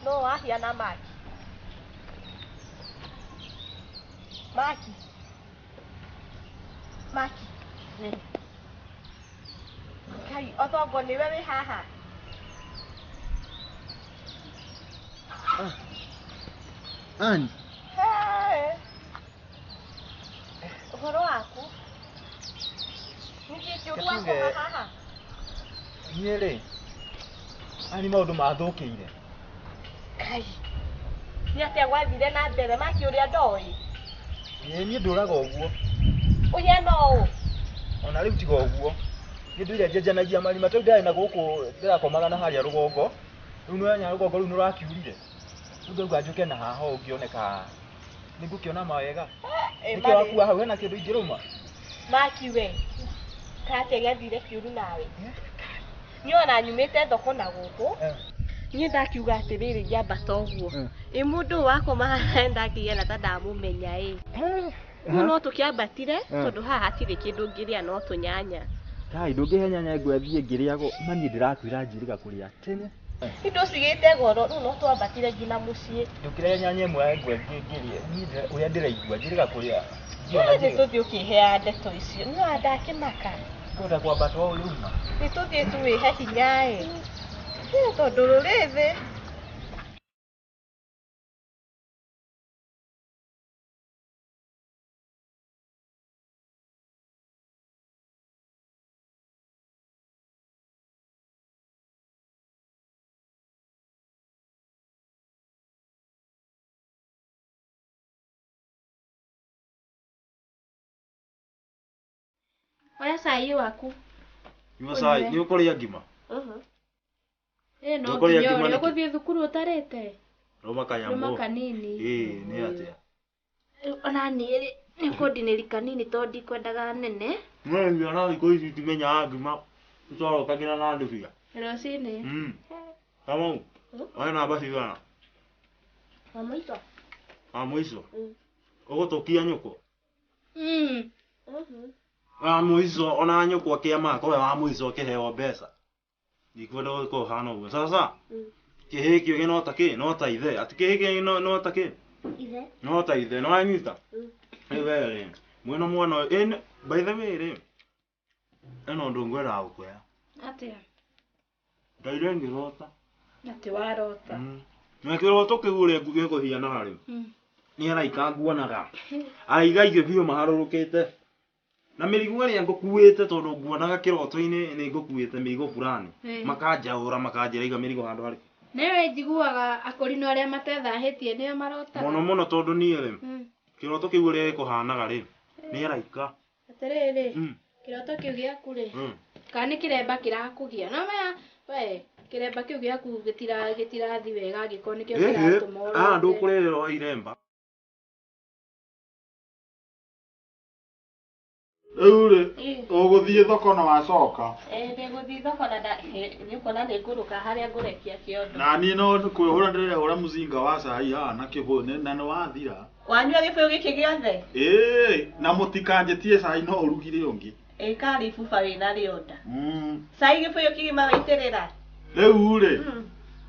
No wahiana maki. Maki. Maki. Kai, othongo nĩwe wĩ haha. Ani, Hey. Ũhoro waku? Nĩkĩ kĩũru Katuge. wakoma haha? niĩ rĩ, ani maũndũ mathũkĩire. Kai. Nĩ atĩa gwathire na mbere Maki ũrĩa ndoĩ? Ĩĩ niĩ ndũraga ũguo, Ũhiana ũũ? ona rĩu tiga ũguo. Niĩ ndũire njenjanagia marima, ta rĩu ndĩrarĩ na gũkũ ndĩrakomaga na harĩa rũgongo, rĩu nĩwamenya rũgongo rũu nĩrũrakiurire. Rĩu ndauga njũke na haha ũũ ngĩone ka nĩngũkĩona mawega. Ĩ, Nĩkĩo marĩ- wakua hau hena kĩndũ ingĩrũma? Maki we. Ka atĩa gĩathire kĩũru nawe? Niĩ ona nyumĩte thoko na gũkũ. Niĩ ndakiuga atĩrĩrĩ ngĩambata ũguo. Ĩ mũndũ ũyũ wakoma haha ndakĩgĩa ta ndamũmenya ĩ. Rĩu no tũkĩambatire tondũ haha hatirĩ kĩndũ ngĩrĩa no tũnyanya. Kai ndũngĩhe nyanya ĩngwe thiĩ ngĩrĩagwo, ma niĩ ndĩrakwĩra njĩrĩga kũrĩa tene. Indo cigĩte goro rĩu no twambatire nginya mũciĩ. Ndũkĩrehe nyanya ĩmwe ĩngwe ngĩrĩe, niĩ ũrĩa ndĩraigua njĩrĩga kũrĩa. Ndiona Nĩ njĩrĩga. tũthiĩ ũkĩheaga ndeto icio. Nĩ ona ndakĩmaka. Ngwenda kwambata ũũ rĩu ma. Nĩ tũthiĩ tũwĩhe hinya ĩ. Tondũ rũrĩ thĩ. Oya cai waku. Nyua cai, nĩ ũkũrĩa ngima? Ĩ no Ndũkũrĩa nginya ngima ũrĩa nĩkĩ? ũgũthiĩ thukuru ũtarĩte. Rũma kanyamũ. Rũma kanini. Ĩĩ, nĩ atĩa? Ona niĩ rĩ nĩ ũkũndinĩria kanini tondũ ndikwendaga nene. Mwendia na thikũ ici itimenyaga ngima icorokagĩra na ndubia. Rũcinĩ. Kamau, oya namba cigana? Wa mũico. Wa mũico? Ũgũtũkia nyũkwa? Wa mũico ona nyũkwa kĩama kowe wa mũico ũkĩheo mbeca. Ndikwenda gũkorwo ũhana ũguo. Sasa kĩhĩĩ kĩũgĩ no ta kĩ? No ta ithe. Atĩ kĩhĩĩ kĩũgĩ no ta kĩ? Ithe. No ta ithe. Nĩ wanyita? Rĩu we rĩ, mwĩna mwana ũyũ, ĩ by the way rĩ, hena ũndũ ngwendaga gũkwĩra. Atĩa? Ndaire ngĩrota. Atĩ warota. Na kĩroto kĩu ũrĩa gĩkũhianaga rĩ, nĩ araika nguonaga. Araika aingĩ biũ maharũrũkĩte. Na mĩrigo ĩrĩa ngũkuĩte tondũ nguonaga kĩroto-inĩ nĩ ngũkuĩte mĩrigo fulani. Makanjaũra makanjĩra iga mĩrigo handũ harĩ. Nĩwe njiguaga akũrinũ arĩa matethahĩtie nĩo marotaga. Mũno mũno tondũ niĩ rĩ, kĩroto kĩu ũrĩa gĩkũhanaga rĩ, nĩ araika. Atĩrĩrĩ, kĩroto kĩu gĩaku rĩ, kana nĩ kĩremba kĩrakũgia. No menya we kĩremba kĩu gĩaku gĩtirathi wega angĩkorwo nĩkĩo Ĩhĩ, kĩratũma haha ũrote. ndũkũrererwo iremba. Rĩu rĩ, ũgũthiĩ thoko na wacoka. Ndĩgũthiĩ thoko na nĩ ũkuona nĩ ngũrũka harĩa ngũrekia kĩondo. Na niĩ no kwĩhũra ndĩrehũra mũcinga wa cai haha na kĩbũyũ na nĩ wathira. Wanyua gĩbũyũ gĩkĩ gĩothe? Ĩĩ, na mũtikanjĩtie cai no ũrugire ũngĩ. Ĩ karĩ ibuba wĩna rĩonda. Cai gĩbũyũ kĩgima waitĩrĩra? Rĩu rĩ,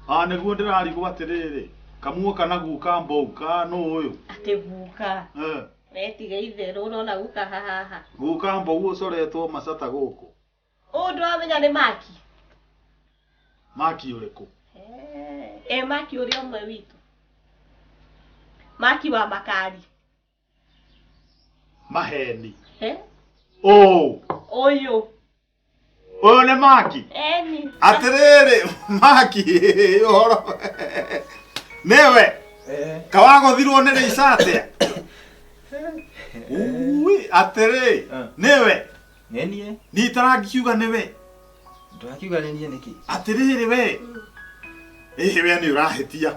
a nĩguo ndĩrarigwo atĩrĩrĩ, kamuoka na guka mbou ka nũ ũyũ? Atĩ guka. Wetiga itherũ ũrona guka hahaha. Guka mbou ũcoretwo macata gũkũ. Ũũ ndwamenya nĩ Maki? Maki ũrĩkũ? Ĩ Maki ũrĩa ũmwe witũ. Maki wa makari. Maheni. Eh? Ũũ. Ũyũ. Ũyũ nĩ Maki? Eni. Atĩrĩrĩ, Maki, ũhoro. Nĩwe. Kawagũthirwo nĩ rĩica atĩa? Ui, atĩrĩ, nĩwe. Nĩ niĩ. Niĩ itarangiuga nĩwe. Ndũrakiuga nĩ niĩ nĩkĩ? Atĩrĩrĩ we. Ĩhĩ we nĩ ũrahĩtia.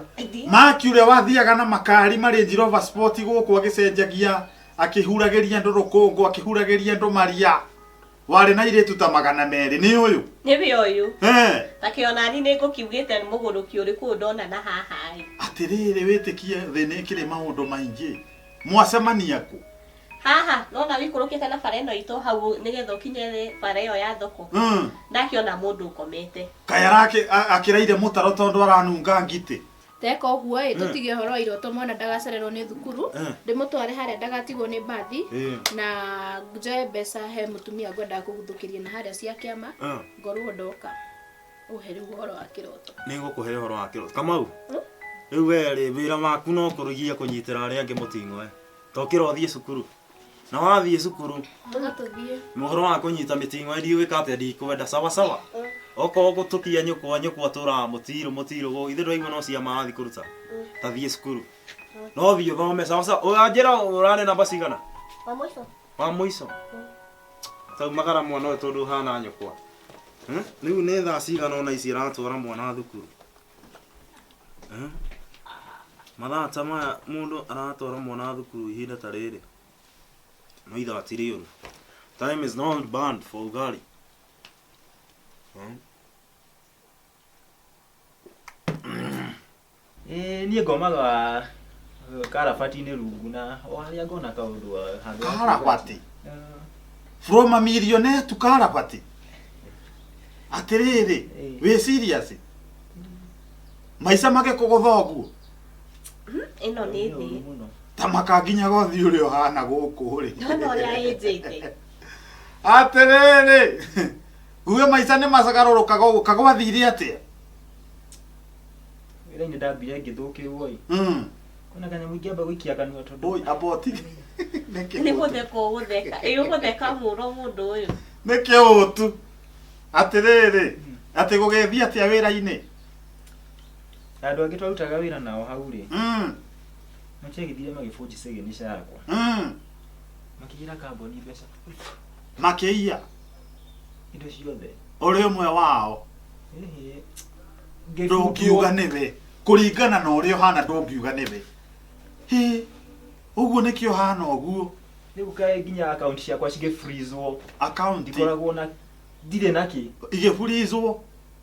Maki ũrĩa wathiaga na makari ma Range Rover Sport gũkũ agĩcenjagia akĩhuragĩria andũ rũkũngũ akĩhuragĩria andũ maria. Warĩ na airĩtu ta 200 nĩ ũyũ. Nĩwe ũyũ. Eh. Ta kĩonani nĩ ngũkiugĩte nĩ mũgũrũki ũrĩkũ ndona na haha ĩ. Atĩrĩrĩ wĩtĩkie thĩ nĩ ĩkĩrĩ maũndũ maingĩ. Mwacemania kũ? Haha nona wĩikũrũkĩte na bara ĩno itũ hau nĩgetha ũkinye bara ĩyo ya thoko. Ndakĩona mũndũ ũkomete. Kaĩ arake akĩraire mũtaro tondũ aranunga ngitĩ. Teka ũguo ĩ tũtige ũhoro wa iroto mwana ndagacererwo nĩ thukuru ndĩmũtware harĩa ndagatigwo nĩ mbathi na njoe mbeca he mũtumia ngwendaga kũguthũkĩria na harĩa cia kĩama ngorwo ndoka ũhe rĩu ũhoro wa kĩroto. Nĩ ngũkũhe ũhoro wa kĩroto. Kamau. Rĩu we rĩ wĩra waku no kũrũgia kũnyitĩra arĩa angĩ mũting'oe. To kĩrothiĩ cukuru. Na wathiĩ cukuru Tũgatũthiĩ. mũhoro wa kũnyita mĩting'oe ndiũĩ atĩa ndikwenda sawa sawa. Okorwo gũtũkia nyũkwa nyũkwa tũraga mũtirũ mũtirũ ithe ndwaigua no cia marathiĩ kũruta. Ta thiĩ cukuru. No thiĩ ũthome sawa sawa. Ũranjĩra ũrarĩ namba cigana? Wa mũico. Wa mũico. Tau magara mwana ũyũ tondũ ũhana nyũkwa. Rĩu nĩ thaa cigana ona ici aratwara mwana thukuru. Mathaa ta maya mũndũ aratwara mwana thukuru ihinda ta rĩrĩ. No ithaa ti rĩũru. Time is not banned for ugali. Niĩ ngomaga karabati-inĩ rungu na o harĩa ngona kaũndũ handũ ha Karabati. From a millionaire to karabati. Atĩrĩrĩ, wĩ serious? Maica magĩkũgũtha ũguo? Ĩno nĩ thĩ. Ta maka nginya gothi ũrĩa ũhana gũkũ rĩ. Ndona ũrĩa ĩnjĩte. Atĩrĩrĩ, uge maica nĩ macagarũrũkaga ũguo, kagwathire atĩa? Wĩra-inĩ ndambire ngĩthũkĩrwo ĩ. Kwĩna kanyamũ ingĩamba gũikia kanua tondũ. Oi, amba ũtige. Nĩ gũtheka ũgũtheka. Ĩ ũgũtheka mũno mũndũ ũyũ. Nĩ kĩũtu. Atĩrĩrĩ, atĩ gũgĩthiĩ atĩa wĩra-inĩ? Andũ angĩ twarutaga wĩra nao hau rĩ. Matiagĩthire magĩbũnji signature yakwa. Makĩiyĩra kambuni mbeca. Makĩiya? Indo ciothe. Ũrĩ ũmwe wao. Ĩhĩ. Ndũngiuga nĩwe. Kũringana na ũrĩa ũhana ndũngiuga nĩwe. Hĩ, ũguo nĩkĩo ũhana ũguo. Rĩu kaĩ nginya account ciakwa cigĩfreezwo. Account? Ndikoragwo na ndirĩ na kĩ. Igĩfreezwo?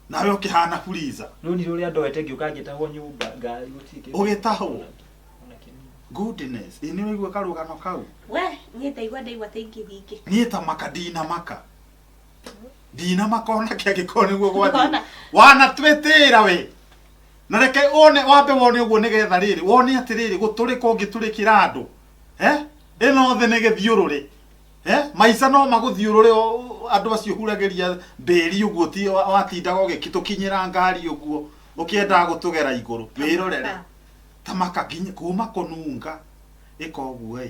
Nawe ũkĩhana freezer. Rũni rũrĩa ndoete ngĩũka ngĩtahwo nyũmba, ngari gũtirĩ kĩndũ. Ũgĩtahwo? Goodness, ĩ nĩ ũraigua karũgano kau? We, niĩ ndaigua ta ingĩthiĩ. Niĩ ta maka ndinamaka. Ndinamaka ona kĩ angĩkorwo nĩguo gwathiĩ. Wanatwĩtĩĩra we. Na reke wone wambe wone ũguo nĩgetha rĩrĩ, wone atĩrĩrĩ gũtũrĩka ũngĩtũrĩkĩra andũ. Ĩno thĩ nĩ gĩthiũrũrĩ. Maica no magũthiũrũre andũ acio ũhuragĩria mbĩri ũguo ti watindaga ũgĩtũkinyĩra ngari ũguo ũkĩendaga gũtũgera igũrũ. Wĩrorere. Ta maka nginya kuma kũnunga ĩka ũguo ĩ.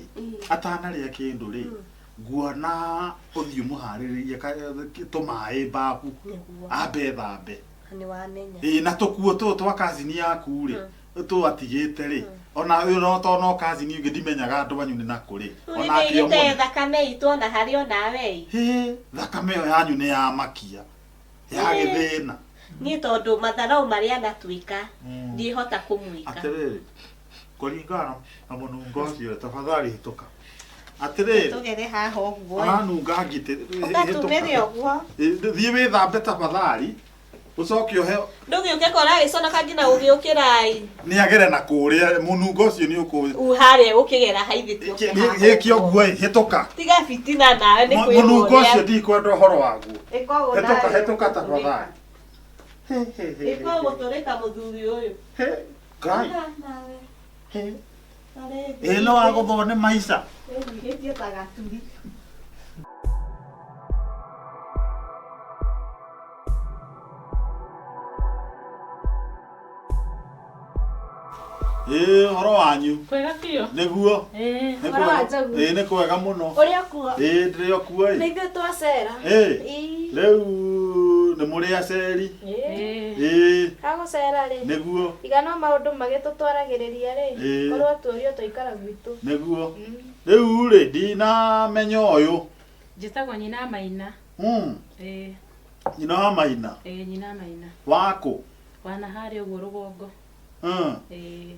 Atanarĩa kĩndũ rĩ. Nguona ũthiũ mũharĩrĩrie tũmaĩ mbabu. Ambe thambe. Nĩ wamenya. Ĩ na tũkuo tũtũ twa kazini yaku rĩ. Tũatigĩte rĩ. Ona ũyũ no to no kazini ũngĩ ndimenyaga andũ anyu nĩ nakũ rĩ. Ona akĩo mũno. Thakame itũ ona harĩ onawe ĩ. Hĩ, thakame ĩyo yanyu nĩ ya makia. Ya gĩthĩna. Niĩ tondũ matharau marĩa anatuĩka ndihota kũmwĩka. Atĩrĩrĩ, kũringana na mũnungo ũcio tafadhali hĩtũka. Atĩrĩrĩ, Tũgere haha ũguo. Aranunga ngitĩ. Ũgatumĩre ũguo. Thiĩ wĩthambe tafadhali. Ũcoke ũhe. Ndũgĩũke kora gĩconoka nginya ũgĩũkĩra ĩ. Nĩ agere na kũrĩa mũnungo ũcio nĩ ũkũ. Harĩa ũkĩgera haithĩ ti ũke haha. Gĩkĩ ũguo ĩ, hĩtũka. Tiga fitina nawe nĩ kwĩrwo. Mũnungo ũcio ndikwenda ũhoro waguo. Hĩtũka hĩtũka tafadhali. Ĩko gũtũrĩka mũthuri ũyũ. Ngai. Ĩ no wagũthwo nĩ maica. Ĩnyihĩtie ta gaturi. Ĩ ũhoro wanyu. Kwega biũ. Nĩguo. Ĩ. Ũhoro wa Njogu. Ĩ nĩ kwega mũno. Ũrĩa kuo. Ĩ ndĩrĩ o kuo ĩ. Nĩ ithuĩ twacera. Ĩ. Rĩu nĩ mũrĩ aceri. Ĩ. Hagũcera rĩ. Nĩguo. Iga no maũndũ magĩtũtwaragĩrĩria rĩ. Ĩ. Korwo tuorio twaikara gwitũ. Nĩguo. Rĩu rĩ ndinamenya ũyũ. Njĩtagwo nyina Maina. Ĩĩ. Nyina wa Maina? Ĩĩ, nyina Maina. Wakũ? Wana harĩa ũguo rũgongo. Ĩĩ.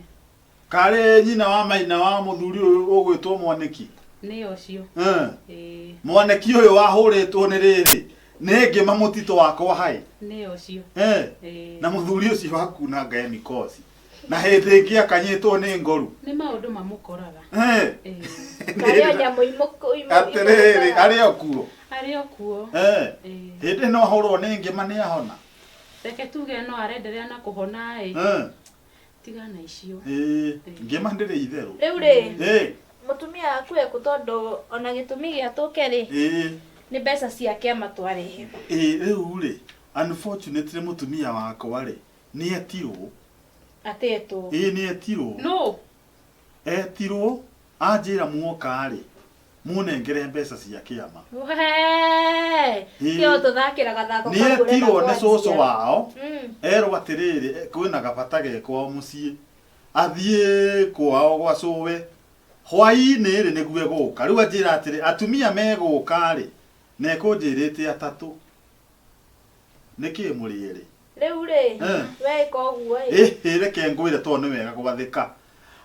Karĩ nyina wa Maina wa mũthuri ũyũ ũgwĩtwo Mwanĩki? Nĩ ũcio. Ĩĩ. Mwanĩki ũyũ wahũrĩtwo nĩ rĩrĩ nĩ ngĩma mũtitũ wakwa hai? Nĩ ũcio. Ĩĩ. Na mũthuri ũcio wakunanga e mikosi na hĩndĩ ĩngĩ akanyitwo nĩ ngoru. Nĩ maũndũ mamũkoraga. Ĩĩ. Karĩ o nyamũ Atĩrĩrĩ, arĩ o kuo? Arĩ o kuo. Ĩĩ. Hĩndĩ no ahũrwo nĩ ngĩma nĩ ahona? Reke tuge no arenderea na kũhona ĩ. Tigana icio. Ĩĩ, ngĩma ndĩrĩ itherũ. Rĩu rĩ, Ĩĩ. mũtumia waku ekũ tondũ ona gĩtũmi gĩa tũke rĩ, Ĩĩ. nĩ mbeca cia kĩama twarehe. Ĩĩ, rĩu rĩ, unfortunately mũtumia wakwa rĩ, nĩ etirwo. Atetwo. Ĩĩ, nĩ etirwo. No. Etirwo, anjĩra muoka rĩ, mũnengere mbeca cia kĩama. Wee, Ĩĩ. tio tũthakĩra gathako Nĩ kau ũrenda etirwo nĩ cũcũ kwanjia. wao. Erwo atĩrĩrĩ, kwĩna gabata ge kwao mũciĩ. Athiĩ kwao gwa cũwe. Hwaĩ-inĩ rĩ nĩguo egũka. Rĩu anjĩra atĩrĩ, atumia megũka rĩ, na ekũnjĩrĩte atatũ. Nĩkĩ mũrĩ erĩ? Rĩu rĩ, we ĩka ũguo ĩ. Ĩhĩ, reke ngwĩre tondũ nĩ wega gwathĩka.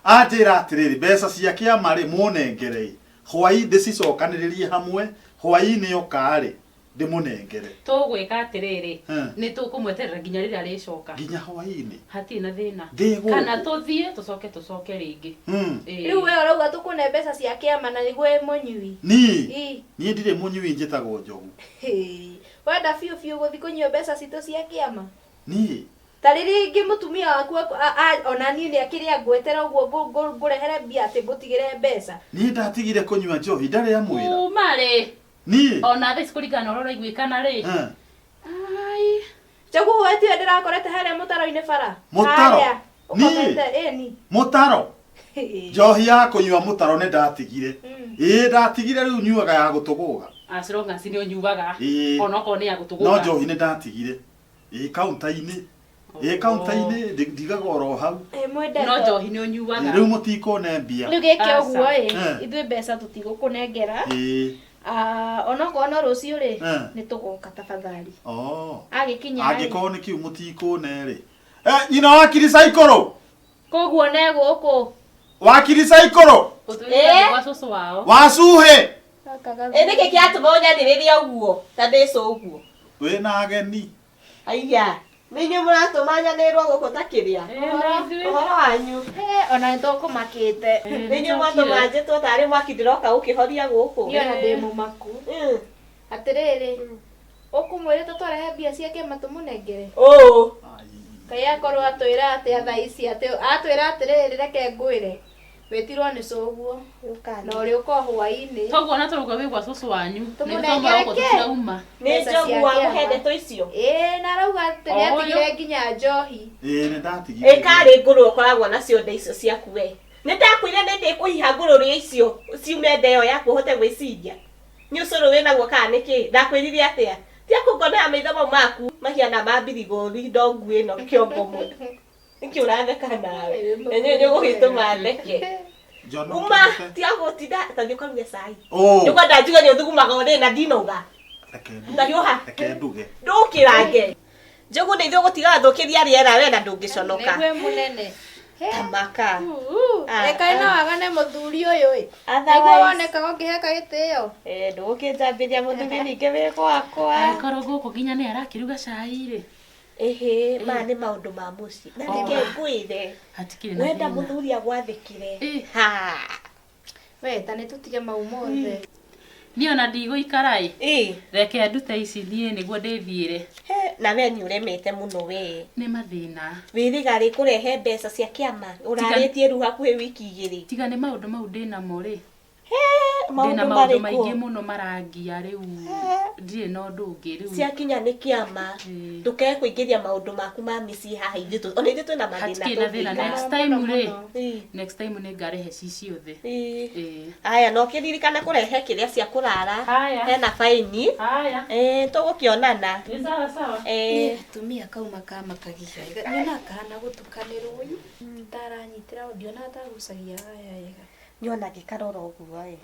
Anjĩra atĩrĩrĩ, mbeca cia kĩama rĩ, mũnengere ĩ. Hwaĩ ndĩcicokanĩrĩrie hamwe, hwaĩ-inĩ oka rĩ, ndĩmũnengere. Tũgwĩka atĩrĩrĩ, nĩ tũkũmweterera nginya rĩrĩa arĩcoka. Nginya hwaĩ-inĩ. Hatirĩ na thĩna. Ndĩ gũkũ. Kana tũthiĩ tũcoke tũcoke rĩngĩ. Ĩĩ. Rĩu we ũrauga tũkũne mbeca cia kĩama na nĩguo wĩ mũnyui? Niĩ? Ĩ. Niĩ ndirĩ mũnyui, njĩtagwo Njogu. Hĩ. Wenda biũ biũ gũthiĩ kũnyua mbeca citũ cia kĩama? Niĩ? Ta rĩrĩa ingĩ mũtumia waku ona niĩ nĩ akĩrĩ angwetera ũguo ngũrehere mbia atĩ ngũtigĩre mbeca. Niĩ ndatigire kũnyua njohi, ndarĩ amwĩra. Kuma rĩ? Niĩ? Ona thaa ici kũringana na ũrĩa ũraiguĩkana rĩ. Ai. Njogu we tiwe ndĩrakorete harĩa mũtaro-inĩ bara? Mũtaro? Harĩa Niĩ? ũkomete, ĩni. Mũtaro? Njohi ya kũnyua mũtaro nĩ ndatigire. Ĩĩ, ndatigire rĩu nyuaga ya gũtũgũga. As long as nĩ ũnyuaga. Ĩĩ. Onokorwo nĩ ya gũtũgũga. No njohi nĩ ndatigire. Ĩĩ, kaunta-inĩ. Ĩĩ, kaunta-inĩ ndigaga oro hau. Ĩ, mwendete. No njohi nĩ ũnyuaga. Rĩu mũtikũne mbia. Rĩu gĩke ũguo ĩ, ithuĩ mbeca tũtigũkũnengera. Ĩĩ. Onokorwo no rũciũ rĩ, nĩ tũgoka tafadhali. Agĩkinya rĩ. Angĩkorwo nĩ kĩu mũtikũne rĩ. Nyina wa Kiricaikũrũ. Koguo ne gũkũ. Wa Kiricaikũrũ. Ũtũire gwa cũcũ wao. Wa Cuhĩ. Ĩ, nĩkĩ kĩratũma ũnyanĩrĩre ũguo ta ndĩ cũ ũguo? Wĩna ageni. Aiya, nĩ inyuĩ mũratũma nyanĩrĩrwo gũkũ ta kĩrĩa? Ũhoro wanyu. He, ona nĩ tũkũmakĩte. Nĩ inyuĩ mwatũma njĩtwo tarĩ mwaki ndĩroka gũkĩhoria gũkũ. Niĩ ona ndĩ mũmaku. Atĩrĩrĩ, ũkũmwĩrĩte twarehe mbia cia kĩama tũmũnengere? Ũũ. Kaĩ akorwo atwĩra atĩa thaa ici, atĩ atwĩra atĩrĩrĩ, reke ngwĩre. Wĩtirwo nĩ cũguo. Na ũrĩũka o hwaĩ-inĩ. Toguo ona tũrauga wĩ gwa cũcũ wanyu. Tũmũnengere Nĩ kĩ? tũrauma. Nĩ Mbeca Njogu cia wa kĩama. kũhe ndeto icio? Ĩĩ, na arauga atĩ nĩ atigire nginya njohi. Ĩĩ, nĩ ndatigire. Ĩ, karĩ ngũrũ ũkoragwo nacio nda icio ciaku we. Nĩ ndakwĩra nĩ ndĩkũhiha ngũrũ icio ciume nda ĩyo yaku ũhote gwĩciria. Nĩ ũcũrũ wĩnaguo kana nĩ kĩ? Ndakwĩrire atĩa? Tiga kũngonera maitho mau maku mahiana ma mbirigũri ndongu ĩno kĩongo mũno. Nĩkĩ ũratheka nawe? Na nĩ ũgũgĩtũma theke. Uma, tiga gũtinda, ta thiĩ ũkaruge cai. Ũũ. Nĩngwenda njuge nĩ ũthugumaga ũrĩ na ndinauga. Ta hiũha. Reke nduge. Ndũkĩrange. Njogu nĩ ithuĩ ũgũtiga wathũkĩria rĩera we na ndũngĩconoka. Nĩguo mũnene. Tamaka. Reke no wagane mũthuri ũyũ ĩ. Otherwise- Nĩguo wonekaga ũkĩheka gĩtĩo. Ĩ, ndũgũkĩnjambĩria mũthuri ningĩ wĩ gwakwa. Angĩkorwo gũkũ nginya nĩ arakĩruga cai rĩ. Ĩhĩ, maya nĩ maũndũ ma mũciĩ. Na reke ngwĩre. Hatikĩrĩ na Wenda thĩna. mũthuri agwathĩkĩre. Ha. We, ta nĩ tũtige mau mothe. Niĩ ona ndigũikara ĩ. Reke ndute ici niĩ nĩguo ndĩthiĩre. He, na we nĩ ũremete mũno we. Nĩ mathĩna. Wĩrĩga rĩ kũrehe mbeca cia kĩama. Ũrarĩtie rĩu hakuhĩ wiki igĩrĩ. Tiga nĩ maũndũ mau ndĩnamo rĩ. Maũndũ Ndĩna maũndũ marĩkũ? maingĩ mũno marangia rĩu. Ndirĩ na ũndũ ũngĩ rĩu. Ciakinya nĩ kĩama. Ndũkae kũingĩria maũndũ maku ma mĩciĩ haha ithuĩ ona ithuĩ twĩna mathĩna Hatikĩrĩ na thĩna. tũngĩka. Next time rĩ. Next time nĩ ngarehe ci ciothe. Ĩĩ. Aya, na ũkĩririkane kũrehe kĩrĩa cia kũrara. Haya. Hena baini. Haya. Ĩĩ, tũgũkĩonana. Nĩ sawa sawa. Ĩĩ. Niĩ gatumia kauma kamakagia. Nyonaga kahana gũtukanĩrwo. Ndaranyitĩra ndionaga tagucagia waya wega. Nyona ngĩkarora ũguo ĩ.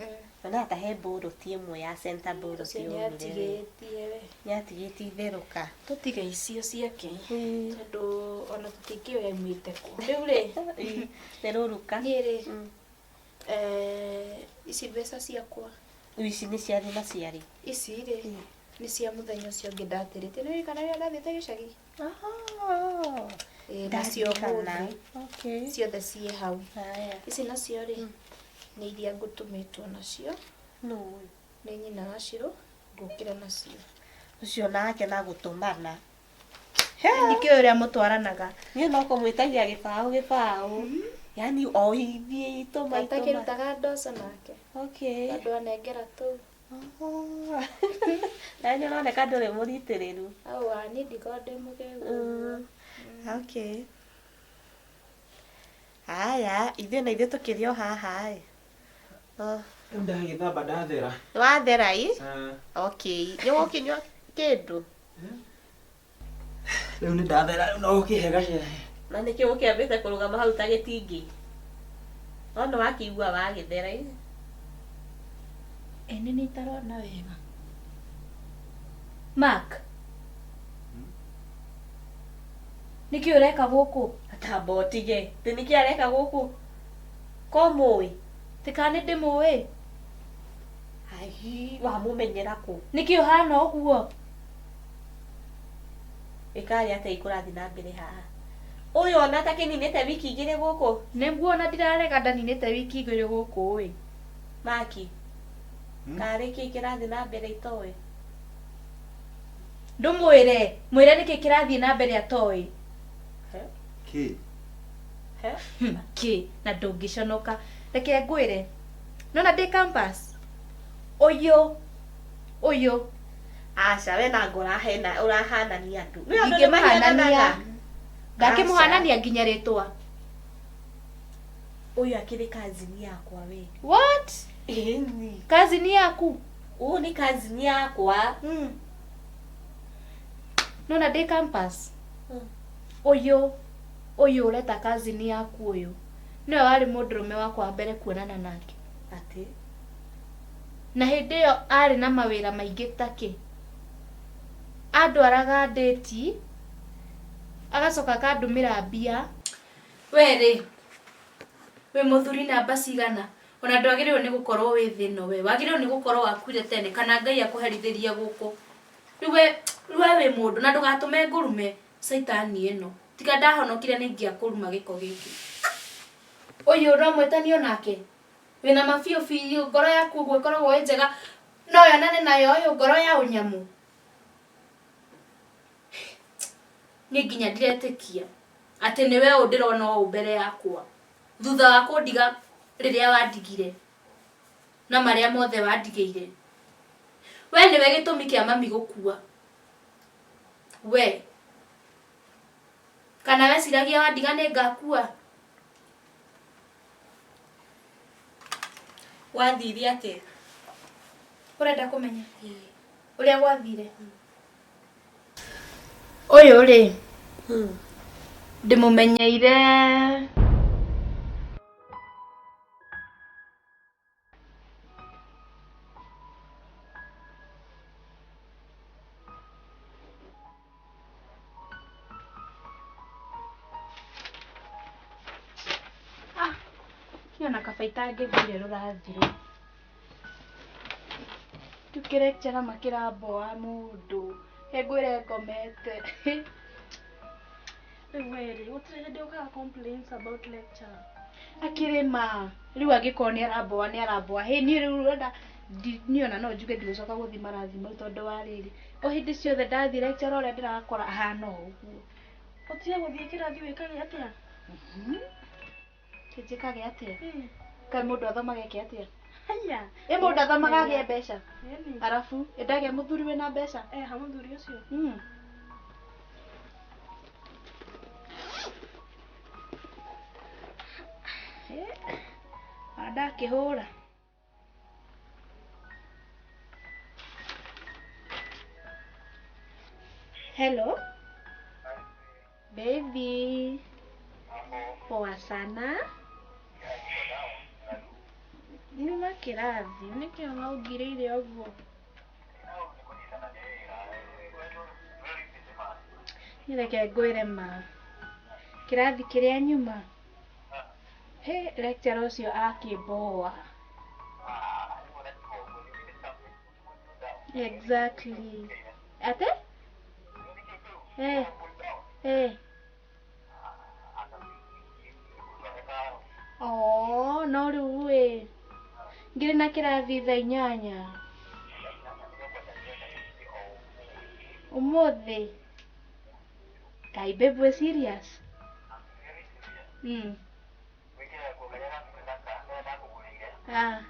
Nyonaga ta he mbũrũti ĩmwe ya center mbũrũti Ũcio yomire. nĩatigĩtie we. Nĩatigĩtie itherũka. Tũtige icio ciake tondũ ona tũtingĩũĩ aumĩte kũ. Rĩu rĩ, Nĩ rũruka. niĩ rĩ, ici mbeca ciakwa Ici nĩ ciarĩ na ciarĩ. Ici rĩ, nĩ cia mũthenya ũcio ũngĩ ndatĩrĩte. Nĩ kana rĩrĩa ndathiĩte gĩcagi? Ĩĩ, nacio Ndarikana. ũmũthĩ. Okay. Ciothe ciĩ hau. Haya. Ici nacio rĩ, nĩ iria ngũtũmĩtwo nacio. Nũ? Nĩ nyina wa Shiro, ngũkĩra nacio. Ũcio nake na gũtũmana. Ndikĩũĩ ũrĩa mũtwaranaga. Niĩ no kũmwĩtagia gĩbaũ gĩbaũ. Yaani o ithiĩ itũma Tata itũma. akĩrutaga ndoco nake. Okay. Tondũ anengera tũu. Na nĩ ũroneka ndũrĩ mũritĩrĩru. Awa, niĩ ndikoragwo ndĩ mũgegu. Okay. Haya, ithuĩ na ithuĩ tũkĩrĩ o haha ĩ. Oh. Rĩu ndagĩthamba ndathera. Wathera ĩ? Okay. Nĩ ũgũkĩnyua kĩndũ? Rĩu nĩ ndathera rĩu no ũkĩhe gacai. Na nĩkĩ ũkĩambĩte kũrũgama hau ta gĩtingĩ? No nĩ wakĩigua wagĩthera ĩ? Ĩ nĩ nĩ itarona wega. Mark. Nĩkĩ ũreka gũkũ? Atamba ũtige. Tĩ nĩkĩ areka gũkũ? Ko mũĩ? Tĩ kana nĩ ndĩmũĩ? Ai, wamũmenyera kũ? Nĩkĩ ũhana ũguo? Ĩkarĩ atĩa ikũrathiĩ na mbere haha? Ũyũ ona ta kĩninĩte wiki igĩrĩ gũkũ? Nĩguo ona ndirarega ndaninĩte wiki igĩrĩ gũkũ ĩ. Maki. Karĩ kĩ kĩrathiĩ na mbere itoĩ? Ndũmwĩre, mwĩre nĩkĩ kĩrathiĩ na mbere atoĩ. Kĩ? Kĩ na ndũngĩconoka. Reke ngwĩre. Nona ndĩ campus. Ũyũ ũyũ Aca we na ngora hena ũrahanania andũ. Nĩ andũ Ndingĩmũhanania. nĩmahananaga. Ndakĩmũhanania nginya rĩtwa. Ũyũ akĩrĩ kazini yakwa we. What? Ĩni. Kazini yaku? Ũyũ nĩ kazini yakwa. Nona ndĩ campus. Ũyũ ũyũ ũreta kazini yaku ũyũ. Nĩwe warĩ mũndũrũme wakwa wa mbere kuonana nake. Atĩ? Na hĩndĩ ĩyo arĩ na mawĩra maingĩ takĩ. Andwaraga ndĩti, agacoka akandũmĩra mbia. We rĩ, wĩ mũthuri namba cigana? Ona ndwagĩrĩirwo nĩ gũkorwo wĩ thĩ ĩno we. Wagĩrĩirwo nĩ gũkorwo wakuire tene kana Ngai akũherithĩrie gũkũ. Rĩu we wĩ mũndũ na ndũgatũme ngũrume caitani ĩno. Tiga ndahonokire nĩ ingĩakũruma gĩko gĩkĩ. Ũyũ no mwĩtanio nake. Wĩna mabiũ biũ, ngoro yaku ũguo ĩkoragwo ĩ njega. No yonane nayo ũyũ ngoro ya ũnyamũ. Niĩ nginya ndiretĩkia atĩ nĩwe ũũ ndĩrona ũũ mbere yakwa. Thutha wa kũndiga rĩrĩa wandigire na marĩa mothe wandigĩire. We nĩwe gĩtũmi kĩa mami gũkua. We. Kana weciragia wandiga nĩ ngakua? Wathire atĩa? Ũrenda kũmenya? Ũrĩa gwathire? Ũyũ rĩ, ndĩmũmenyeire Niona kabaita ngĩthire rũrathirwo. Rĩu kĩrekchara makĩramboa mũndũ. Ngwĩre ngomete. Rĩu we rĩ, gũtirĩ hĩndĩ ũkaga complaints about lecturer. Akĩrĩ ma. Rĩu angĩkorwo nĩ aramboa nĩ aramboa. Hĩ niĩ rĩu ũrenda niĩ ona no njuge ndigũcoka gũthiĩ marathi mau tondũ wa rĩrĩ. O hĩndĩ ciothe ndathiĩ lecturer ũrĩa ndĩrakora ahana o ũguo. Ũtige gũthiĩ kĩrathi wĩkage atĩa? Njĩkage atĩa? Kaĩ mũndũ athomaga eke atĩa? Haya. Ĩ mũndũ athomaga agĩe mbeca. Arabu ĩndagĩa mũthuri wĩna mbeca. Ha mũthuri ũcio. Ndakĩhũra. Hello. Baby. Poa sana. Nyuma kĩrathi, nĩkĩ ũraũngirĩire ũguo? Nĩ reke ngwĩre ma. Kĩrathi kĩrĩa nyuma. He lecturer ũcio akĩmboa. Exactly. Ate? Eh. Eh. Oh, no rĩu ĩ. Ngĩrĩ na kĩrathi thaa 8. Ũmũthĩ. Kai babe, we serious? Ah.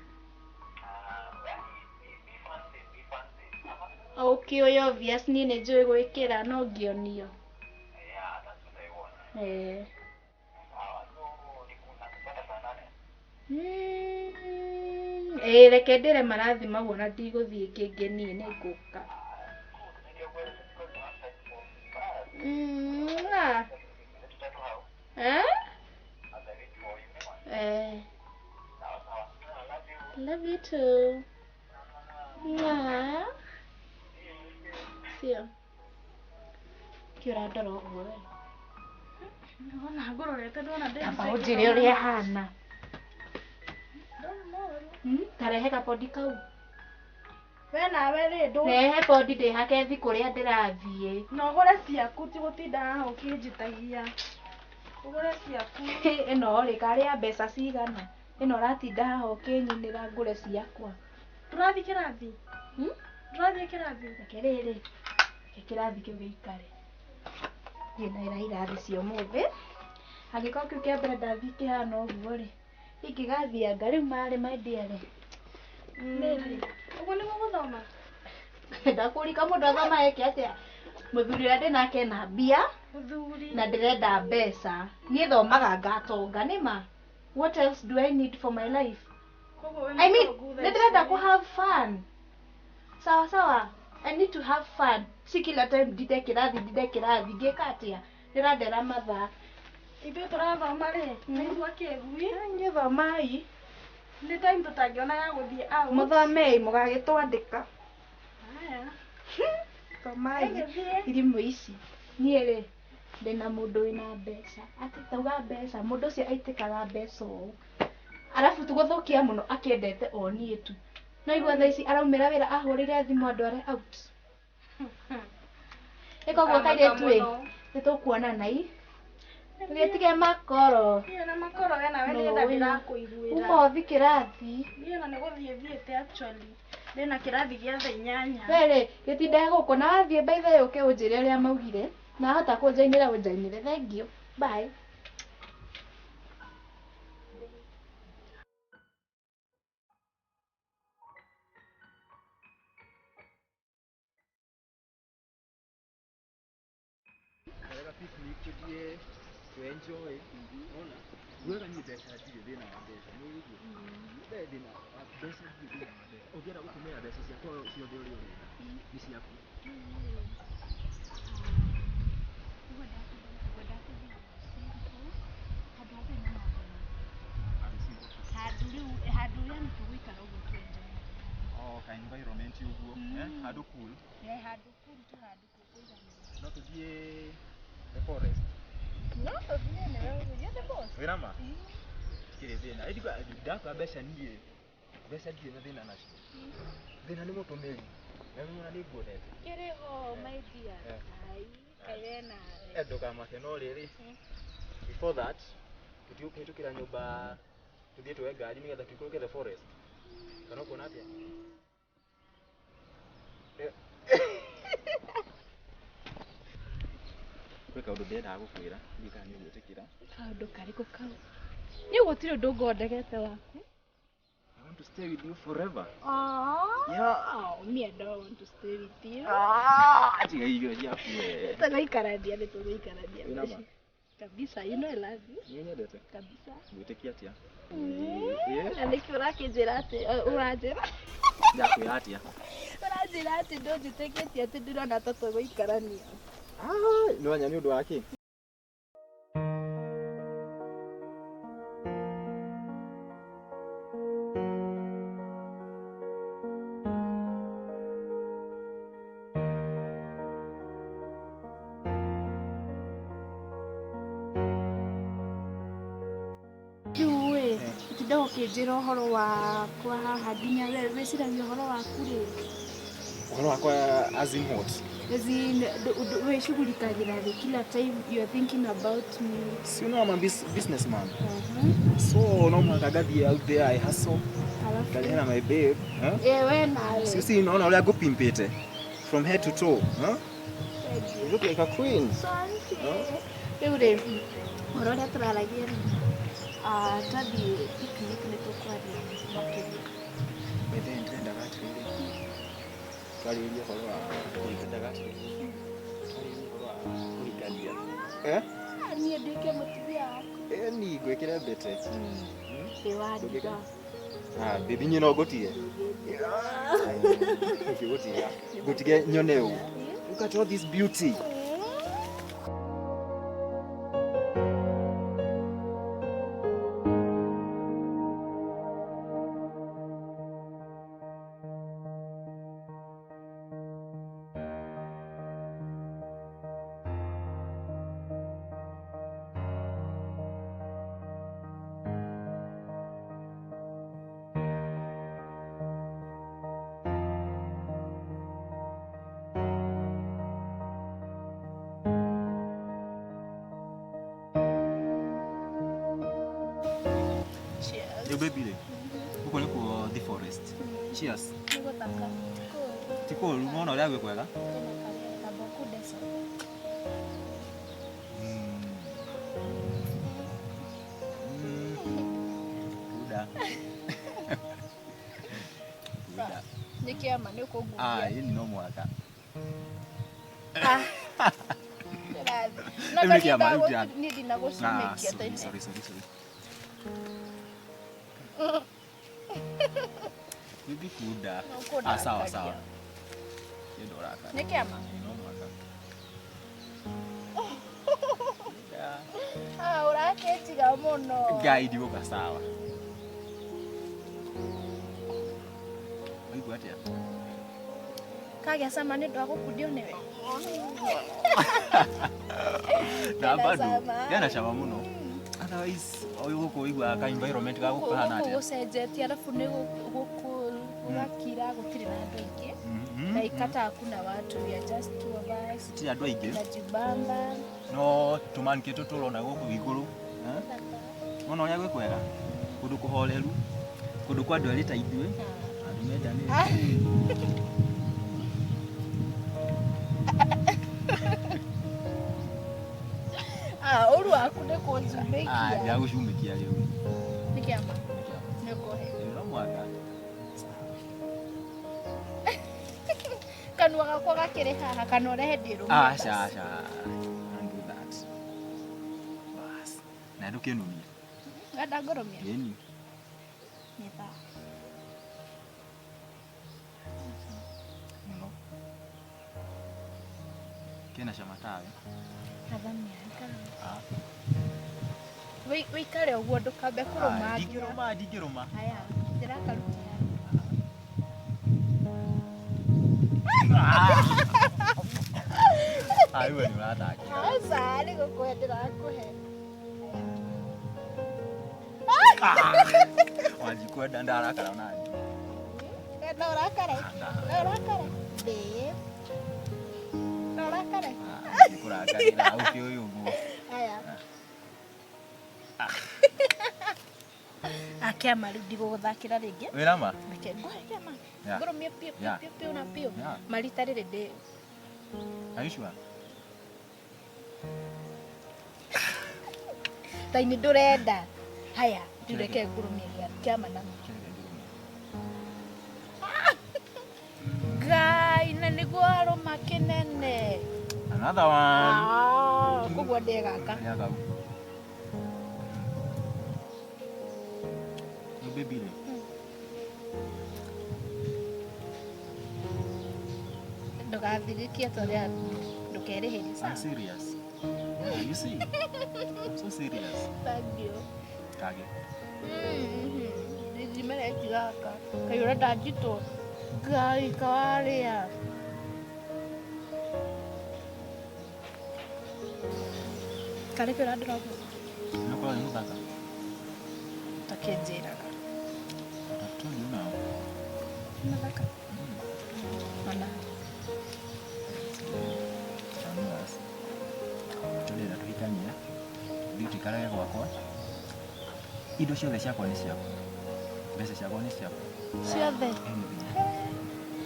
Okay, ũyũ obvious niĩ nĩ njũĩ gwĩkĩra no ngĩonio. Eh. Ĩĩ reke ndĩre marathi mau ona ndigũthiĩ kĩngĩ niĩ nĩ ngũka. Eh? Eh. Love you too. Mwah. See you. Kĩ ũrandora ũguo we? Ndona ngũrorete ndona ndĩ. Amba ũnjĩre ũrĩa hana. Ta rehe gabondi kau. We nawe rĩ ndũ. Rehe bondi ndĩhake thi kũrĩa ndĩrathiĩ. Na ũgũre ciaku ti gũtinda haha ũkĩnjĩtagia. Ũgũre ciaku. Ĩno rĩ karĩ ya mbeca cigana? Ĩno ũratinda haha ũkĩnyinĩra ngũre ciakwa. Tũrathiĩ kĩrathi? Tũrathiĩ kĩrathi? Reke rĩrĩ. Reke kĩrathi kĩu gĩikare. Thiĩ na ira irathi cia ũmũthĩ. Angĩkorwo kĩu kĩa mbere ndathiĩ kĩhana ũguo rĩ, ingĩgathianga rĩu marĩ my dear rĩ. Mary, ũguo nĩguo gũthoma? Ndakũrika mũndũ athoma eke atĩa? Mũthuri ũrĩa ndĩnake ena mbia. Mũthuri. Na ndĩrenda mbeca. Niĩ thomaga ngatonga nĩma. What else do I need for my life? I mean, nĩndĩrenda kũ have fun. Sawa sawa. I need to have fun. Si kila time ndinde kĩrathi ndinde kĩrathi ngĩka atĩa? Ndĩrandera mathaa. Ithuĩ tũrathoma rĩ, nĩigua kĩgui. Inyuĩ thomai. Nĩ time tũtangĩona ya gũthiĩ out. Mũthomei mũgagĩtwandĩka. Haya. Thomai irimũ ici. Niĩ rĩ, ndĩna mũndũ wĩna mbeca. Atĩ tauga mbeca, mũndũ ũcio aitĩkaga mbeca ũũ. Arabu tũgũthũkia mũno akĩendete o niĩ tu. No igua thaa ici araumĩra wĩra ahũrĩre thimũ andware out. Ĩka ũguo kairĩtu ĩ, nĩtũkuonana i. Tũgĩtige makoro. Niĩ na makoro we nawe nĩgetha ndĩrakũiguĩra. Uma ũthiĩ kĩrathi. Niĩ ona nĩ gũthiĩ thiĩte actually. Ndĩna kĩrathi gĩa thaa 8. We rĩ, gĩtindaga gũkũ na wathiĩ by the way ũke ũnjĩre ũrĩa maugire. Na wahota kũnjoinĩra ũnjoinĩre. Thank you. Bye. Picnic tuthiĩ tũ enjoy. Ona wega niĩ mbeca ndirĩ thĩna wa mbeca nĩ ũguo ndarĩ thĩna wa mbeca ndirĩ thĩna wa mbeca ũngĩenda gũtũmĩra mbeca ciakwa ciothe ũrĩa ũrenda nĩ ciaku. Handũ yani tũgũikara ũguo tũ enjoy. Oh, ka environment ũguo handũ cool. Handũ cool tu handũ kũiganĩra. No tũthiĩ the forest. No tũthiĩ nĩwe you're the boss. Wĩna ma? Tikĩrĩ thĩna. Ĩndi ndakwa mbeca niĩ. Mbeca ndirĩ na thĩna nacio. Thĩna nĩ mũtũmĩri. Na rĩu ona nĩ nguonete. Kĩrĩ ho my dear. Ai, kaĩ we nawe. Ndũkamake no rĩrĩ. Before that, tũtigũkĩhĩtũkĩra nyũmba tũthiĩ tuoe ngari nĩgetha tũikũrũke the forest. Kana ũkuona atĩa? Gwĩ kaũndũ ndĩrendaga gũkwĩra, ndiũĩ kana nĩ ũgwĩtĩkĩra. Kaũndũ karĩkũ kau? Niĩ gũtirĩ ũndũ ngondegete waku. I want to stay with you forever. Aww. Yeah. Me, I don't want to stay with you. Ah, tiga irio ciaku we. Tũgũikarania nĩ tũgũikarania. Wĩna ma? Kabisa, you know I love you. Nĩ ũnyendete? Kabisa. Ngwĩtĩkia atĩa? Na nĩkĩ ũrakĩnjĩra atĩ ũranjĩra? Ndakwĩra atĩa? Ũranjĩra atĩ ndũnjĩtĩkĩtie atĩ ndĩrona ta tũgũikarania. Ah, nĩ wanya nĩ ũndũ wa kĩ? Ũkĩnjĩra ũhoro wakwa haha nginya we wĩciragia ũhoro waku rĩ. Ũhoro wakwa as in what? As in, wĩcugurikagĩra rĩ kila time you are thinking about me. So you know I'm a businessman. So no mũhaka ngathiĩ out there I hustle. Alafu Ngarĩhe na my babe. Huh? Eh, we nawe. So you see naona ũrĩa ngũpimpĩte from head to toe. Huh? You look like a queen. Asante. Rĩu rĩ, ũhoro ũrĩa tũraragia rĩ, ah, twathiĩ picnic nĩ tũkwaria makĩria. By the way, ndĩrendaga atĩrĩrĩ, twarĩrĩrie ũhoro wa kũhika- atĩrĩrĩ, twarĩrĩrie ũhoro wa kũhikania. Eh? Ah, niĩ nduĩke mũtumia waku. Eh, ni ngwĩkĩre mbete. Ĩ wandiga. Ah, baby niĩ no ngũtige. Ngĩgũtiga. Ngũtige nyone ũũ. Look at all this beauty. Cheers. Yo baby rĩ, gũkũ nĩkuo the forest. Cheers. Nĩ gũthaka. Ti kũũru, nĩwona ũrĩa gwĩ kwega? Kwĩna karĩa tamba ũkunde coka. Kunda. Kunda. Nĩ kĩama nĩ ũkũngundia. Ah, ĩni no mũhaka. Ah. Ndĩrathiĩ. No Rĩu nĩ kĩama, rĩu niĩ Ah, ndinagũcumikia sorry, tene. sorry, sorry, sorry. Baby kunda. Ah, sawa, sawa. Nĩ ndũrakara. Nĩ kĩama? Ĩĩ, no mũhaka. Ah, ũrakĩnjiga mũno. Ngai ndigũka sawa. Waigua atĩa? Kagĩa cama nĩ ũndũ wa gũkundio nĩwe. Na Kena bado cama. kena cama mũno. Otherwise, ũyũ gũkũ ũiguaga ka environment ga gũkũ kahana Gũkũ atĩa? gũcenjetie arabu nĩ gũkũ gũgakira gũtirĩ na andũ aingĩ. Like hata hakuna watu, we are just two of us. Gũtirĩ andũ aingĩ. Tunajibamba. No tũmanĩke tũrona gũkũ igũrũ. Eh? Wona ũrĩa gwĩ kwega? Kũndũ kũhoreru, kũndũ kwa andũ erĩ ta ithuĩ, andũ mendanĩte. Ah, ũru waku nĩ Ah, kũnjumĩkia. ndĩragũcumikia rĩu. Nĩ kĩama? Nĩ ũkũhe. Ĩĩ, no mũhaka. Kanua gakwa gakĩrĩ haha kana ũrehe ndĩrũmie Ah, basi. aca, aca. Can't do that. Bas. Na ndũkĩnumie. Wenda ngũrũmie? Ĩni. Nĩ thaa. Mũno. Kena cama tawe. Athamia, ikara. Ah. Wĩikare ũguo ndũkambe kũrũma. Ah, ndingĩrũma, ndingĩrũma. Haya, ndĩrakarutia. Ah, rĩu we nĩ ũrathakĩra. Aca, nĩ gũkũhe ndĩrakũhe. Wanjikwenda ndarakara nani. No ũrakare? No ũrakare? Babe. No ũrakare? Ndikũrakarĩra ũkĩũĩ ũguo. Haya. Akĩama rĩu ndigũgũthakĩra rĩngĩ. Wĩna ma? Reke ngũhe kĩama. Yeah. Ngũrũmie piũ piũ Yeah. piũ piũ na piũ. Yeah. Marita rĩrĩ ndĩ Are you sure? ta inĩ ndũrenda. Haya, rĩu reke ngũrũmie kĩama na Ngai na nĩguo arũma kĩnene. Another one. Ah, koguo ndĩe gaka. Rĩa kau. Rĩu baby rĩ. Ndũgathirĩkie ta ũrĩa ndũkerĩhĩrie I'm sawa. serious. You see? I'm so serious. Thank you. Kage. Ndithimere gaka. Kaĩ ũrenda njitwo? Ngai kawarĩa. Karĩ kĩ ũrandora ũguo? Nĩũkorwo wĩ mũthaka. Takĩnjĩraga. Mathaka. Ona. Tũrenda tũhikanie, thiĩ ũtũikarage gwakwa. Indo ciothe ciakwa nĩ ciaku. Mbeca ciakwa nĩ ciaku. Ciothe. Anything.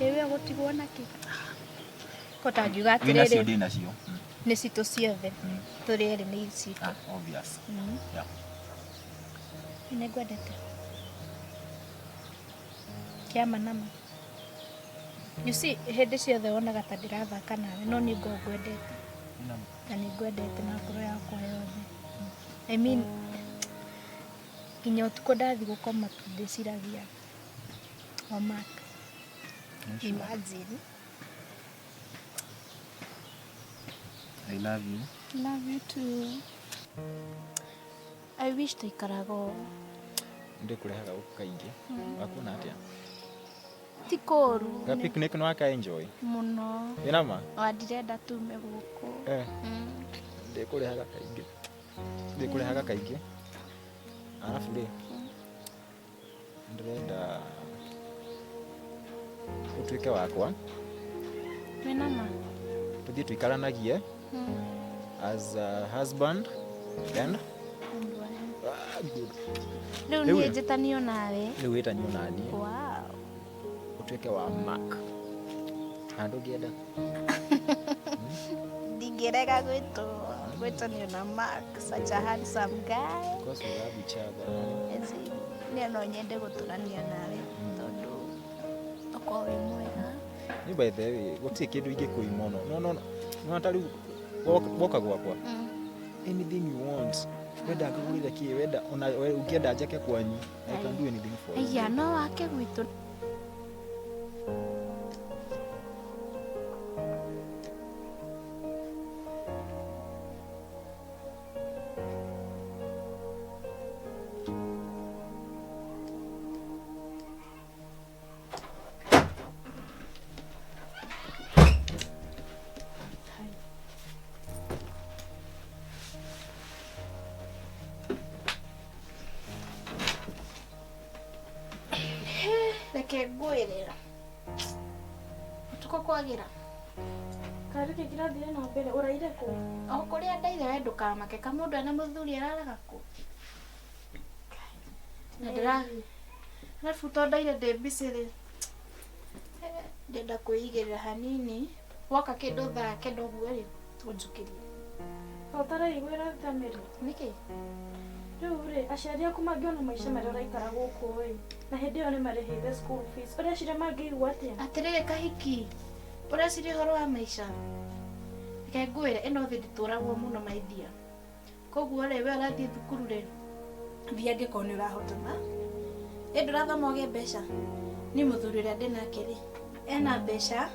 Ĩwe gũtigwo nakĩ? Ko tangiuga Wĩ nacio atĩrĩrĩ ndĩ nacio. nĩ citũ ciothe. Tũrĩ erĩ nĩ citũ. Ah, obvious. Yeah. Nĩ ngwendete. Kĩama nama. You see, hĩndĩ ciothe wonaga ta ndĩrathaka nawe no niĩ ngoragwo ngwendete. Na nĩ ngwendete na ngoro yakwa yothe. I mean, nginya ũtukũ ndathiĩ gũkoma tu ndĩciragia o Mark. Imagine. I love you. Love you too. I wish tũikaraga ũũ. Ndĩkũrehaga gũkũ kaingĩ. Wakuona atĩa? Ti kũũru. Ga picnic no aka enjoy. Mũno. Wĩna ma? Ona ndirenda tume gũkũ. Eh. Ndĩkũrehaga kaingĩ. Ndĩkũrehaga kaingĩ. Arabu rĩ, ndĩrenda ũtuĩke wakwa. Wĩna ma? Tũthiĩ tũikaranagie as a husband and ah, good. Rĩu Rĩu niĩ ĩ. njĩtanio nawe. Rĩu wĩtanio naniĩ Wow. ũtuĩke wa Mark. Na ndũngĩenda? Ndingĩrega gwĩtwo gwĩtanio na Mark, such a handsome guy. Because we love each other. As in, niĩ no nyende gũtũrania nawe tondũ ũkorwo wĩ mwega. Niĩ by the way, gũtirĩ kĩndũ ingĩkũima mũno. No no no ta rĩu woka gwakwa. Anything you want. Wenda ngũgũrĩre kĩ, wenda ona we ũngĩenda njake kwanyu, I can do anything for you. Aya no wake gwitũ. Reke ngwĩre ũtukũ kwagĩra. Karĩ kĩ kĩrathire na mbere ũraire kũ? O kũrĩa ndaire we ndũkamake kamũndũ ena mũthuri araraga kũ. Na ndĩra arabu to ndaire ndĩ busy rĩ ndĩrenda kwĩigĩrĩra hanini woka kĩndũ thaa kenda ũguo rĩ ũnjũkĩrie. Ũtaraiguĩra thamĩri? Nĩkĩ? Rĩu rĩ, aciari aku mangĩona maica marĩa ũraikara gũkũ ĩ, na hĩndĩ ĩyo nĩ marĩhĩte school fees, ũreciria mangĩigua atĩa? Atĩrĩrĩ kahiki, ũreciria ũhoro wa maica? Reke ngwĩre ĩno thĩ ndĩtũragwo mũno my dear. Koguo rĩ we ũrathiĩ thukuru rĩ thiĩ angĩkorwo nĩ ũrahotana. Ĩ ndũrathoma ũgĩe mbeca? Niĩ mũthuri ũrĩa ndĩnake rĩ ena mbeca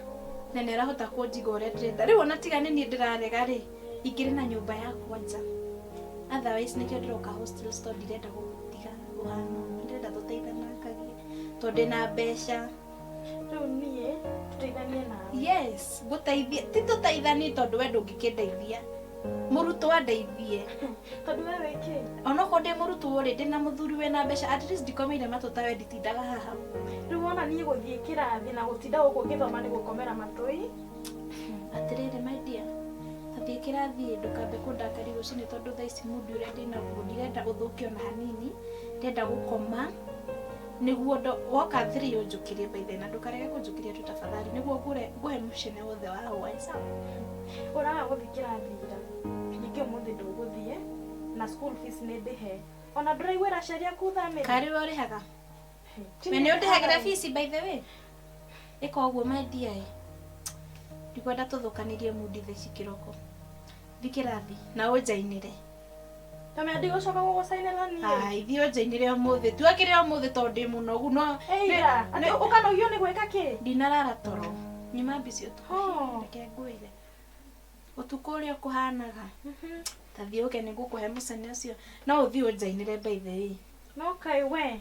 na nĩ arahota kũnjiga ũrĩa ndĩrenda. Rĩu ona tiga nĩ niĩ ndĩrarega rĩ ingĩrĩ na nyũmba yakwa nja. Otherwise nĩkĩo ndĩroka hostels tondũ ndirenda gũtiga ũhana ũguo. Ndĩrenda tũteithanangagie tondũ ndĩna mbeca. Rĩu niĩ tũteithanie nawe. Yes, ngũteithie. Ti tũteithanie tondũ we ndũngĩkĩndeithia. Mũrutwo andeithie. Tondũ we wĩ kĩ? Onokorwo ndĩ mũrutwo rĩ ndĩna mũthuri wĩna mbeca at least ndikomeire matũ ta we nditindaga haha. Rĩu wona niĩ gũthiĩ kĩrathi na gũtinda gũkũ ngĩthoma nĩ gũkomera matũ-ĩ. Atĩrĩrĩ my dear, ta thiĩ kĩrathi ndũkambe kũndakaria rũcinĩ tondũ thaa ici mũndũ ũrĩa ndĩnaguo ndirenda ũthũke ona hanini, ndĩrenda gũkoma nĩguo woka 3 ũnjũkĩrie by the na ndũkarege kũnjũkĩria tu tafadhali nĩguo ngũre ngũhe mũcene wothe wa hwaĩ sawa. Ũraga gũthiĩ kĩrathi ira, ningĩ ũmũthĩ ndũgũthiĩ na school fees nĩ ndĩhe. Ona ndũraiguĩra aciari aku thamĩri? Karĩ we ũrĩhaga? We nĩ ũndĩhagĩra fees by the way? Ĩka ũguo my dear ĩ. Ndikwenda tũthũkanĩrie mundi thaa ici kĩroko. Thiĩ kĩrathi na ũnjainĩre. Kamenya ndigũcoka gũgũcainĩra niĩ. Ai, thiĩ ũnjainĩre ũmũthĩ. Tua kĩrĩa ũmũthĩ tondũ ndĩ mũnogu no Ĩira, atĩ ũkanogio nĩ gwĩka kĩ? Ndinarara toro. Nyuma mbici ũtukũ. Reke ngwĩre. Ũtukũ ũrĩa ũkũhanaga. Ta thiĩ ũke nĩ ngũkũhe mũcene ũcio. No ũthiĩ ũnjainĩre by the way. No kaĩ we.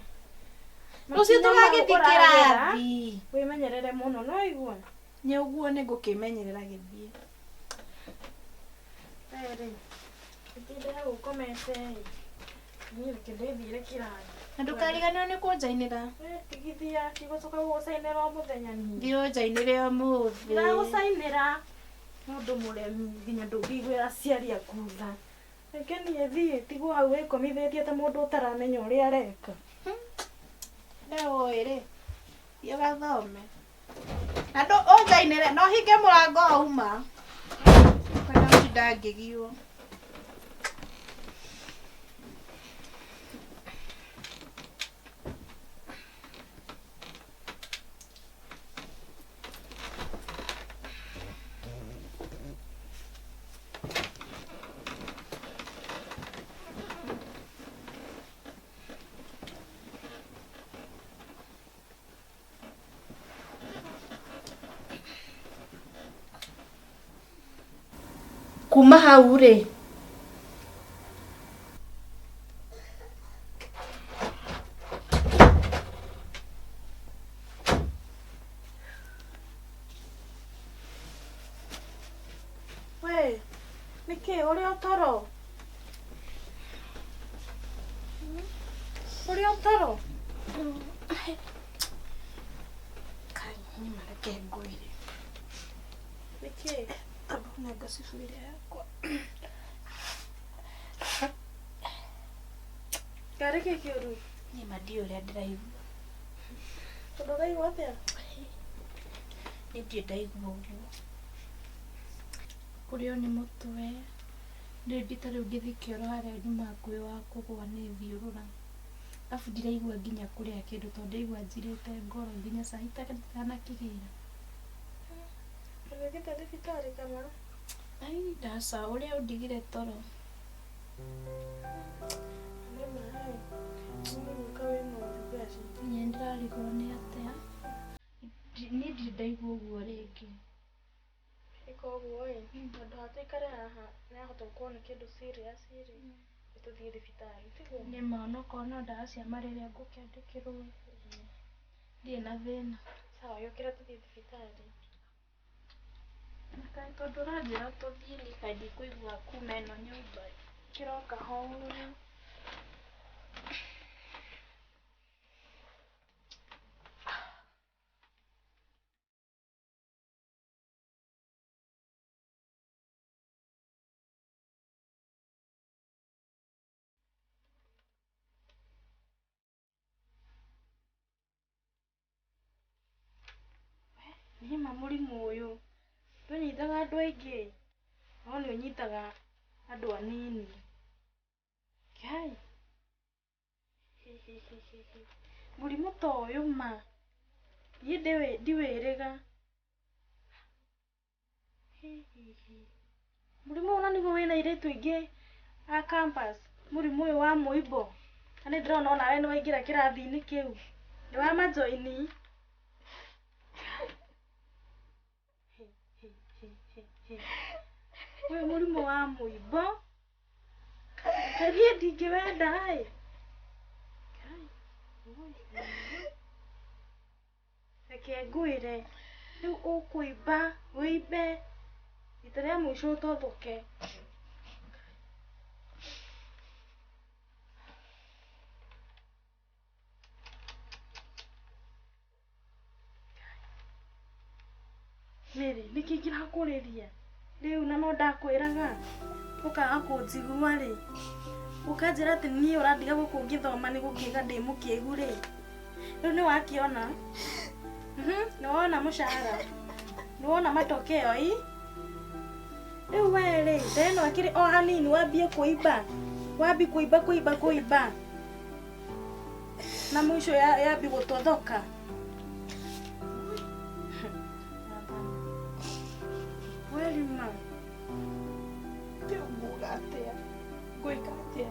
Rũciũ tũgagĩthiĩ kĩrathi. Wĩmenyerere mũno no igua. Nĩ ũguo nĩ ngũkĩmenyerera gĩthiĩ. Rĩ, ũtinde hau ũkomete ĩ. Niĩ reke ndĩthiĩre kĩrathi. Na ndũkariganĩrwo nĩ kũnjainĩra. Tigithia ndigũcoka gũgũcainĩra o mũthenya niĩ. Thiĩ ũnjainĩre ũmũthĩ. Ndagũcainĩra. Nĩ ũndũ mũremi nginya ndũngĩiguĩra aciari aku tha. Reke niĩ thiĩ tigwo hau wĩkomithĩtie ta mũndũ ũtaramenya ũrĩa areka. We ũĩ rĩ, thiĩ ũgathome. Na ndũ ũnjainĩre na ũhinge mũrango wauma. Kwenda gũtinda ngĩgiwo. Kuma hau rĩ, We, nĩkĩ ũrĩ o toro? Ũrĩ o toro? Kai, nyuma reke ngwĩre. Nĩkĩ? Amba ũnenge cibu ĩrĩa yakwa. Karĩ kĩ kĩũru? Niĩ ma ndiũĩ ũrĩa ndĩraigua. Tondũ ũraigua atĩa? Niĩ ndirĩ ndaigua ũguo. Kũrĩo nĩ mũtwe. Ndĩ ta rĩu ngĩthiĩ kĩoro harĩa nyuma hakuhĩ wa kũgũa nĩ thiũrũra. Arabu ndiraigua nginya kũrĩa kĩndũ tondũ ndaigua njirĩte ngoro nginya cai itanakĩgĩra. Ũgĩthiĩte thibitarĩ kana? Ai ndaca ũrĩa ũndigire toro. Nĩ ma ĩ, ũgũka wĩna ũrugarĩ. Niĩ ndĩrarigwo nĩ atĩa. Niĩ ndirĩ ndaigua ũguo rĩngĩ. Ĩka ũguo ĩ, handũ ha tũikare haha nĩyahota gũkorwo nĩ kĩndũ serious rĩ, nĩtũthiĩ thibitarĩ tiguo? Nĩ ma onokorwo no ndawa cia malaria ngũkĩandĩkĩrwo ndirĩ na thĩna. Sawa gĩũkĩra tũthiĩ thibitarĩ. Na kaĩ tondũ ũranjĩra tũthiĩ niĩ kaĩ ndikũigua kuma ĩno nyũmba ĩ. Kĩra o kahora. Nĩ ma mũrimũ ũyũ ndũnyitaga andũ aingĩ no nĩ ũnyitaga andũ anini. Ngai, mũrimũ ta ũyũ ma niĩ ndiwĩrĩga. Mũrimũ ũyũ na nĩguo wĩna airĩtu aingĩ a campus, mũrimũ ũyũ wa mũimbo. Na nĩ ndĩrona onawe nĩ waingĩra kĩrathi-inĩ kĩu, nĩ wamajoini. Ũyũ mũrimũ wa mũimbo kaĩ niĩ ndingĩwenda ĩ. Reke ngwĩre rĩu ũkũimba wĩimbe rita rĩa mũico ũtothoke. Mary, nĩkĩ kĩrakũrĩria rĩu na no ndakwĩraga ũkaga kũnjigua rĩ, ũkanjĩra atĩ niĩ ũrandiga gũkũ ngĩthoma nĩ gũkĩga ndĩ mũkĩgu rĩ, rĩu nĩ wakĩona? Nĩ wona mũcara? Nĩ wona matokeo ĩ? Rĩu we rĩ, nda ĩno ĩkĩrĩ o hanini wambie kũimba, wambi kũimba kũimba kũimba na mũico yambi gũtothoka. Werima. Rĩu nguga atĩa? Ngwĩka atĩa?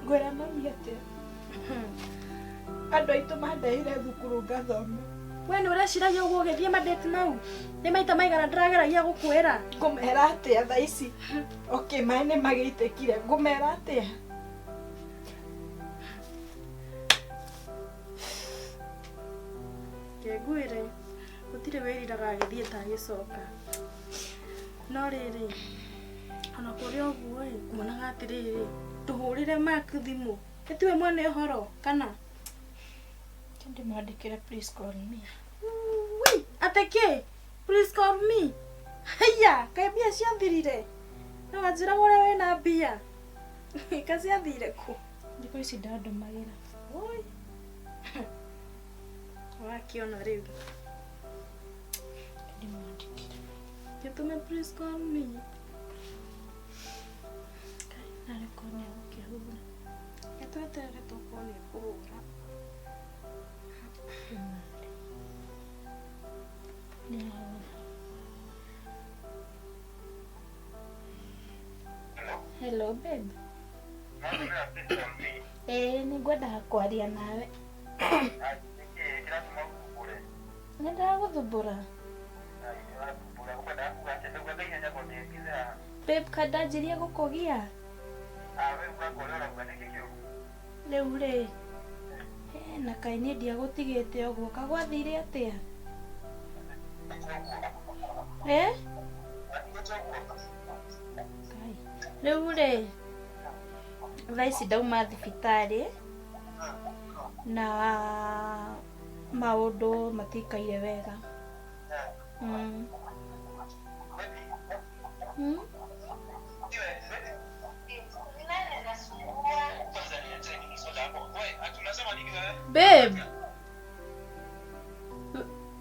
Ngwĩra mami atĩa? Andũ aitũ mandehire thukuru ngathome. We nĩ ũreciragia ũguo ũgĩthiĩ mandate mau? Nĩ maita maigana ndĩrageragia gũkwĩra? Ngũmera atĩa thaa ici? Okay, maĩ nĩ magĩitĩkire. Ngũmera atĩa? Reke ngwĩre, gũtirĩ wĩriraga agĩthiĩ ta agĩcoka. No rĩrĩ, ona kũrĩ ũguo ĩ, nguonaga atĩrĩrĩ, tũhũrĩre Mark thimũ. Ĩtiwe mwene ũhoro kana? Ndĩmwandĩkĩre please call me. Ui, atĩ kĩ? Please call me. Haiya, kaĩ mbia ciathirire? Na wanjĩraga ũrĩa wĩna mbia. Kaciathire kũ? Thikũ ici ndandũmagĩra. Oi. Wakĩona rĩu. Ndĩmwandĩkĩre. Gĩtũme please call me. Kai, narĩ korwo nĩ egũkĩhũra. Gĩtweterere tũkorwo nĩ ekũhũra. Nĩ ahũra. Hello babe. Ĩĩ nĩ ngwendaga kwaria nawe. Nĩ ndagũthumbũra. Babe kaĩ ndanjirie gũkũgia? Rĩu rĩ, na kaĩ niĩ ndiagũtigĩte ũguo kagwathire atĩa? Eh? Kai. Rĩu rĩ, thaa ici ndauma thibitarĩ na maũndũ matikaire wega. Mm. Mm? Babe.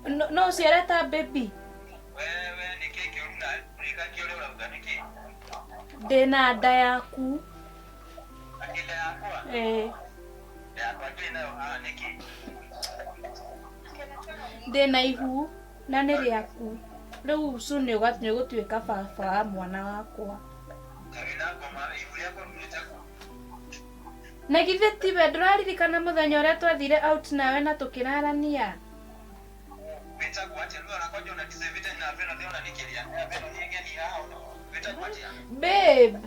No, no ũciareta baby. Ndĩna nda yaku. Eh. Ndĩna ihu na nĩ rĩaku. Rĩu soon nĩ ũgũtuĩka baba wa mwana wakwa. Na githĩ tiwe ndũraririkana mũthenya ũrĩa twathire out nawe na tũkĩrarania? Babe.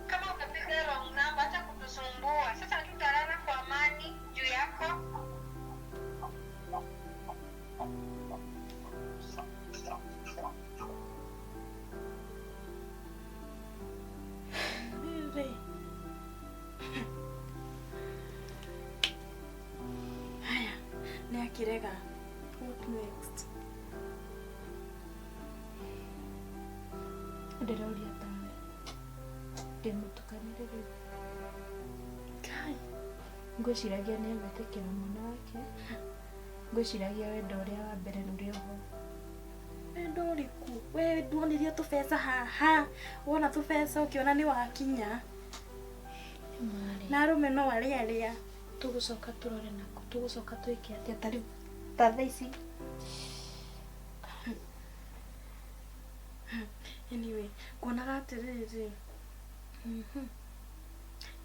Kama umepiga wrong number, acha kutusumbua. Sasa hatutalala kwa amani juu yako. Rĩ. Haya, nĩ akĩrega. What next? Ndĩroria tawe. Ndĩmũtukanĩre rĩu. Kai. Ngwĩciragia nĩ egwĩtĩkĩra mwana wake. Ngwĩciragia wendo ũrĩa wa mbere ũrĩ oho. Wendo ũrĩkũ? We nduonirie tũbeca haha. Wona tũbeca ũkĩona nĩ wakinya. Na arũme no arĩa arĩa. Tũgũcoka tũrore nako. Tũgũcoka twĩke atĩa ta rĩu ta thaa ici. Anyway, nguonaga atĩrĩrĩ.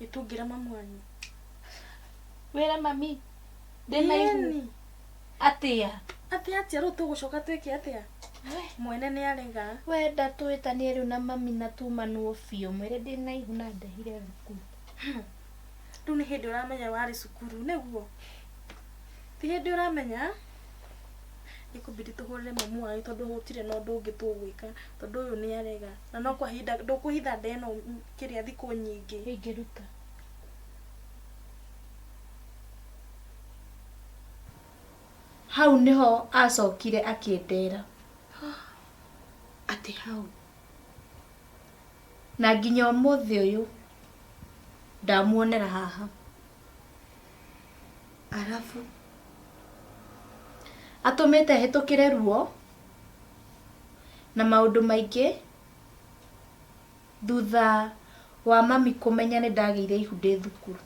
Ĩ tũngĩra mamu wanyu. Wĩra mami. Ndĩna ihu. Ĩni. Atĩa? Atĩa atĩa rĩu tũgũcoka twĩke atĩa? Mwene nĩ arega. Wenda twĩtanie rĩu na mami na tumanwo biũ mwĩre ndĩna ihu na ndehire thukuru. Rĩu nĩ hĩndĩ ũramenya warĩ cukuru nĩguo? Ti hĩndĩ ũramenya? Ĩkũbidi tũhũrĩre mamu wanyu tondũ gũtirĩ na ũndũ ũngĩ tũgwĩka tondũ ũyũ nĩ arega. Na no kwa ihinda ndũkũhitha nda ĩno kĩrĩa thikũ nyingĩ. Ingĩruta. Hau nĩho acokire akĩndera. Atĩ hau. Na nginya ũmũthĩ ũyũ ndamuonera haha. Arabu. Atũmĩte hĩtũkĩre ruo na maũndũ maingĩ thutha wa mami kũmenya nĩ ndagĩire ihu ndĩ thukuru.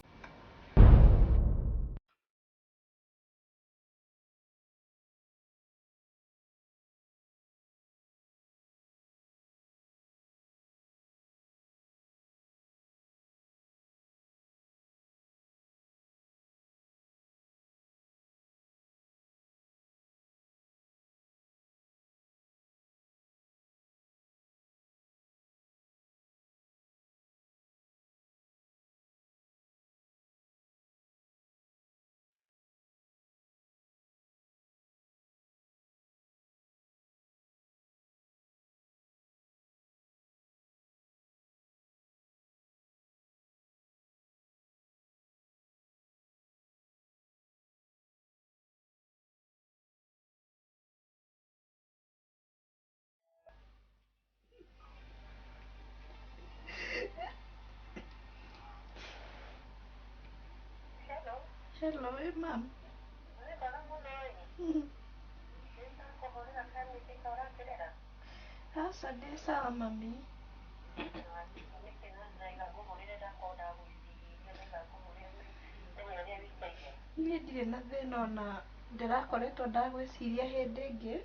Ĩ mam. Aca ndĩ sawa mami. Niĩ ndirĩ na thĩna ona ndĩrakoretwo ndagwĩciria hĩndĩ ĩngĩ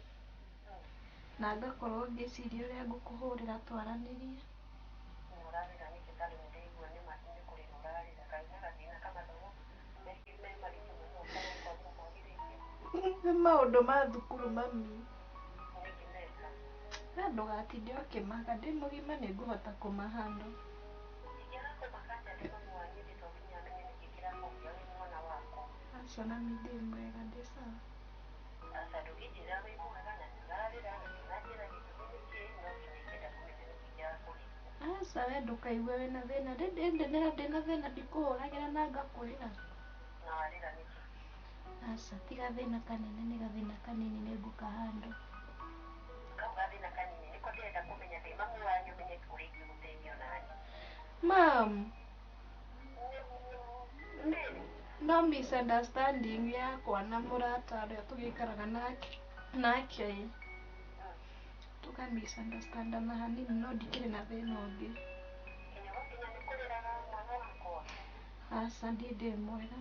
na ngakorwo ngĩciria ũrĩa ngũkũhũrĩra twaranĩrie. Nĩ maũndũ ma thukuru mami. Na ndũgatinde ũkĩmaka, ndĩ mũgima nĩ ngũhota kũmahandle. Aca mami ndĩ mwega, ndĩ sawa. Aca we ndũkaigue wĩna thĩna, ndĩna thĩna ndikũhũragĩra na ngakwĩra. Aca ti gathĩna kanene, nĩ gathĩna kanini nĩ ngũkahandle. Mam, no misunderstanding yakwa na mũrata ũrĩa tũgĩikaraga nake tũka misunderstandana hanini no ndikĩrĩ na thĩna ũngĩ. Aca niĩ ndĩ mwega.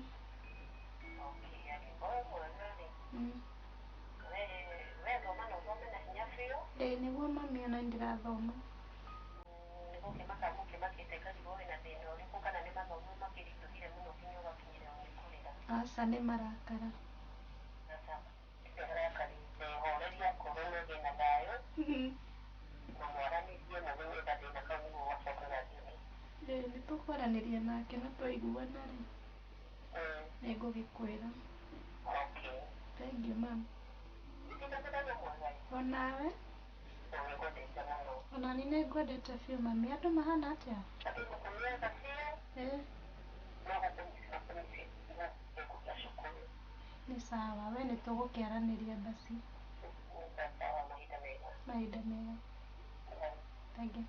Ĩĩ nĩguo mami ona nĩ ndĩrathoma. Aca nĩ marakara. Ĩĩ nĩ tũkwaranĩria nake na twaiguana rĩ, nĩ ngũgĩkwĩra. Thank you mam. Onawe? Ona niĩ nĩ ngwendete biũ mami. Andũ mahana atĩa? Ĩĩ. Nĩ sawa, we nĩ tũgũkĩaranĩria basi. Mahinda mega. Thank you.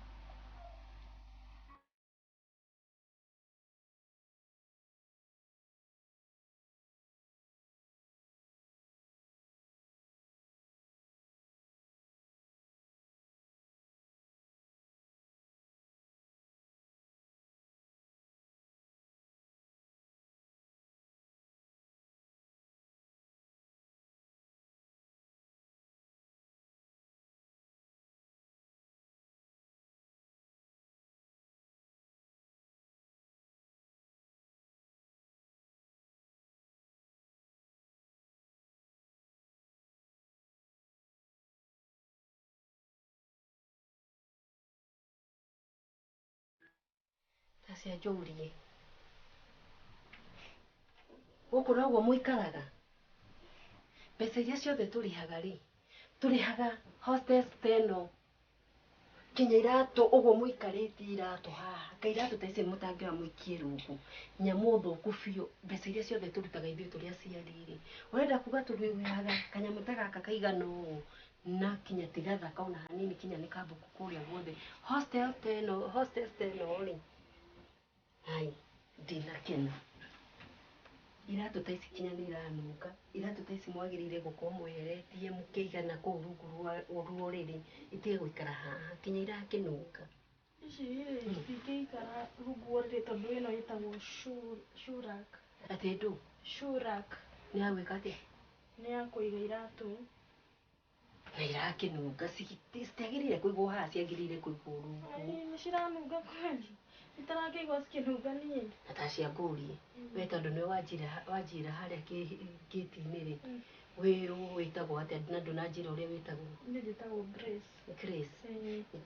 Tacia njũrie gũkũ noguo mũikaraga mbeca iria ciothe tũrĩhaga rĩ tũrĩhaga hostess teno kinya iratũ ũguo mũikarĩtie iratũ haha ka iratũ ta ici mũtangĩoya mũikie rungu nyamũ thũku biũ mbeca iria ciothe tũrutaga ithuĩ tũrĩ aciari rĩ ũrenda kuga tũrĩhaga kanyamũ ta gaka kaigana ũũ na kinya ti gathaka ona hanini kinya nĩ kambuku kũrĩa guothe hostel teno hostess teno rĩ ai ndinakena iratũ ta ici kinya nĩ iranunga iratũ ta ici mwagĩrĩire gũkorwo mweheretie mũkĩigana kũu rungu rwa rũrĩrĩ itige gũikara haha kinya irakĩnunga Ici rĩ itingĩikara rungu rwa rũrĩrĩ tondũ ĩno ĩtagwo shoe rack. Atĩ ndũ? Shoe rack. Nĩ ya gwĩka atĩa? Nĩ ya kũiga iratũ. Na irakĩnunga citiagĩrĩire kũigwo haha ciagĩrĩire kũigwo rungu. Nĩ ciranunga kweli? Itarakĩigua cikĩnunga niĩ. Na ta cia ngũrie we tondũ nĩwe wanjĩra harĩa gĩti-inĩ rĩ wĩrwo wĩtagwo atĩa na ndũnanjĩra ũrĩa wĩtagwo? Niĩ njĩtagwo Grace. Grace.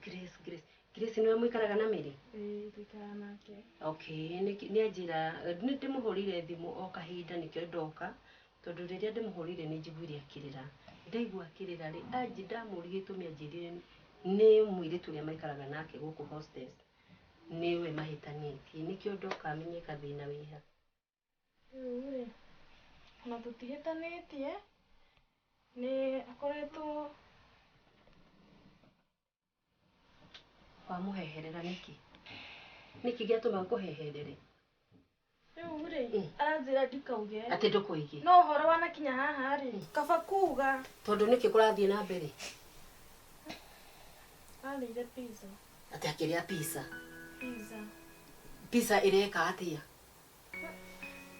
Grace Grace Grace nĩwe mũikaraga na Mary? Ĩĩ tũikaraga nake. Okay, nĩ anjĩra nĩ ndĩmũhũrĩire thimũ o kahinda nĩkĩo ndoka tondũ rĩrĩa ndĩmũhũrĩire nĩ njiguire akĩrĩra ndaigua akĩrĩra rĩ anji ndamũria gĩtũmi anjĩrire nĩ mũirĩtu ũrĩa maikaraga nake gũkũ hostess nĩwe mahĩtanĩtie nĩkĩo ndoka menye gathĩna wĩha. Rĩu rĩ ona tũtihĩtanĩtie nĩ akoretwo wamũheherera nĩkĩ? Nĩkĩ gĩatũma ngũheherere? Rĩu rĩ Aranjĩra ndikauge. Atĩ ndũkoige. No ũhoro wanakinya haha rĩ, kaba kuga. Tondũ nĩkĩ kũrathiĩ na mbere? Arĩire pizza. Atĩ akĩrĩa pizza. Pizza. Pizza ĩreka atĩa?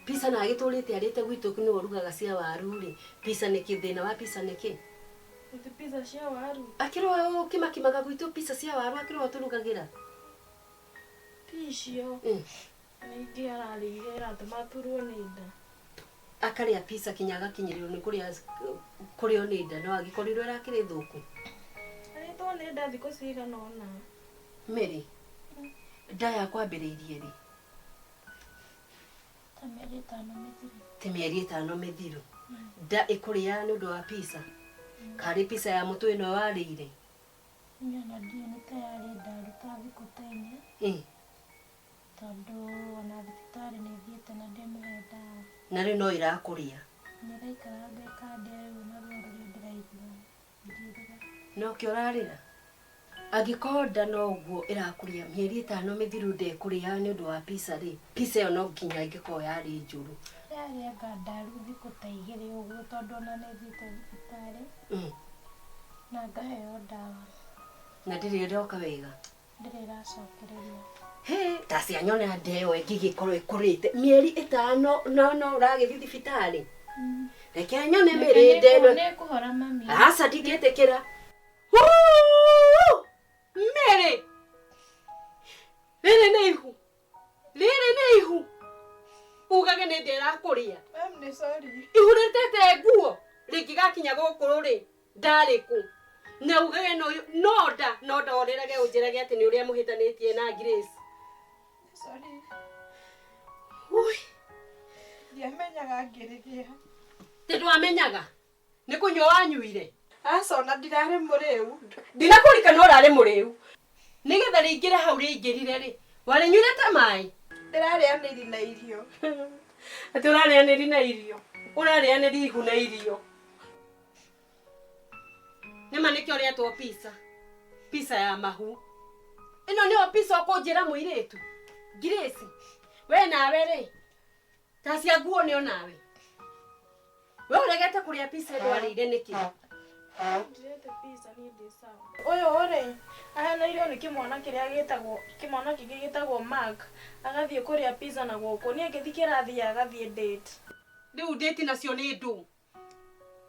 Pizza na agĩtũrĩte arĩte gwitũ nĩwe ũrugaga cia waru rĩ. Pizza nĩkĩ thĩna wa pizza nĩkĩ? Nĩ pizza cia waru. Akĩrwo ũkĩmakimaga gwitũ pizza cia waru akĩrwo tũrugagĩra. Ti icio. Ningĩ ararĩire ĩratũma aturwo nĩ nda. Akarĩa pizza kinya agakinyĩrĩrwo nĩ kũrĩa kũrĩo nĩ nda no agĩkorirwo ĩrakĩrĩ thũku. Arĩtwo nĩ nda thikũ cigana ũna. Mary, nda yakwa ambĩrĩirie rĩ? Ta mĩeri ĩtano mĩthiru. Ti mĩeri ĩtano mĩthiru. Nda ĩkũrĩa nĩ ũndũ wa pizza. Karĩ pizza ya mũtũ ĩno warĩire? Niĩ ona ndiũĩ nĩ ta yarĩ ndaru ta thikũ ta inya. Tondũ ona thibitarĩ nĩ thiĩte na ndĩmũhe ndawa. Na rĩu no ĩrakũrĩa? Nĩ ĩraikaranga ĩkandĩa rĩu na ruo rũrĩa ndĩraigua ngĩrĩra. Nokĩo ũrarĩra? Angĩkorwo nda no ũguo ĩrakũrĩa mĩeri ĩtano mĩthiru ndekũrĩa nĩ ũndũ wa pizza rĩ, pizza ĩyo no nginya ĩngĩkorwo yarĩ njũru. Yarĩ anga ndaru thikũ ta igĩrĩ ũguo tondũ ona nĩ thiĩte thibitarĩ na ngaheo ndawa. Na ndĩrĩ ĩroka wega? Ndĩrĩ ĩracokereria. He, ta cianyona nda ĩyo ĩngĩgĩkorwo ĩkũrĩte mĩeri ĩtano no no ũragĩthiĩ thibitarĩ. Reke nyone mĩrĩ nda ĩno. Nĩ ĩkũhora mami. Aca ndingĩtĩkĩra. Mary, rĩrĩ nĩ ihu. Rĩrĩ nĩ ihu. Ugage nĩ nda ĩrakũrĩa. Ma'am, nĩ sorry. Ihu rĩtete nguo rĩngĩgakinya gũkũ rĩ ndarĩ kũ? Na ugage no no nda no nda ũrĩrage ũnjĩrage atĩ nĩ ũrĩa mũhĩtanĩtie na Grace. Sorry. Ui. Ndiamenyaga ngĩrĩgĩa. Tĩ ndwamenyaga? Nĩ kũnyua wanyuire? Aca ona ndirarĩ mũrĩu. Ndinakũririkana ũrarĩ mũrĩu. Nĩgetha rĩingĩre hau rĩingĩrire rĩ, warĩnyuire ta maĩ? Ndĩrarĩanĩri na irio. Atĩ ũrarĩanĩri na irio. Ũrarĩanĩri ihu na irio. Nĩma nĩkĩo ũrĩetwo pizza. Pizza ya mahu. Ĩno nĩyo pizza ũkũnjĩra mũirĩtu. Grace, we nawe rĩ, ta cia nguo nĩo nawe. We ũregete kũrĩa pizza ndwarĩire nĩkĩ? Ndirĩte pizza niĩ ndĩ sawa. Ũyũ rĩ, aheanĩirwo nĩ kĩmwana kĩrĩa gĩtagwo kĩmwana kĩngĩ gĩtagwo Mark, agathiĩ kũrĩa pizza na gũkũ. Niĩ ngĩthiĩ kĩrathi agathiĩ date. Rĩu date nacio nĩ ndũ?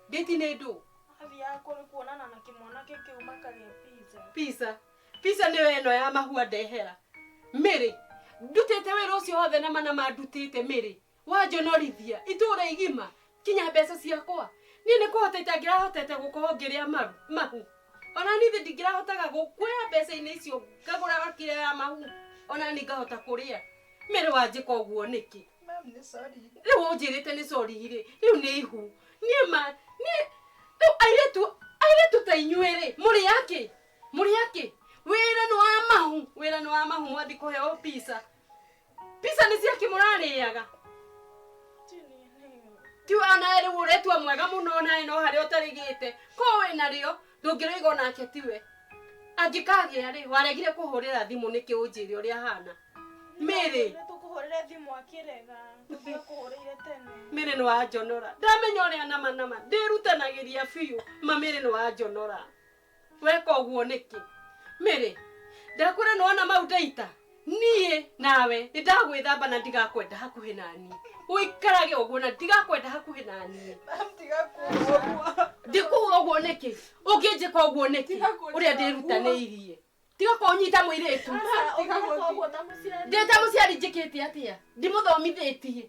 Date nĩ ndũ? Athiaga kũrĩ kuonana na kĩmwana kĩu makarĩa pizza. Pizza. Pizza nĩyo ĩno ya mahua ndehera. Mary, ndutĩte wĩra ũcio wothe na mana mandutĩte Mary. Wanjonorithia itũra igima kinya mbeca ciakwa. Niĩ nĩ kũhota itangĩrahotete gũkorwo ngĩrĩa mahu. Ona niĩ ndingĩrahotaga gũkuoya mbeca-inĩ icio ngagũra kĩrĩa ya mahu. Ona niĩ ngahota kũrĩa. Mary wanjĩka ũguo nĩkĩ? Ma'am, nĩ sorry. Rĩu ũnjĩrĩte nĩ sorry rĩ, rĩu nĩ ihu. Niĩ ma niĩ rĩu airĩtu ta inyuĩ rĩ, mũrĩ akĩ? Mũrĩ akĩ? Wĩra nĩ wa mahu, wĩra nĩ wa mahu mwathi kũheo pizza. Pizza nĩ ciakĩ mũrarĩaga? Ti ona rĩu ũretua mwega mũno nawe no harĩa ũtarĩgĩte. Ko wĩna rĩo ndũngĩrĩiga onake tiwe. Angĩkagĩa rĩ, waregire kũhũrĩra thimũ nĩkĩ ũnjĩre ũrĩa ahana? Mary, tũkũhũrĩre thimũ akĩrega. Tũkũhũrĩire tene. Mary nĩ wanjonora. Ndamenya ũrĩa nama nama ndĩrutanagĩria biũ. Ma Mary nĩ wanjonora. Weka ũguo nĩkĩ? Mary, ndakwĩra nĩ wona mau ndaita. Niĩ nawe nĩ ndagwĩthamba na ndigakwenda hakuhĩ naniĩ. Ũikarage ũguo na ndigakwenda hakuhĩ naniĩ. Tiga kuuga ũguo. Ndikuuga ũguo nĩkĩ? Ũngĩnjĩka ũguo nĩkĩ? Ũrĩa ndĩrutanĩirie. Tiga kũnyita mũirĩtu. Ndĩ ta mũciari njĩkĩte atĩa? Ndimũthomithĩtie.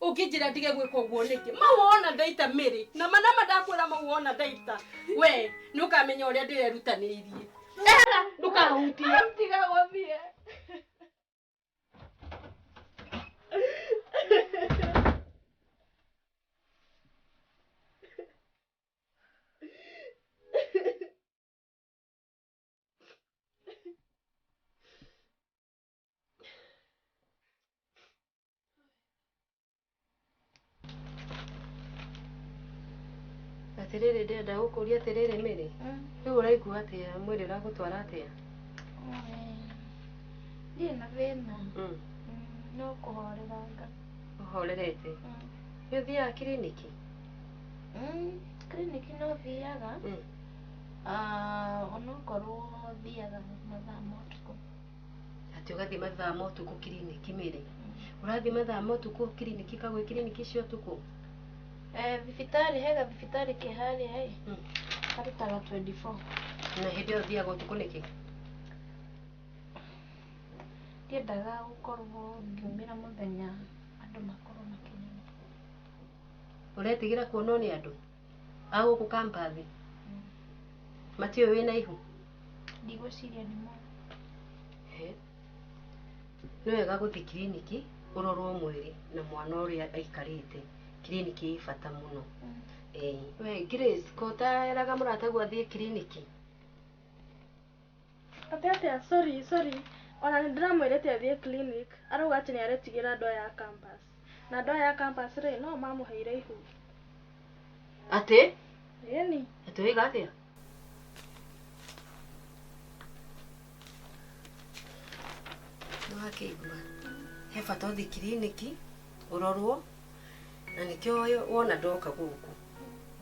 Ũngĩnjĩra ndige gwĩka ũguo nĩkĩ? Mau wona ndaita Mary. Na manama ndakwĩra mau wona ndaita. We nĩ ũkamenya ũrĩa ndĩrerutanĩirie. Ehera ndũkahutie. Tiga gũthiĩ. Atiriri ndĩrenda gũkũria atiriri Mary. Rĩu ũraigua atĩa mwĩrĩ ũragũtwara atĩa? Ndirĩ na thĩna. No kũhoreranga. Ũhorerete? Nĩ ũthiaga kiriniki? Kiriniki no thiaga. Ah, onokorwo thiaga mathaa ma ũtukũ. Atĩ ũgathiĩ mathaa ma ũtukũ kiriniki Mary? Ũrathiĩ mathaa ma ũtukũ kiriniki ka gwĩ kiriniki cia ũtukũ? Eh, thibitarĩ he gathibitarĩ ke harĩa ĩ. Karutaga 24. Na hĩndĩ ĩyo ũthiaga ũtukũ nĩkĩ? Ndiendaga gũkorwo ngiumĩra mũthenya andũ makorwo makĩnyona. Ũretigĩra kuonwo nĩ andũ a gũkũ campus? Matiũĩ wĩna ihu? Ndigwĩciria nĩ moĩ. He. Nĩ wega gũthiĩ kiriniki ũrorwo mwĩrĩ na mwana ũrĩa aikarĩte. Kiriniki ĩ bata mũno. Ĩĩ. We Grace, ko ũteraga mũrataguo athiĩ kiriniki? Atĩ atĩa? Sorry, sorry. Ona nĩ ndĩramwĩrĩte athiĩ clinic, arauga atĩ nĩ aretigĩra andũ aya a campus. Na andũ aya a campus rĩ, no o mamũheire ihu. Atĩ? Ĩni. Atĩ waiga atĩa? Nĩwakĩigua? He bata ũthiĩ kiriniki, ũrorwo, na nĩkĩo wona ndoka gũkũ.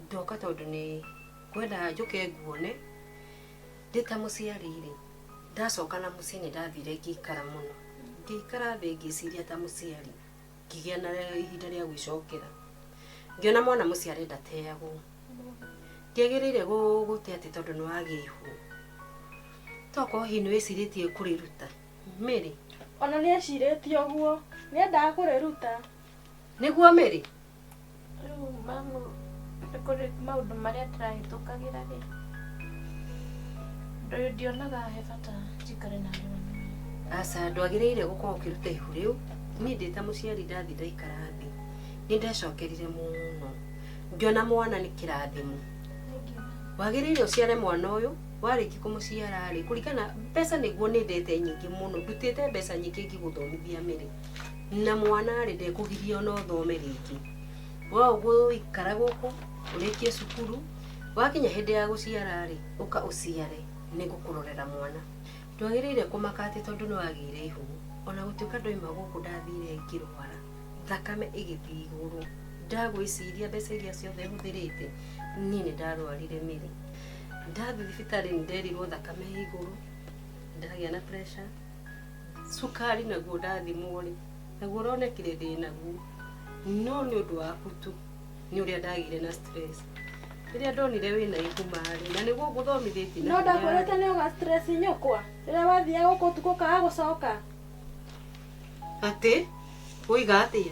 Ndoka tondũ nĩ ngwenda njũke nguone, ndĩ ta mũciari rĩ, ndacoka na mũciĩ nĩ ndathire ngĩikara mũno. Ngĩikara thĩ ngĩciria ta mũciari, ngĩgĩa na ihinda rĩa gwĩcokera. Ngĩona mwana mũciare ndateagwo. Ndiagĩrĩire gũte atĩ tondũ nĩ wagĩa ihu. Tokorwo hihi nĩ wĩcirĩtie kũrĩruta. Mary? Ona nĩ ecirĩtie ũguo. Nĩ endaga kũrĩruta. Nĩguo Mary? Rĩu mamu nĩ kũrĩ maũndũ marĩa ndĩrahĩtũkagĩra rĩ, ndionaga he bata njikare na mwana ũyũ. Aca, ndwagĩrĩire gũkorwo ũkĩruta ihu rĩu. Niĩ ndĩ ta mũciari ndathiĩ ndaikara thĩ, nĩ ndecokerire mũno. Ngĩona mwana nĩ kĩrathimo. Wagĩrĩire ũciare mwana ũyũ, warĩkia kũmũciara rĩ, kũringana mbeca nĩguo nĩ ndete nyingĩ mũno, ndutĩte mbeca nyingĩ ngĩgũthomithia Mary. Na mwana rĩ, ndekũgiria ona ũthome rĩngĩ. We ũgũikara gũkũ, ũrĩkie cukuru, wakinya hĩndĩ ya gũciara rĩ, ũka ũciare, nĩngũkũrorera mwana. Ndwagĩrĩire kũmaka atĩ tondũ nĩ wagĩire ihu, ona gũtuĩka ndoima gũkũ ndathire ngĩrwara, thakame ĩgĩthiĩ igũrũ, ndagwĩciria mbeca iria ciothe hũthĩrĩte, niĩ nĩ ndarwarire Mary. Ndathiĩ thibitarĩ nĩ nderirwo thakame ĩ igũrũ, ndagĩa na pressure, cukari naguo ndathimwo rĩ, naguo ũronekire ndĩ naguo, no nĩ ũndũ waku tu, nĩ ũrĩa ndagĩire na stress. Rĩrĩa ndonire wĩna ihu marĩ, na nĩguo ngũthomithĩtie na No hinya ndakwĩrĩte nĩ ũga stress nyũkwa rĩrĩa wathiaga gũkũ ũtukũ ũkaga gũcoka. Atĩ? Woiga atĩa?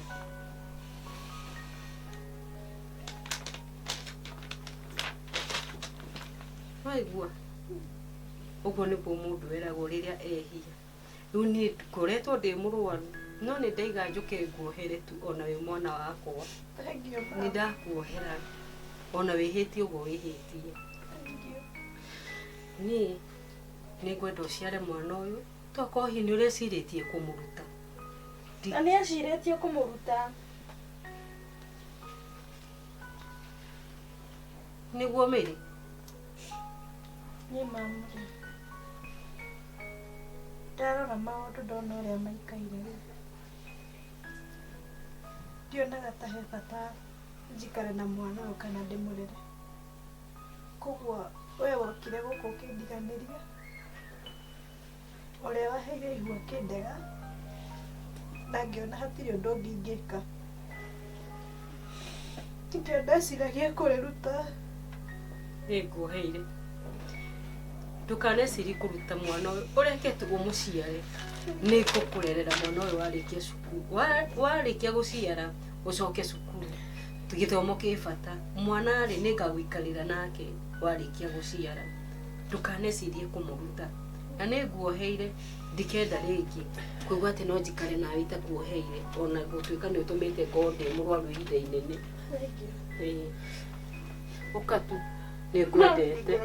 Waigua? Ũguo nĩguo mũndũ eragwo rĩrĩa ehia. Rĩu niĩ ngoretwo ndĩ mũrwaru, no nĩ ndaiga njũke nguohere tu ona wĩ mwana wakwa. Nĩ ndakuohera ona wĩhĩtie ũguo wĩhĩtie. Niĩ nĩ ngwenda ũciare mwana ũyũ, tokorwo hihi nĩ ũrecirĩtie kũmũruta. Na nĩ ecirĩtie kũmũruta. Nĩguo Mary? Niĩ mamu rĩ, ndarora maũndũ ndona ũrĩa maikaire rĩ, ndionaga ta he bata njikare na mwana ũyũ kana ndĩmũrere. Koguo we wokire gũkũ ũkĩndiganĩria, ũrĩa waheire ihu akĩndega, na ngĩona hatirĩ ũndũ ũngĩ ingĩka. Nĩkĩo ndeciragia kũrĩruta. Nĩ nguoheire. Ndũkanecirie kũruta mwana ũyũ, ũreke tu ũmũciare. Nĩ ngũkũrerera mwana ũyũ warĩkia cukuru. Warĩkia gũciara, ũcoke cukuru. Gĩthomo kĩ bata. Mwana rĩ, nĩ ngagũikarĩra nake warĩkia gũciara. Ndũkanecirie kũmũruta. Na nĩ nguoheire, ndikenda rĩngĩ kũigua atĩ no njikare nawe itakuoheire, ona gũtuĩka nĩ ũtũmĩte ngorwo ndĩ mũrwaru ihinda inene. Ĩĩ. Ũka tu, nĩ ngwendete.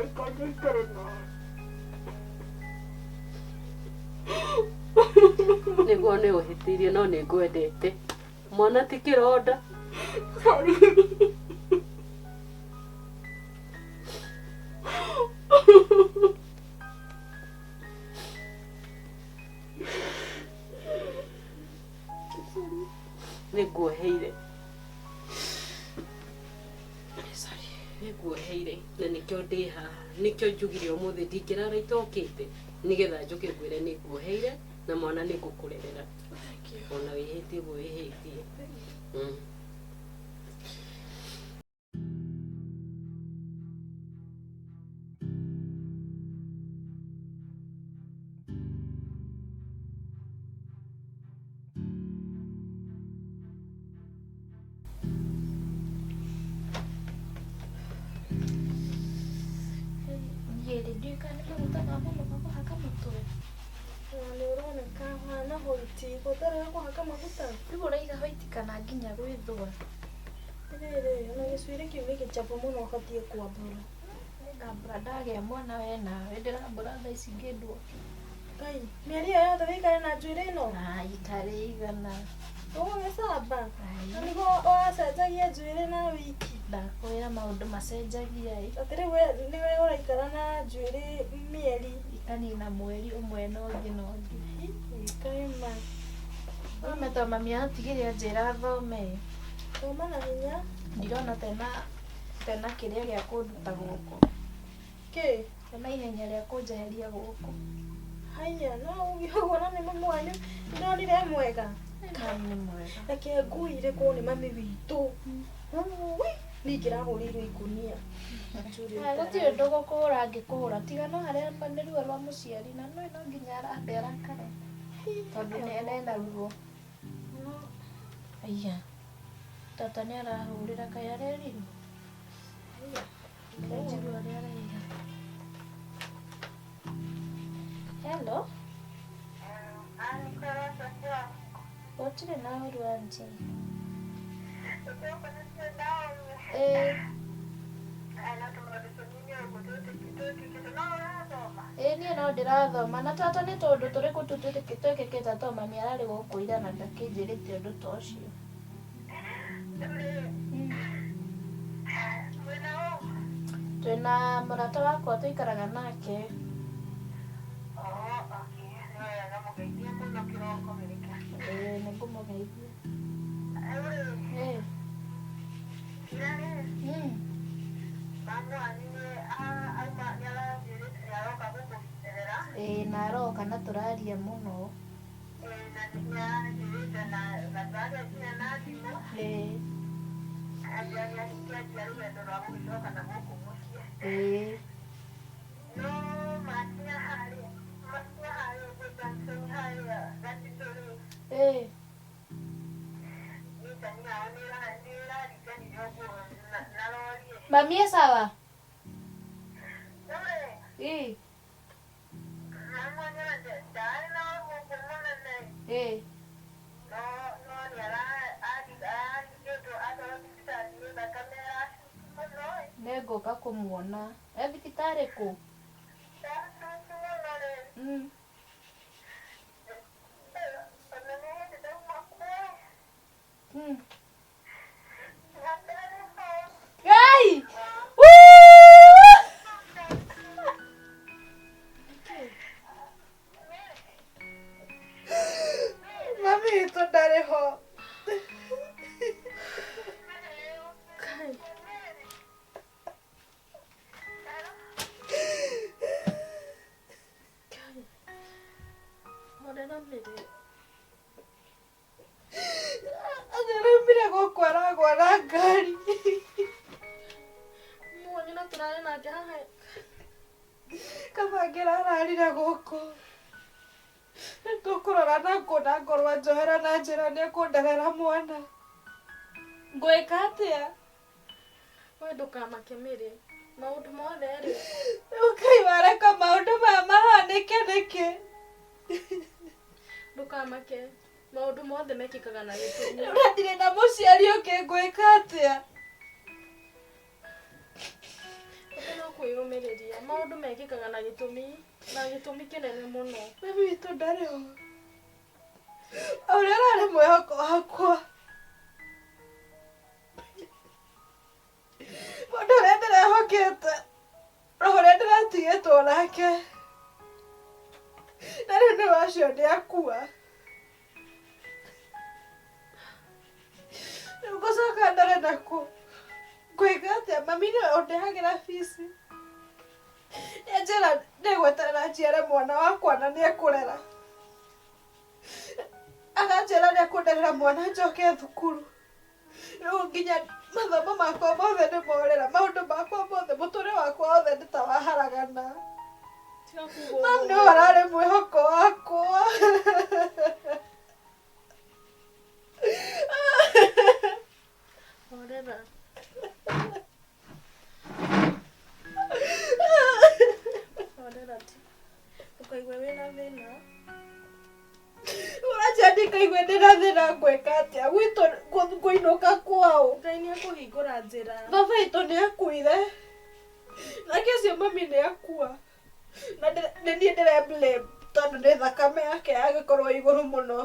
Nĩguo nĩ ũhĩtĩirie no nĩ ngwendete. Mwana ti kĩronda. Nĩ nguoheire. Nĩnguoheire na nĩkĩo ndĩ haha nĩkĩo njugire ũmũthĩ ndingĩrara itokĩte nĩgetha njũke ngwĩre nĩnguoheire na mwana nĩngũkũrerera ona wĩhĩtie ũguo wĩhĩtie. Niĩ rĩ ndiũĩ kana nĩ maguta ma mũndũ ma kũhaka mũtwe. Na nĩ ũroneka ũhana white, gũtarĩ wa kũhaka maguta. Rĩu ũraiga white kana nginya gwĩthũa? Rĩrĩ, ona gĩcuĩrĩ kĩu nĩ gĩchafu mũno ũbatiĩ kwambũra. Nĩngambũra ndagĩa mwana we nawe, ndĩrambũra thaa ici ngĩndwo. Ngai, mĩeri ĩyo yothe wĩikare na njuĩrĩ ĩno? Ai, itarĩ igana. Ũgũgĩcamba? Na nĩguo ũracenjagia njuĩrĩ na wiki? Ndakwĩra maũndũ macenjagia ĩ. Atĩ rĩu we nĩwe ũraikara na njuĩrĩ mĩeri? Ikanina mweri ũmwe na ũngĩ na ũngĩ. Ngai ma. Thome to mami atigire anjĩra thome. Thoma na hinya. Ndirona tena kĩrĩa gĩa kũnduta gũkũ. Kĩ? Tena ihenya rĩa kũnjeheria gũkũ. Haiya, no uge ũguo na nĩ mami wanyu ndonire e mwega. Mami nĩ mwega. Reke nguire korwo nĩ mami witũ. Ui, niĩ ingĩrahũrĩirwo ikũnia. Gũtirĩ ũndũ gũkũhũra angĩkũhũra tiga no harĩa nĩ ruo rwa mũciari na nĩ no nginya arambe arakare tondũ nĩ ena ruo. Aiya, tata nĩ arahũrĩra kaĩ arerirwo? Njigue ũrĩa areira. Hello? Gũtirĩ na ũru auntie. Ĩĩ. Ĩĩ niĩ no ndĩrathoma na tata nĩ tũũndũ tũrĩkũ tu twĩkĩkĩte to mami ararĩ gũkũ ira na ndakĩnjĩrĩte ũndũ ta ũcio. Twĩna mũrata wakwa tũikaraga nake. Ĩĩ nĩngũmũgeithia. Ĩĩ. Ĩĩ na aroka na tũraria mũno. Ĩĩ. Ĩĩ. Ĩĩ. Mami e sawa? Ĩĩ. Ĩĩ. Nĩngũka kũmuona. E thibitarĩ kũ? Ngai! Mami witũ ndarĩ ho. Horera Mary. Araumire gũkũ aragwa na ngari. Muonye na tũrarĩ nake haha. Kaba angĩrararire gũkũ. Tũkũrora na kũ na ngorwo anjohera na njĩra nĩ ekũnderera mwana. Ngwĩka atĩa? We ndũkamake Mary. Maũndũ mothe rĩ. Ngai wareka maũndũ maya mahanĩke nĩkĩ? Ndũkamake. Maũndũ mothe mekĩkaga na gĩtũmi. Rĩu ndirĩ na mũciari ũngĩ ngwĩka atĩa? Bata no kwĩyũmĩrĩria. Maũndũ mekĩkaga na gĩtũmi, na gĩtũmi kĩnene mũno. Mami witũ ndarĩ ho. Ũrĩa ũrarĩ mwĩhoko wakwa. Mũndũ ũrĩa ndĩrehokete, na ũrĩa ndĩratigĩtwo nake. Na rĩu nĩ wacio nĩ akua. Rĩu ngũcoka ndore nakũ? Ngwĩka atĩa? Mami nĩwe ũndĩhagĩra bici. Nĩanjĩra ndĩgweterera njiare mwana wakwa na nĩekũrera. Akanjĩra nĩekũnderera mwana njoke thukuru. Rĩu nginya mathomo makwa mothe nĩmorĩra, maũndũ makwa mothe, mũtũrĩre wakwa wothe nĩ ta waharagana. Mam nĩwe ũrarĩ mwĩhoko wakwa. Horera. Horera ti. Ndũkaigue wĩna thĩna. Ũranjĩra ndikaigue ndĩna thĩna ngwĩka atĩa? Gwitũ ngũinũka kwao. Ngai nĩ ekũhingũra njĩra. Baba witũ nĩ akuire. Nake ũcio mami nĩ akua. Na nĩ niĩ ndĩre blame tondũ nĩ thakame yake yagĩkorwo igũrũ mũno.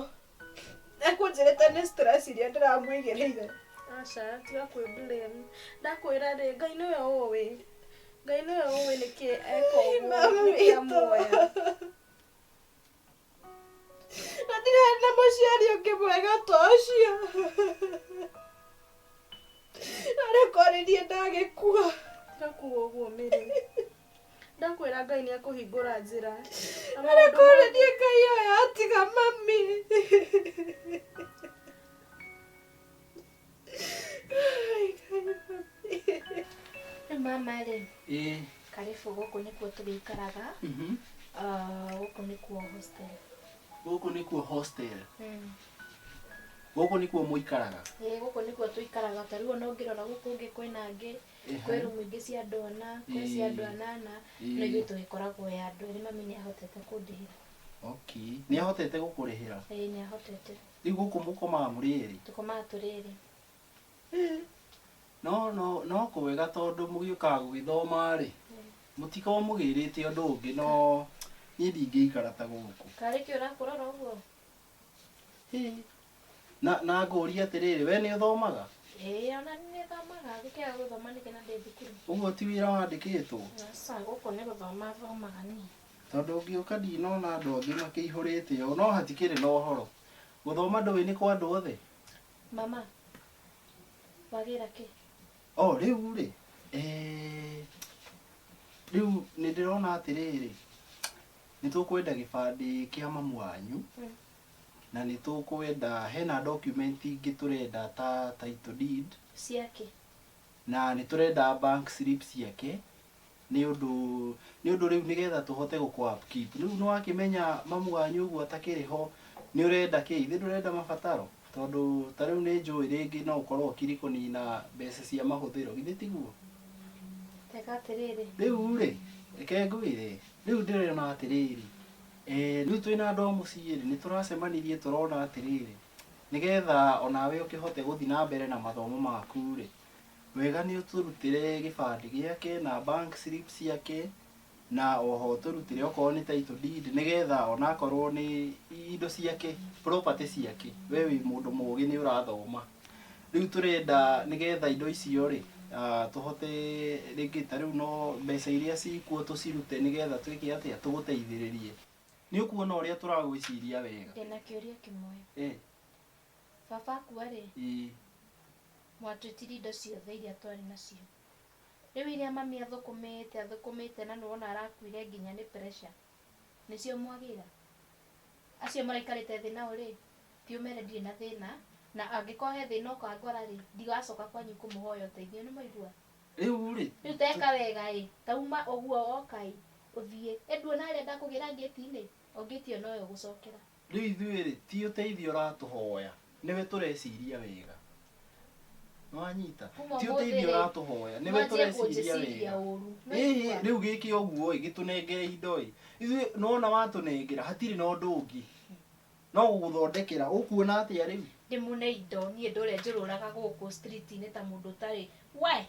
Ekũnjĩrĩte nĩ stress iria ndĩramũigĩrĩire. Aca, tiga kwĩ blame. Ndakwĩra rĩ, Ngai nĩwe ũĩ. Ngai nĩwe ũĩ nĩkĩ eka ũguo, nĩkĩ amuoya. Na ndirarĩ na mũciari ũngĩ mwega ta ũcio. Narĩ korwo nĩ niĩ ndagĩkua. Tiga kuga ũguo Mary. Ndakwĩra Ngai nĩ ekũhingũra njĩra. Na Narĩ maũndũ korwo nĩ niĩ Ngai oya atiga mami. Rĩu mama rĩ, Ĩĩ. karibu gũkũ nĩkuo tũgĩikaraga. Ah, gũkũ nĩkuo hostel. Gũkũ nĩkuo hostel. Gũkũ nĩkuo mũikaraga. Ĩĩ gũkũ nĩkuo tũikaraga ta rĩu ona ũngĩrora gũkũ ũngĩ kwĩna angĩ kwĩ rumu ingĩ cia andũ ana kwĩ cia andũ anana no ithuĩ tũgĩkoragwo ya andũ erĩ mami nĩ ahotete kũndĩhĩra. Okay. Nĩ ahotete gũkũrĩhĩra? Ĩĩ nĩ ahotete. Rĩu gũkũ mũkomaga mũrĩ erĩ? Tũkomaga tũrĩ erĩ. No no no kwega tondũ mũgĩũkaga gũgĩthoma rĩ, mũtikoragwo mũgĩrĩte ũndũ ũngĩ no niĩ ndingĩikara ta gũkũ. Karĩ kĩ ũrakũrora ũguo? Na na ngũrie atĩrĩrĩ, we nĩ ũthomaga? Ĩĩ ona nĩ thomaga, ngĩkĩaga gũthoma nĩkĩ na ndĩ thukuru. Ũguo ti wĩra wandĩkĩtwo? Aca, gũkũ nĩ gũthoma thomaga niĩ. Tondũ ngĩũka ndinona andũ angĩ makĩihũrĩte ũũ, no hatikĩrĩ na ũhoro. Gũthoma ndũĩ nĩ kwa andũ othe? Mama, wagĩra kĩ? Oh, rĩu rĩ, eh, rĩu nĩ ndĩrona atĩrĩrĩ, nĩ tũkwenda gĩbandĩ kĩa mamu wanyu, na nĩ tũkwenda hena document ingĩ tũrenda ta title deed, Ciake? na nĩ tũrenda bank slip ciake, nĩ ũndũ nĩ ũndũ rĩu nĩgetha tũhote gũkũ upkeep. Rĩu nĩ wakĩmenya mamu wanyu ũguo atakĩrĩ ho, nĩ ũrenda kĩ? Ithe ndũrenda mabataro? Tondũ ta rĩu nĩ njũĩ rĩngĩ no ũkorwo ũkiri kũnina mbeca cia mahũthĩro, githĩ tiguo? Teka atĩrĩrĩ. Rĩu rĩ, reke ngwĩre, rĩu ndĩrona atĩrĩrĩ, eh, rĩu twĩna andũ a mũciĩ rĩ, nĩ tũracemanirie tũrona atĩrĩrĩ, nĩgetha onawe ũkĩhote gũthiĩ na mbere na mathomo maku rĩ, Wega nĩ ũtũrutĩre gĩbandĩ gĩake na bank slip ciake na oho ũtũrutĩre okorwo nĩ title deed nĩgetha onakorwo nĩ indo ciake, property ciake, we wĩ mũndũ mũgĩ nĩ ũrathoma. Rĩu tũrenda nĩgetha indo icio rĩ, tũhote rĩngĩ ta rĩu no mbeca iria cikuo tũcirute nĩgetha twĩke atĩa, tũgũteithĩrĩrie. Nĩ ũkuona ũrĩa tũragwĩciria wega? Ndĩna kĩũria kĩmwe. Baba akua rĩ, mwatwĩtirie indo ciothe iria twarĩ nacio. Rĩu iria mami athũkũmĩte athũkũmĩte na nĩwona arakuire nginya nĩ pressure, nĩcio mwagĩra? Acio mũraikarĩte thĩ nao rĩ, thiĩ ũmere ndirĩ na thĩna, na angĩkorwo he thĩna ũkangora rĩ, ndigacoka kwanyu kũmũhoya ũteithio, nĩmwaigua? Rĩu rĩ, Rĩu teka wega ĩ, tauma ũguo woka ĩ, ũthiĩ. Ĩ nduona harĩa ndakũgĩra ngĩti-inĩ? O ngĩti ĩyo noyo ũgũcokera. Rĩu ithuĩ-rĩ, ti ũteithio ũratũhoya, nĩwe tũreciria wega. Nĩwanyita? Kuma Ti ũmũthĩ ũteithio rĩ, ũratũhoya, nĩwe mwanjie tũreciria kũnjĩciria wega. ũru. Ĩhĩ, Nĩwaigua? rĩu gĩke ũguo-ĩ, gĩtũnengere indo-ĩ. Ithuĩ nĩwona watũnengera, hatirĩ na ũndũ ũngĩ. No gũgũthondekera. Ũkuona atĩa rĩu? Ndĩmũne indo niĩ ndũre njũrũraga gũkũ street inĩ ta mũndũ ũtarĩ we!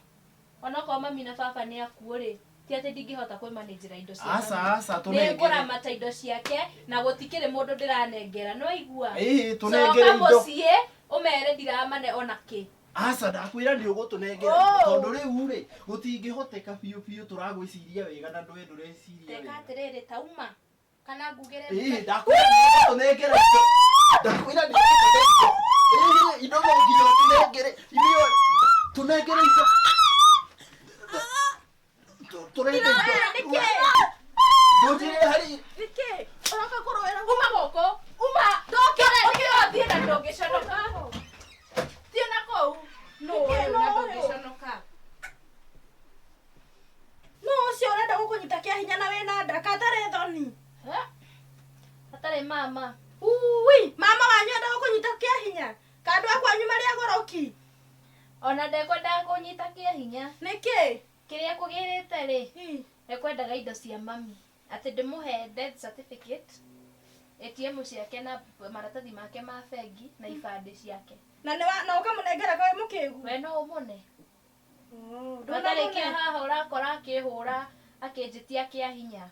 Onokorwo mami na baba nĩ akuũ rĩ, ti atĩ ndingĩhota kwĩ manage ra indo cia Aca, mami. aca, Nĩ tũnengere. ngũramata indo ciake na gũtikĩrĩ mũndũ ndĩranengera. Nĩ waigua? Ĩĩ, tũnengere Coka indo. mũciĩ ũmere ndiramane ona kĩ. Aca, ndakwĩra nĩ ũgũtũnengera Oh! indo, tondũ rĩu rĩ, gũtingĩhoteka biũ biũ tũragwĩciria wega na ndũe ndũreciria Teka wega. atĩrĩrĩ, tauma kana ngugĩre Ĩĩ, ndakwĩra nĩ ũgũtũnengera indo. Ndakwĩra nĩ ũgũtũnengera. Ĩĩ, indo no nginya ũtũnengere. Ithuĩ tũnengere indo. Tũrenda indo. Ndũnjĩrĩre harĩ Nĩkĩ? Ũroka kũrũĩra Uma gũkũ. Uma. Ndũkĩre nĩkĩ ũthiĩ na ndũngĩconoka. Thiĩ na kũu. Nũ ũyũ na ndũngĩconoka. Nũ ũcio ũrenda gũkũnyita kĩa hinya na wĩna nda katarĩ thoni? Hatarĩ mama. Ui, mama wanyu enda gũkũnyita kĩa hinya? Kandũ a kwanyu marĩ agũrũki? Ona ndekwendaga kũnyita kĩa hinya. Nĩkĩ? Kĩrĩa kũgĩrĩte rĩ, ekwendaga indo cia mami. Atĩ ndĩmũhe death certificate, ATM ciake na maratathi make ma bengi na ibandĩ ciake. Na nĩ na ũkamũnengera kaĩ mũkĩgu? We no ũmũne. Ndũnarĩkia haha ũrakora akĩhũra akĩnjĩtia kĩa hinya.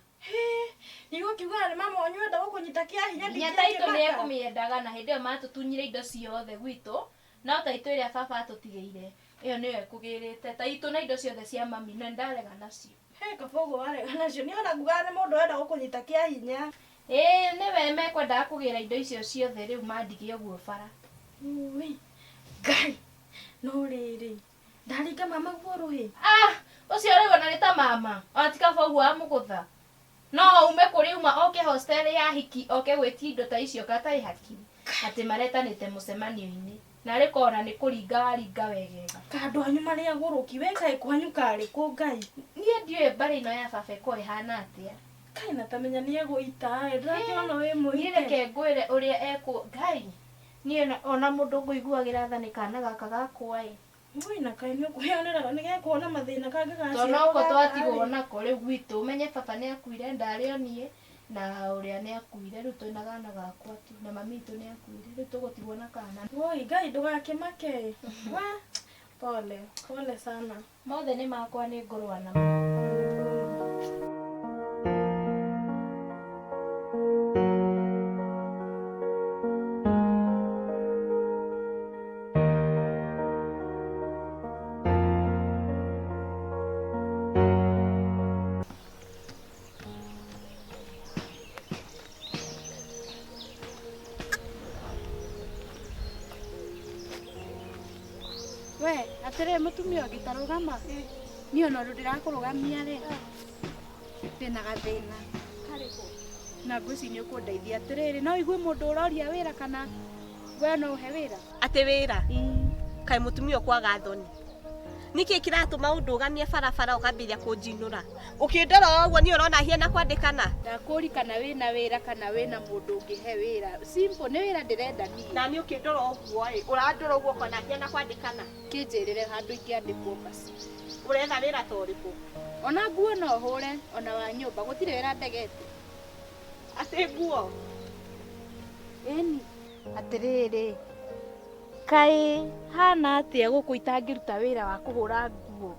Nĩgũkiuga nĩ mama wanyu enda gũkũnyita kĩa hinya Nginya taitũ nĩ ekũmĩendaga na hĩndĩ ĩyo matũtunyire indo ciothe gwitũ, no taitũ ĩrĩa baba atũtigĩire ĩyo nĩyo ĩkũgĩrĩte. Taitũ na indo ciothe cia mami na ndarega nacio. He kaba ũguo warega nacio. Niĩ ona ngugaga nĩ mũndũ ũrenda gũkũnyita kĩa hinya. Ĩĩ nĩwe mekwendaga kũgĩra indo icio ciothe rĩu mandige ũguo bara. Ui, Ngai, no rĩrĩ ndaringa mama guo rũhĩ. Ah, ũcio ũraigua na nĩ ta mama. Ona ti kaba ũguo wamũgũtha. No ume kũrĩ uma oke hostel ya hiki oke gwĩtia indo ta icio katarĩ hakiri. Atĩ maretanĩte mũcemanio-inĩ. Na rĩ kona nĩ kũringa waringa wegega. Kandũ anyu marĩ agũrũki we kaĩ kwanyu karĩ kũ Ngai? Niĩ ndiũĩ mbarĩ ĩno ya baba ĩkoragwo ĩhana atĩa. Kaĩ na tamenya nĩ egũita ĩ, ndĩrakĩona wĩ mũite. Niĩ reke ngwĩre ũrĩa ekũ Ngai. Niĩ ona mũndũ ngũiguagĩra tha nĩ kana gaka gakwa ĩ. Ui, na kaĩ nĩ ũkwĩyonera nĩ gekuona mathĩna kangĩgaciarwo. Tondũ noko twatigwo nako rĩu gwitũ ũmenye baba nĩ akuire ndarĩ o niĩ na ũrĩa nĩ akuire rĩu twĩna gana gakwa tu na mami witũ nĩ akuire rĩu tũgũtigwo na kana. Woi Ngai ndũgakĩmake. Wa pole pole sana. Mothe nĩ makwa nĩ ngũrũa namo. We, atĩrĩ mũtumia ũngĩ ta rũgama. Niĩ ona ũndũ ndĩrakũrũgamia rĩ, ndĩna gathĩna. Na ngwĩciria nĩ ũkũndeithia. Atĩrĩrĩ, no ũigue mũndũ ũroria wĩra kana we no ũhe wĩra? Atĩ wĩra? Kaĩ mũtumia ũkwaga thoni. Nĩkĩ kĩratũma ũndũgamie barabara ũkambĩrĩria kũnjinũra? Ũkĩndora ũguo niĩ ũrona hiana kwandĩkana? Ndakũũria kana wĩna wĩra kana wĩna mũndũ ũngĩhe wĩra. Simple, nĩ wĩra ndĩrenda niĩ. Na niĩ ũkĩndora ũguo ĩ, ũrandora ũguo ũkona hiana kwandĩkana? Kĩnjĩrĩre handũ ingĩandĩkwo basi. Ũretha wĩra ta ũrĩkũ? Ona nguo no hũre, ona wa nyũmba, gũtirĩ wĩra ndegete. Atĩ nguo? Ĩni. Atĩrĩrĩ, kaĩ hana atĩa gũkũ itangĩruta wĩra wa kũhũra nguo?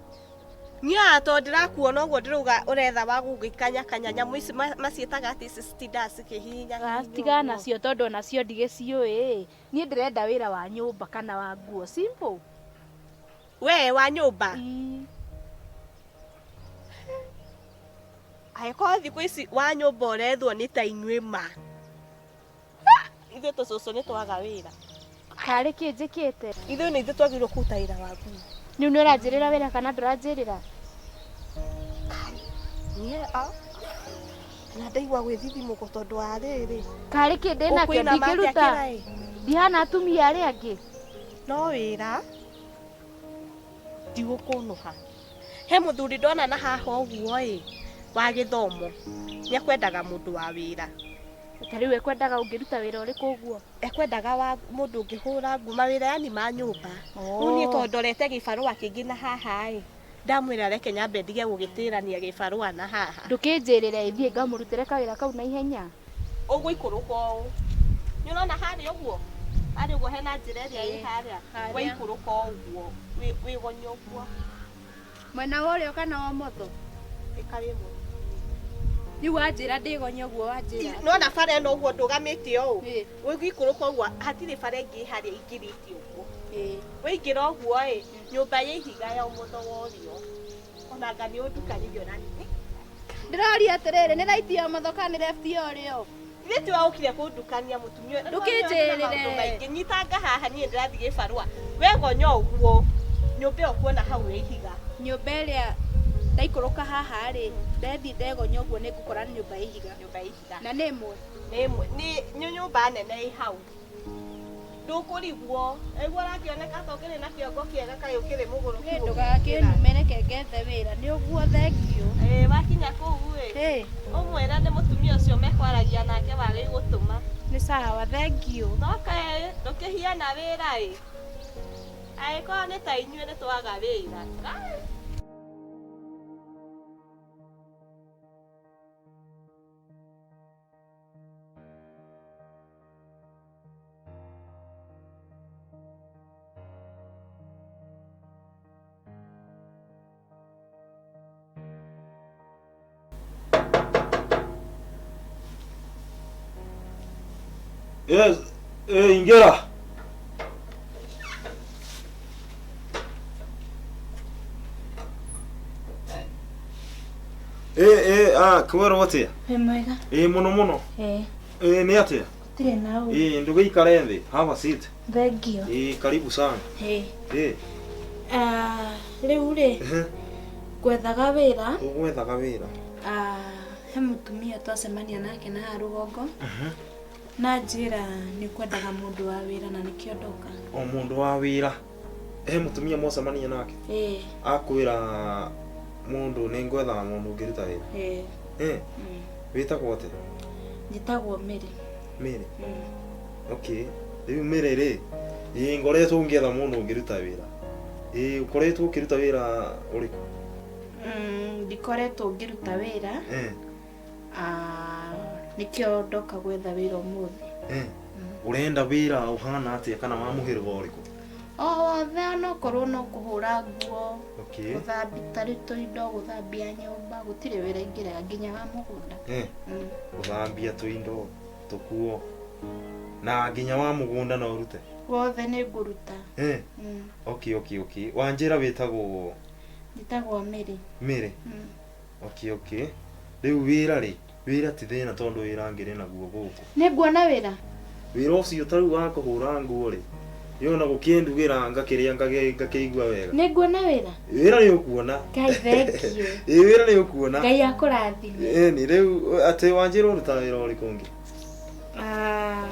Niĩ to ndĩrakuona ũguo ndĩrauga ũretha wa gũgĩkanyakanya nyamũ ici maciĩtaga atĩ ici citindaga cikĩhihinya. Tigana nacio tondũ onacio ndigĩciũĩ. Niĩ ndĩrenda wĩra wa nyũmba kana wa nguo. Simple. We wa nyũmba? Angĩkorwo thikũ ici wa nyũmba ũrethwo nĩ ta inyuĩ ma. Ithuĩ tũcũcũ nĩ twaga wĩra. Karĩ kĩ njĩkĩte? Ithuĩ nĩ ithuĩ twagĩrĩirwo kũruta wĩra wa nguo. Rĩu nĩ ũranjĩrĩra wĩra kana ndũranjĩrĩra? Niĩ a na ndaigua gwĩthithimũko tondũ wa rĩrĩ. Karĩ kĩ ndĩnakĩo ndingĩruta? Ndihana atumia arĩa angĩ. No wĩra ndigũkũnũha. He mũthuri ndona na haha ũguo ĩ wa gĩthomo nĩ ekwendaga mũndũ wa wĩra. Ta rĩu ekwendaga ũngĩruta wĩra ũrĩkũ ũguo? Ekwendaga wa mũndũ ũngĩhũra nguo mawĩra yani ma nyũmba. Rĩu niĩ tondũ ndorete gĩbarũa kĩngĩ na haha ĩ, ndamwĩra reke nyambe ndige gũgĩtĩrania gĩbarũa na haha. Ndũkĩnjĩrĩre ĩthiĩ ngamũrutĩre kawĩra kau na ihenya. Ũgũikũrũka ũũ. Nĩ ũrona harĩa ũguo? Harĩa ũguo hena njĩra ĩrĩa ĩ harĩa. Waikũrũka ũguo, wĩgonye ũguo. Mwena wa ũrĩo kana wa ũmotho? Ĩka wĩ mũno. Rĩu wanjĩra ndĩgonye ũguo wanjĩra. Nĩwona bara ĩno ũguo ndũgamĩte ũũ? Ũgĩikũrũka ũguo hatirĩ bara ĩngĩ harĩa ĩingĩrĩte ũguo. Waingĩra ũguo ĩ, nyũmba ya ihiga ya ũmotho wa ũrĩo. Ona anga nĩ ũndukanĩirio na niĩ. Ndĩroria atĩrĩrĩ, nĩ right ya ũmotho kana nĩ left ya ũrĩo? Ithuĩ tiwe ũkire kũndukania mũtumia ũyũ. Ndũkĩnjĩrĩre. Nyitanga haha niĩ ndĩrathiĩ gĩbarũa. Wegonya ũguo, nyũmba ĩyo ũkuona hau ya ihiga. Nyũmba ĩrĩa Ndaikũrũka haha rĩ, ndethiĩ ndegonya ũguo nĩ ngũkora nyũmba ya ihiga. Nyũmba ya ihiga. Na nĩ ĩmwe? Nĩ ĩmwe, nĩ nyũmba nene ĩ hau. Ndũkũrigwo. Aigua ũrakĩoneka ta ũkĩrĩ na kĩongo kĩega kaĩ ũkĩrĩ mũgũrũki Niĩ ndũgakĩnume reke ngethe wĩra. Nĩ ũguo thengiũ. Ĩĩ wakinya kũu ĩ, ũmwĩre nĩ mũtumia ũcio mekwaragia nake wagĩgũtũma. Nĩ sawa, thengiũ. Toka ĩ, ndũkĩhiana wĩra ĩ. Angĩkorwo nĩ ta inyuĩ nĩ twaga wĩra. Yes, ingĩra. Eh, ah, kwĩrwo atĩa? Wĩ mwega? Ĩ mũno mũno. Ĩĩ. Ĩ nĩ atĩa? Gũtirĩ na ũru. Ĩ ndũgĩikare thĩ. Have a seat. Thengiũ. Ĩ karibu sana. Ĩĩ. Ĩ. Ah, rĩu rĩ, ngwethaga wĩra. Ũgwethaga wĩra. Ah, he mũtumia twacemania nake na haha rũgongo. Na njĩra nĩ kwendaga mũndũ wa wĩra na nĩkĩo ndoka. O mũndũ wa wĩra. He mũtumia mwacemania nake? Ĩĩ. Akwĩra mũndũ nĩ ngwethaga mũndũ ũngĩruta wĩra. Ĩĩ. Eh. Wĩtagwo atĩa? Njĩtagwo Mary. Mary. Okay. Rĩu Mary rĩ, ĩ ngoretwo ngĩetha mũndũ ũngĩruta wĩra. Ĩ ũkoretwo ũkĩruta wĩra ũrĩkũ? Ndikoretwo ngĩruta wĩra. Eh. Ah, nĩkĩo ndoka gwetha wĩra ũmũthĩ. Eh. Ũrenda wĩra ũhana atĩa kana wa mũhĩrĩga ũrĩkũ? O wothe onokorwo no kũhũra nguo, Okay. gũthambia tarĩ tũindo, gũthambia nyũmba, gũtirĩ wĩra ingĩrega nginya wa mũgũnda. Eh. Gũthambia tũindo, tũkuo na nginya wa mũgũnda no ũrute? Wothe nĩ ngũruta. Eh. Okay, okay, okay. Wanjĩra wĩtagwo Njĩtagwo Mary. Mary? Okay, okay. Rĩu wĩra rĩ, wĩra ti thĩna tondũ wĩra ngĩrĩ naguo gũkũ. Nĩ nguona wĩra? Wĩra ũcio ta rĩu wa kũhũra nguo rĩ, ĩ ona gũkĩndugĩra ngakĩrĩa ngakĩigua wega. Nĩ nguona wĩra? Wĩra nĩ ũkuona. Ngai thengiũ. Ĩ wĩra nĩ ũkuona. Ngai akũrathime. Ĩni rĩu atĩ wanjĩra ũrutaga wĩra ũrĩkũ ũngĩ? Ah,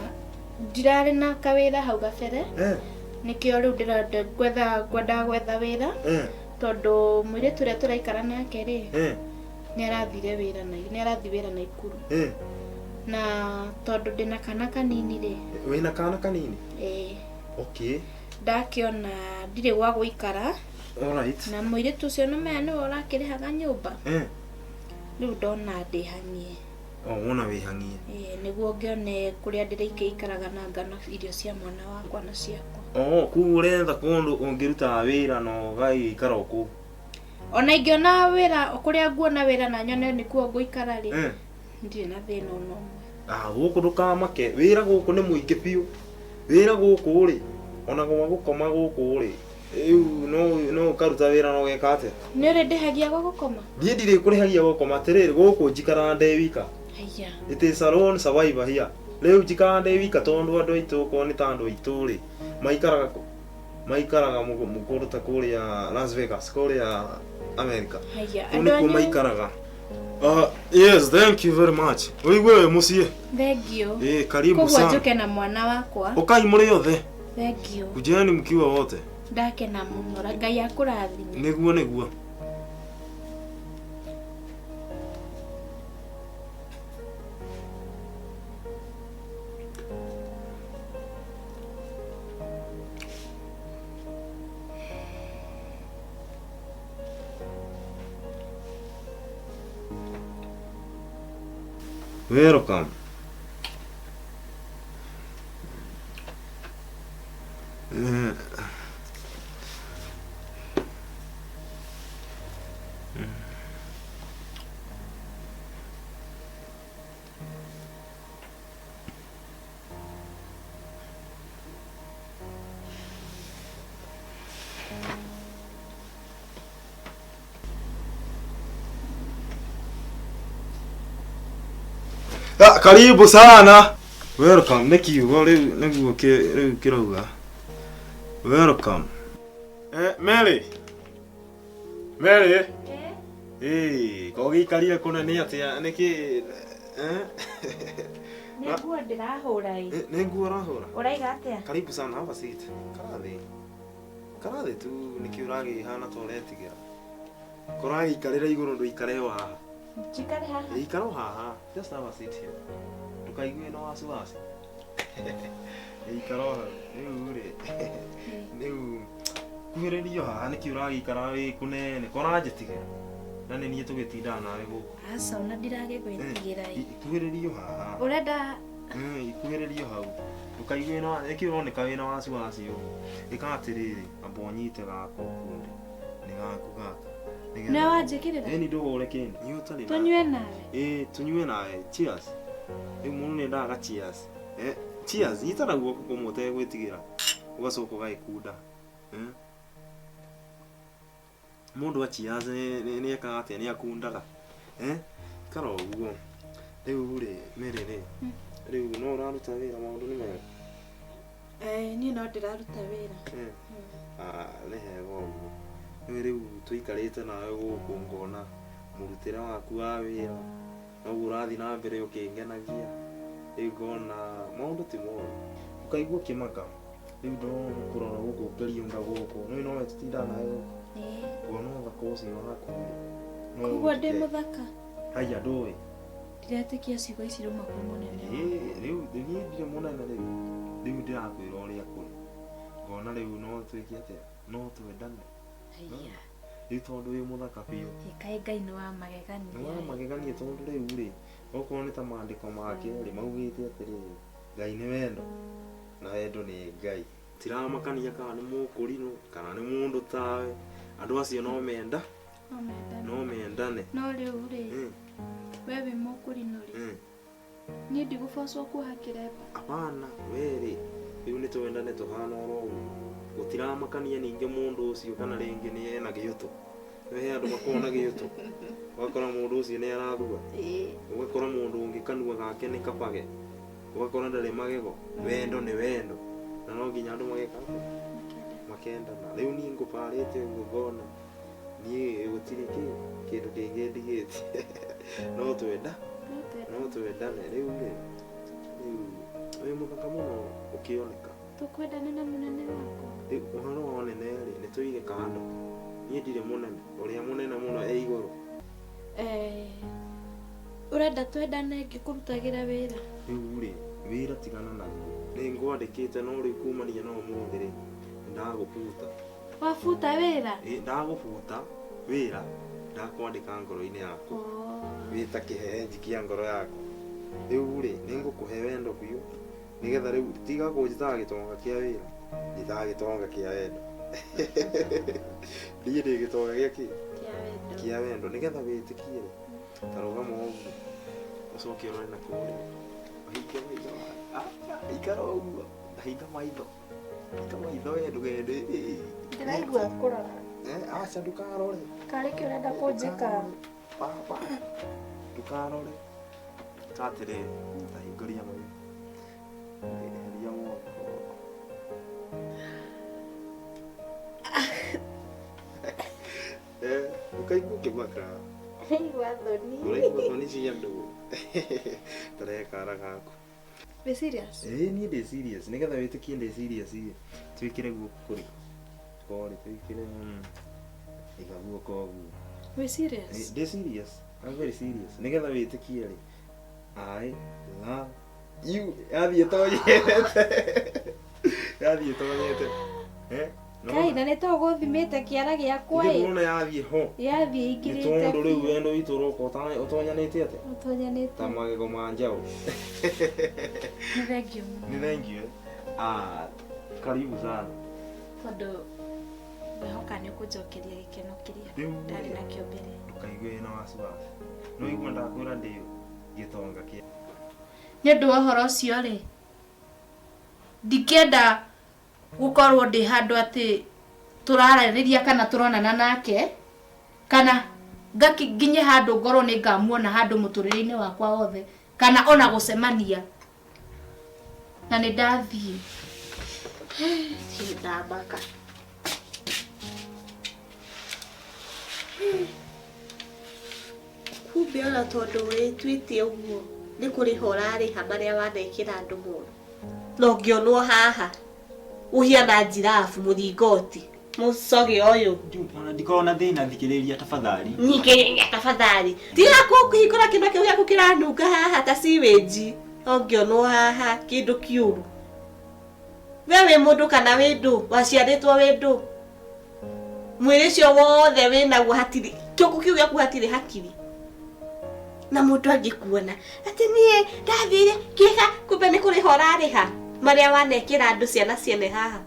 ndirarĩ na kawĩra hau gabere. Eh. Nĩkĩo rĩu ndĩrenda gwetha ngwendaga gwetha wĩra. Eh. Tondũ mũirĩtu ũrĩa tũraikara nake rĩ, Eh. nĩ arathire wĩra na nĩ arathi wĩra Naikuru. Eh. Na tondũ ndĩna kana kanini rĩ, Wĩna kana kanini? ĩĩ, Okay. ndakĩona ndirĩ gwa gũikara. Alright. Na mũirĩtu ũcio nĩmenya nĩwe ũrakĩrĩhaga nyũmba. Eh. Rĩu ndona ndĩhang'ie. O wona wĩhang'ie. Ĩĩ, nĩguo ngĩone kũrĩa ndĩrĩikaraga na ngana irio cia mwana wakwa na ciakwa. Oh, koguo ũretha kũndũ ũngĩrutaga wĩra na ũgagĩikara o kũu. Ona ingĩona wĩra kũrĩa nguona wĩra na nyone nĩkuo ngũikara rĩ, Eh. ndirĩ na thĩna ona ũmwe. Ah, gũkũ ndũkamake. Wĩra gũkũ nĩ mũingĩ biũ. Wĩra gũkũ rĩ, ona gwa gũkoma gũkũ rĩ, rĩu no ũkaruta wĩra na ũgeka atĩa? Nĩ ũrĩ ndĩhagia gwa gũkoma? Niĩ ndirĩ kũrĩhagia gwa gũkoma atĩrĩrĩ, gũkũ njikaraga ndĩ wika. Haiya. It is a lone survivor here. Rĩu njikaraga ndĩ wika tondũ andũ aitũ okorwo nĩ ta andũ aitũ rĩ, maikaraga kũ? Maikaraga kũndũ ta kũrĩa Las Vegas, kũrĩa America. Haiya, Kũu andũ nĩkuo anyu maikaraga. Yes, thank you very much. Ũigue wĩ mũciĩ? Thengiũ. Ĩ, karibu Koguo sana. njũke na mwana wakwa. Ũkai mũrĩ othe. Thengiũ. Kujeni mkiwa wote. Ndakena mũno. Ngai akũrathime. Nĩguo nĩguo. Welcome. Ah, karibu sana. Welcome nĩ kiugo rĩu nĩguo rĩu kĩrauga. Welcome. Eh, Mary. Mary. Ĩĩ, ko gĩikarire kũnene atĩa nĩkĩ eh? Nĩ nguo ndĩrahũra ĩ. Nĩ nguo ũrahũra? Ũraiga atĩa? Karibu sana, have a seat. Karathĩ. Karathĩ tu nĩkĩ ũragĩhana ta ũretigĩra. Koragĩikarĩra igũrũ ndũikare o haha. Njikare haha. Ikara o haha. Just have a seat here. Ndũkaigue na wasiwasi. Ikara o hau. Rĩu rĩ. Rĩu kuhĩrĩrio haha nĩkĩ ũragĩikara wĩ kũnene koranjĩtigĩra. Na nĩ niĩ tũgĩtindaga nawe gũkũ. Aca ona ndiragĩgwĩtigĩra ĩ. Ikuhĩrĩrio haha. Ũrenda Ikuhĩrĩrio hau. Ndũkaigue na nĩkĩ ũroneka wĩna wasiwasi ũguo. Ĩka atĩrĩrĩ, amba ũnyite gaka ũkunde. Nĩ gaku gaka. Nĩgetha- Nĩwe wanjĩkĩrĩra? Ĩni ndũhũre kĩndũ. Niĩ ũtarĩ na- Tũnyue nawe? Ĩĩ, tũnyue nawe. Cheers. Rĩu mũndũ nĩendaga ga cheers. Eh, cheers, nyita na guoko kũmwe ũtegwĩtigĩra. Ũgacoka ũgagĩkunda. Eh? Mũndũ a cheers nĩ ekaga atĩa? Nĩ akundaga. Eh? Ikara ũguo. Rĩu rĩ, Mary rĩ, rĩu no ũraruta wĩra maũndũ nĩ mega? Niĩ no ndĩraruta wĩra. Eh. Ah, nĩ hega ũguo. Nĩũĩ rĩu tũikarĩte nawe gũkũ ngona mũrutĩre waku wa wĩra noguo ũrathiĩ na mbere ũkĩngenagia. Rĩu ngona maũndũ ti moru. Ũkaigua ũkĩmaka. Rĩu ndokũrora gũkũ ngĩriũnga gũkũ. Nĩũĩ nowe tũtindaga nawe gũkũ. Ngona ũthaka ũcio waku rĩ. No Koguo ndĩ ũnjĩke. mũthaka? Haiya ndũĩ. Ndiretĩkia ciugo ici rauma kwĩ mũnene. Ĩĩ, rĩu niĩ ndirĩ mũnene rĩu. Rĩu ndĩrakwĩra ũrĩa kũrĩ. Ngona rĩu no twĩke atĩa? No twendane. Haiya. Rĩu tondũ wĩ mũthaka biũ. Kaĩ Ngai nĩ wa magegania. Nĩ wa magegania tondũ rĩu rĩ, okorwo nĩ ta maandĩko make rĩ, maugĩte atĩrĩrĩ, Ngai nĩ wendo na wendo nĩ Ngai. Tiramakania kana nĩ mũkũrinũ kana nĩ mũndũ tawe, andũ acio no menda, No mendane. no mendane. No rĩu rĩ, we wĩ mũkũrinũ rĩ, niĩ ndigũbocwo kuoha kĩremba. Hapana, we rĩ, rĩu nĩ twendane tũhana oro ũguo. Gũtiramakania ningĩ mũndũ ũcio kana rĩngĩ nĩ ena gĩũtũ. Nĩ he andũ makoragwo na gĩũtũ. Ũgakora mũndũ ũcio nĩ arathua. Ũgakora mũndũ ũngĩ kanua gake nĩ kabage. Ũgakora ndarĩ magego. Wendo nĩ wendo. Na no nginya andũ mageka atĩa? Makendana. Rĩu niĩ ngũbarĩte ũguo ngona niĩ gũtirĩ kĩndũ kĩngĩ ndigĩtie. No twenda. No twendane. Rĩu rĩ, rĩu wĩ mũthaka mũno ũkĩoneka. Tũkwendane na mũnene wakwa. Rĩu ũhoro wa ũnene rĩ, nĩ tũige kando. Niĩ ndirĩ mũnene, ũrĩa mũnene mũno e igũrũ. Ũrenda twendane ngĩkũrutagĩra wĩra? Rĩu rĩ, wĩra tigana naguo. Nĩ ngwandĩkĩte no rĩu kumania na ũmũthĩ rĩ, ndagũbuta. Wabuta wĩra? Ĩ, ndagũbuta wĩra, ndakwandĩka ngoro-inĩ yaku. Wĩ ta kĩhehenji kĩa ngoro yaku. Rĩu rĩ, nĩ ngũkũhe wendo biũ, nĩgetha rĩu tiga kũnjĩtaga gĩtonga kĩa wĩra, njĩtaga gĩtonga kĩa wendo. Niĩ ndĩ gĩtonga gĩa kĩ? Kĩa wendo. Nĩgetha wĩtĩkie rĩ, ta rũgama ũguo, ũcoke ũrore na kũrĩa. Ũhinge maitho. Ikara ũguo, hinga maitho. Hinga maitho we ndũgende. Ndĩraigua kũrora. Aca ndũkarore. Karĩ kĩ ũrenda kũnjĩka? Baba, ndũkarore. Ĩka atĩrĩrĩ, ta hingũria maitho. Eheria moko. Ũkaigua ũkĩmaka. Ndĩraigua thoni. Ũraigua thoni cia andũ. Ta rehe kara gaku. Wĩ serious? Ĩĩ niĩ ndĩ serious. Nĩgetha wĩtĩkie ndĩ serious rĩ, twĩkĩre guoko kũrĩ. Kore twĩkĩre iga guoko ũguo. Wĩ serious? Ndĩ serious. I'm very serious. Nĩgetha wĩtĩkie rĩ, I love you. Yathiĩ tonyete. Yathiĩ tonyete. Eh? Kai na nĩ ta ũgũthimĩte kĩara gĩakwa Ithe ĩ. ndũrona yathiĩ ho. Yathiĩ Nĩ ingĩrĩte. tondũ rĩu wendo witũ ũroka ũtonyanĩte atĩa? Ũtonyanĩte. Ta magego ma njaũ. Nĩ thengiũ mũno. Nĩ thengiũ. Ah, karibu sana. Tondũ ngwĩhoka nĩ ũkũnjokeria gĩkeno kĩrĩa ndarĩ nakĩo mbere. Ndũkaigue wĩna wasiwasi. No igua ndakwĩra ndĩ gĩtonga kĩa. Nĩ ũndũ wa ũhoro ũcio rĩ, ndingĩenda gũkorwo ndĩ handũ atĩ tũraranĩria kana tũronana nake, kana nginye handũ ngorwo nĩ ngamuona handũ mũtũrĩre-inĩ wakwa wothe, kana ona gũcemania. Na nĩ ndathiĩ. Ndamaka. Kumbe ona tondũ wĩtuĩte ũguo nĩ kũrĩha ũrarĩha marĩa wanekĩra andũ moru. Na ũngĩonwo haha ũhiana njirabu mũthingoti mũcoge ũyũ. Ona ndikorwo na thĩna thikĩrĩria tafadhali. Nyingĩ tafadhali. Tiga kũhingũra kĩndũ kĩu gĩaku kĩranunga haha ta sewage. Ũngĩonwo haha kĩndũ kĩũru. We wĩ mũndũ kana wĩ ndũ? Waciarĩtwo wĩ ndũ? Mwĩrĩ ũcio wothe wĩnaguo hatirĩ kĩongo kĩu gĩaku hatirĩ hakiri. Na mũndũ angĩkuona atĩ niĩ ndathire kĩha kumbe nĩ kũrĩha ũrarĩha marĩa wanekĩra andũ ciana ciene haha.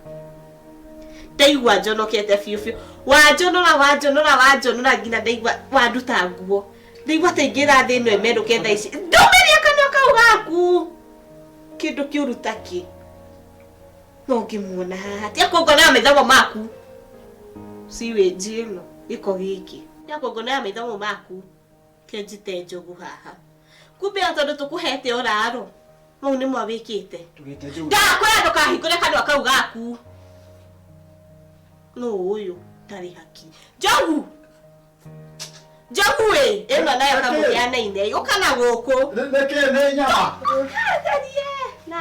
Ndaigua njonokete biũ biũ. Wanjonora wanjonora wanjonora nginya ndaigua wanduta nguo. Ndaigua ta ingĩra thĩ ĩno ĩmerũke thaa ici. Ndũmĩria kanua kau gaku. Kĩndũ kĩũru ta kĩ. No ngĩmuona haha. Tiga kuongonera maitho maku. Sewage ĩno gĩko gĩkĩ. Tiga kuongonera maitho maku. Kĩnjite njogu haha. Kumbe tondũ tũkũhete ũraro. Mau nĩmo wĩkĩte. Ndakwĩra ndũkahingũre kanua kau gaku. No ũyũ ndarĩ haki. Njogu! Njogu ĩ, ĩno nayo kamũhianaine. Ũka na gũkũ. Nĩkĩ nĩ nyama?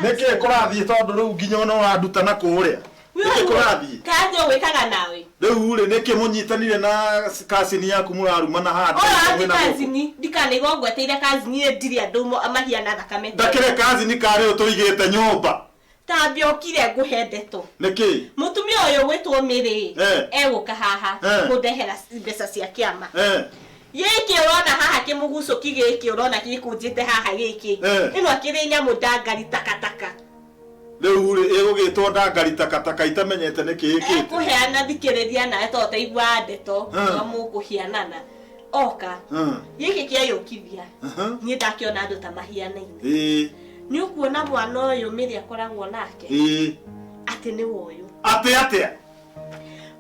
Nĩkĩ kũrathiĩ tondũ rĩu nginya ona ũranduta na kũrĩa? Nĩkĩ kũrathiĩ? Kathi ũgwĩkaga nawe. Rĩu rĩ nĩkĩ mũnyitanire na kacini yaku mũrarumana haha? Ũyũ ti kazini, ndikanĩigua ngweteire kazini ndirĩ andũ mahiana thakame. Ndakĩrĩ kazini karĩ ũtũigĩte nyũmba. Tambia ũkire ngũhe ndeto. Nĩkĩ? Mũtumia ũyũ gwĩtwo Mĩrĩ egũka haha kũndehera mbeca cia kĩama. Gĩkĩ ũrona haha kĩmũgucũki gĩkĩ ũrona gĩkũnjĩte haha gĩkĩ. Ĩno akĩrĩ nyamũ ndangari takataka. Rĩu rĩ ĩgũgĩtwo ndangari takataka itamenyete nĩkĩ ĩkĩte. Ekũheana thikĩrĩria nawe tondũ ũtaiguaga ndeto mũkũhianana. Oka. Gĩkĩ kĩeyũkithia. Niĩ ndakĩona andũ ta mahianaine. Nĩ ũkuona mwana ũyũ Mĩrĩ akoragwo nake. Atĩ nĩ ũyũ. Atĩ atĩa?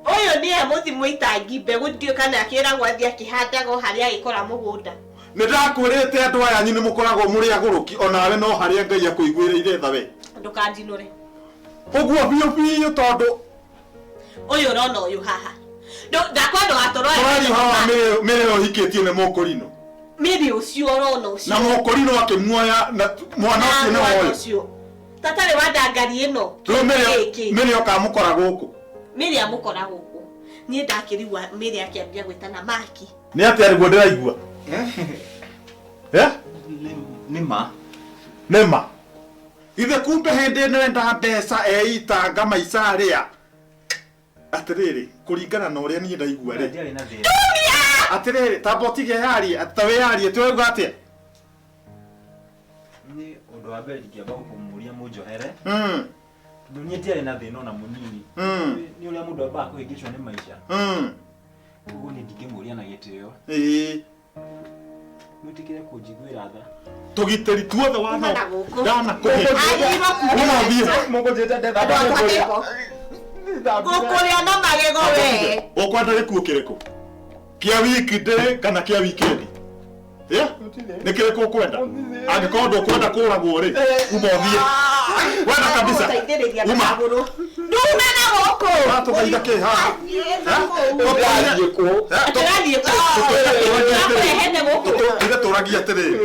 Ũyũ nĩwe mũthi mũitangi mbegũ ndiũĩ kana akĩragwo athiĩ akĩhandaga o harĩa agĩkora mũgũnda. Nĩ ndakwĩrĩte andũ aya anyu nĩ mũkoragwo mũrĩ agũrũki onawe no harĩa Ngai akũiguĩrĩire tha we. Ndũkanjinũre. Ũguo biũ biũ tondũ ũyũ ũrona ũyũ haha. Ndakwa ndũgatũroe. Tũraria ũhoro wa Mĩrĩ ũhikĩtie nĩ mũkũrinũ. Mĩrĩ ũcio ũrona ũcio. Na mũkũrinũ akĩmuoya na mwana ũcio nĩ woyũ. Tatarĩ wa ndangari ĩno. Rĩu Mĩrĩ okamũkora gũkũ. Mĩrĩ amũkora gũkũ. Niĩ ndakĩrigwa Mĩrĩ akĩambia gwĩtana Maki. Nĩ atĩa nĩguo ndĩraigua? Nĩ ma. Nĩ ma. Ithe kumbe hĩndĩ ĩno enda mbeca eitanga maica arĩa. Atĩrĩrĩ, kũringana na ũrĩa niĩ ndaigua rĩ. Atĩrĩrĩ, tamba ũtige yarie, ta wĩyarie, tũrauga atĩa? Nĩ ũndũ wa mbere ingĩamba gũkũmũria mũnjohere. Tondũ niĩ ndiarĩ na thĩna ona mũnini. Nĩ ũrĩa mũndũ ambaga kũhĩngĩcwo nĩ maica. Koguo niĩ ndingĩmũria na gĩtĩo. Mwĩtĩkĩre kũnjiguĩra tha. Tũgitĩri tuothe wana ndanakũhe. Mũkũnjĩta ndetha. Ngũkũrĩa na magego we. Ũkwenda gĩkuũ kĩrĩkũ? Kĩa weekday kana kĩa weekend? Nĩ kĩrĩkũ ũkwenda? Angĩkorwo ndũkwenda kũragwo rĩ, uma ũthiĩ. Wenda kabisa. Uma. Ndume na gũkũ. Ũratũthaitha kĩ haha? Ũrathiĩ kũ? Tũrathiĩ kũ? Tũkũrehete gũkũ. Ithe tũragia atĩrĩrĩ,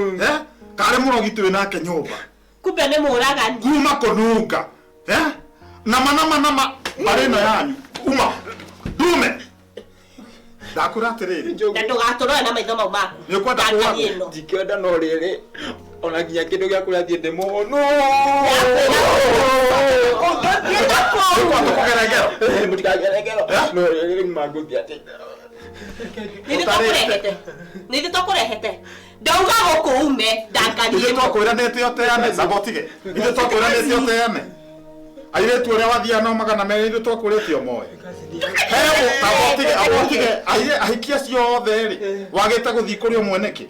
karĩ mũrogi twĩ nake nyũmba. Kumbe nĩ mũragani. Kuma kũnunga. Nama nama nama mbarĩ ĩno yanyu. Uma. Ndume. Ndakwĩra atĩrĩrĩ. Na ndũgatũrore na maitho mau maku. Nĩ ũkwenda kũragwo? Ndingĩenda no rĩrĩ ona nginya kĩndũ gĩa kũrĩa thiĩ ndĩmũhũnu. Ũkwenda kũgera ngero? Mũtikagere ngero. No rĩrĩ rĩu mangũthia atĩ. Nĩ tũkũrehete. Nĩ tũkũrehete. Ndauga gũkũ ume ndangari ĩno. Ithuĩ twakwĩranĩte ũteane, samba ũtige. Ithuĩ twakwĩranĩte ũteane. Airĩtu ũrĩa wathiaga nao 200 ithuĩ twakwĩrĩte ũmoe. He ũtige ahiki acio othe rĩ, wagĩte gũthiĩ kũrĩ ũmwe nĩkĩ?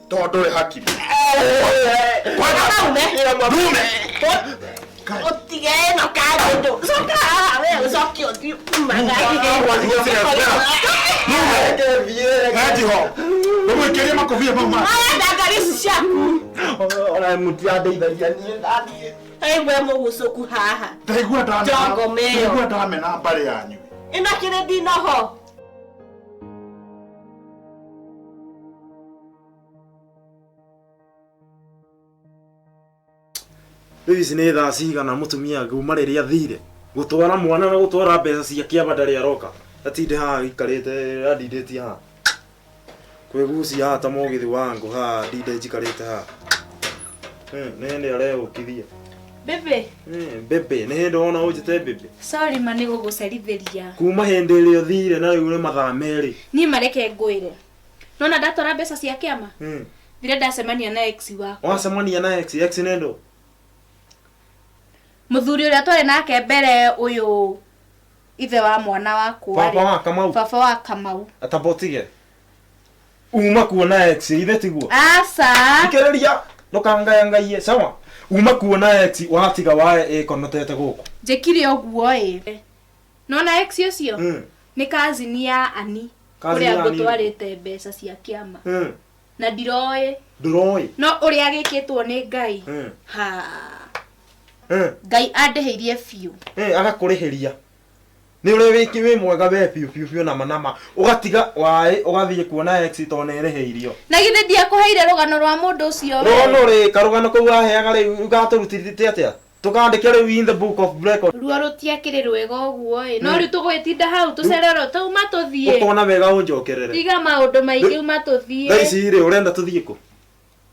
Tondũ ndũrĩ hakiri. Ndume. Ũtige ĩno kandũ. Coka haha we ũcoke ũthiĩ Njiho. Ũmũikĩrie makũbia mau ma. Aya ndangari ici ciaku. Ona mũtirandeithagia niĩ ndathiĩ. Aigua mũgucũku haha. Ndaigua ndamena mbarĩ yanyu. Ĩno kĩrĩ ndinoho. Rĩu ici nĩ thaa cigana mũtumia nguma rĩrĩa athire gũtwara mwana na gũtwara mbeca cia kĩama ndarĩ aroka. Atinde haha aikarĩte andindĩtie haha. Kwĩgucia haha ta mũgithi wa ngũ haha ndinde njikarĩte haha. Nĩ hĩndĩ areũkithia. Bebe. Bebe, nĩ hĩndĩ wona ũnjĩte bebe. Sorry ma nĩ gũgũcerithĩria. Kuma hĩndĩ ĩrĩa ũthire na rĩu nĩ mathaa merĩ. Niĩ mareke ngwĩre. Nona ndatwara mbeca cia kĩama? Thire ndacemania na ex wakwa. Wacemania na ex, ex nĩ ndũ? Mũthuri ũrĩa twarĩ nake mbere ũyũ ithe wa mwana wakwa. Baba wa Kamau. Baba wa Kamau. Atabotige. Uma kuona ex, ithe tiguo. Aca. Thikĩrĩria, ndũkangayangaiye, sawa? Uma kuona ex watiga wae ĩkonotete gũkũ. Njĩkire ũguo ĩ. Nona ex ũcio? Nĩ cousin ya Ani. Kũrĩa ngũtwarĩte mbeca cia kĩama. Na ndiroĩ. Ndũroĩ. No ũrĩa gĩkĩtwo nĩ Ngai. Ha. Ngai andĩhĩirie biũ. Agakũrĩhĩria. Nĩ ũrĩa wĩki wĩ mwega we biũ biũ biũ nama nama. Ũgatiga waĩ ũgathiĩ kuona ex tondũ nĩ ĩrĩhĩirio. Na githĩ ndiakũheire rũgano rwa mũndũ ũcio we? Rũgano rĩ, karũgano kau waheaga rĩu gatũrutithĩtie atĩa? Tũkandĩke rĩu in the book of record. Ruo rũtiakĩrĩ rwega ũguo ĩ. No rĩu tũgũgĩtinda hau tũcererwo tauma tũthiĩ. Ũkona wega ũnjokerere. Tiga maũndũ maingĩ uma tũthiĩ. Thaa ici rĩ ũrenda tũthiĩ kũ?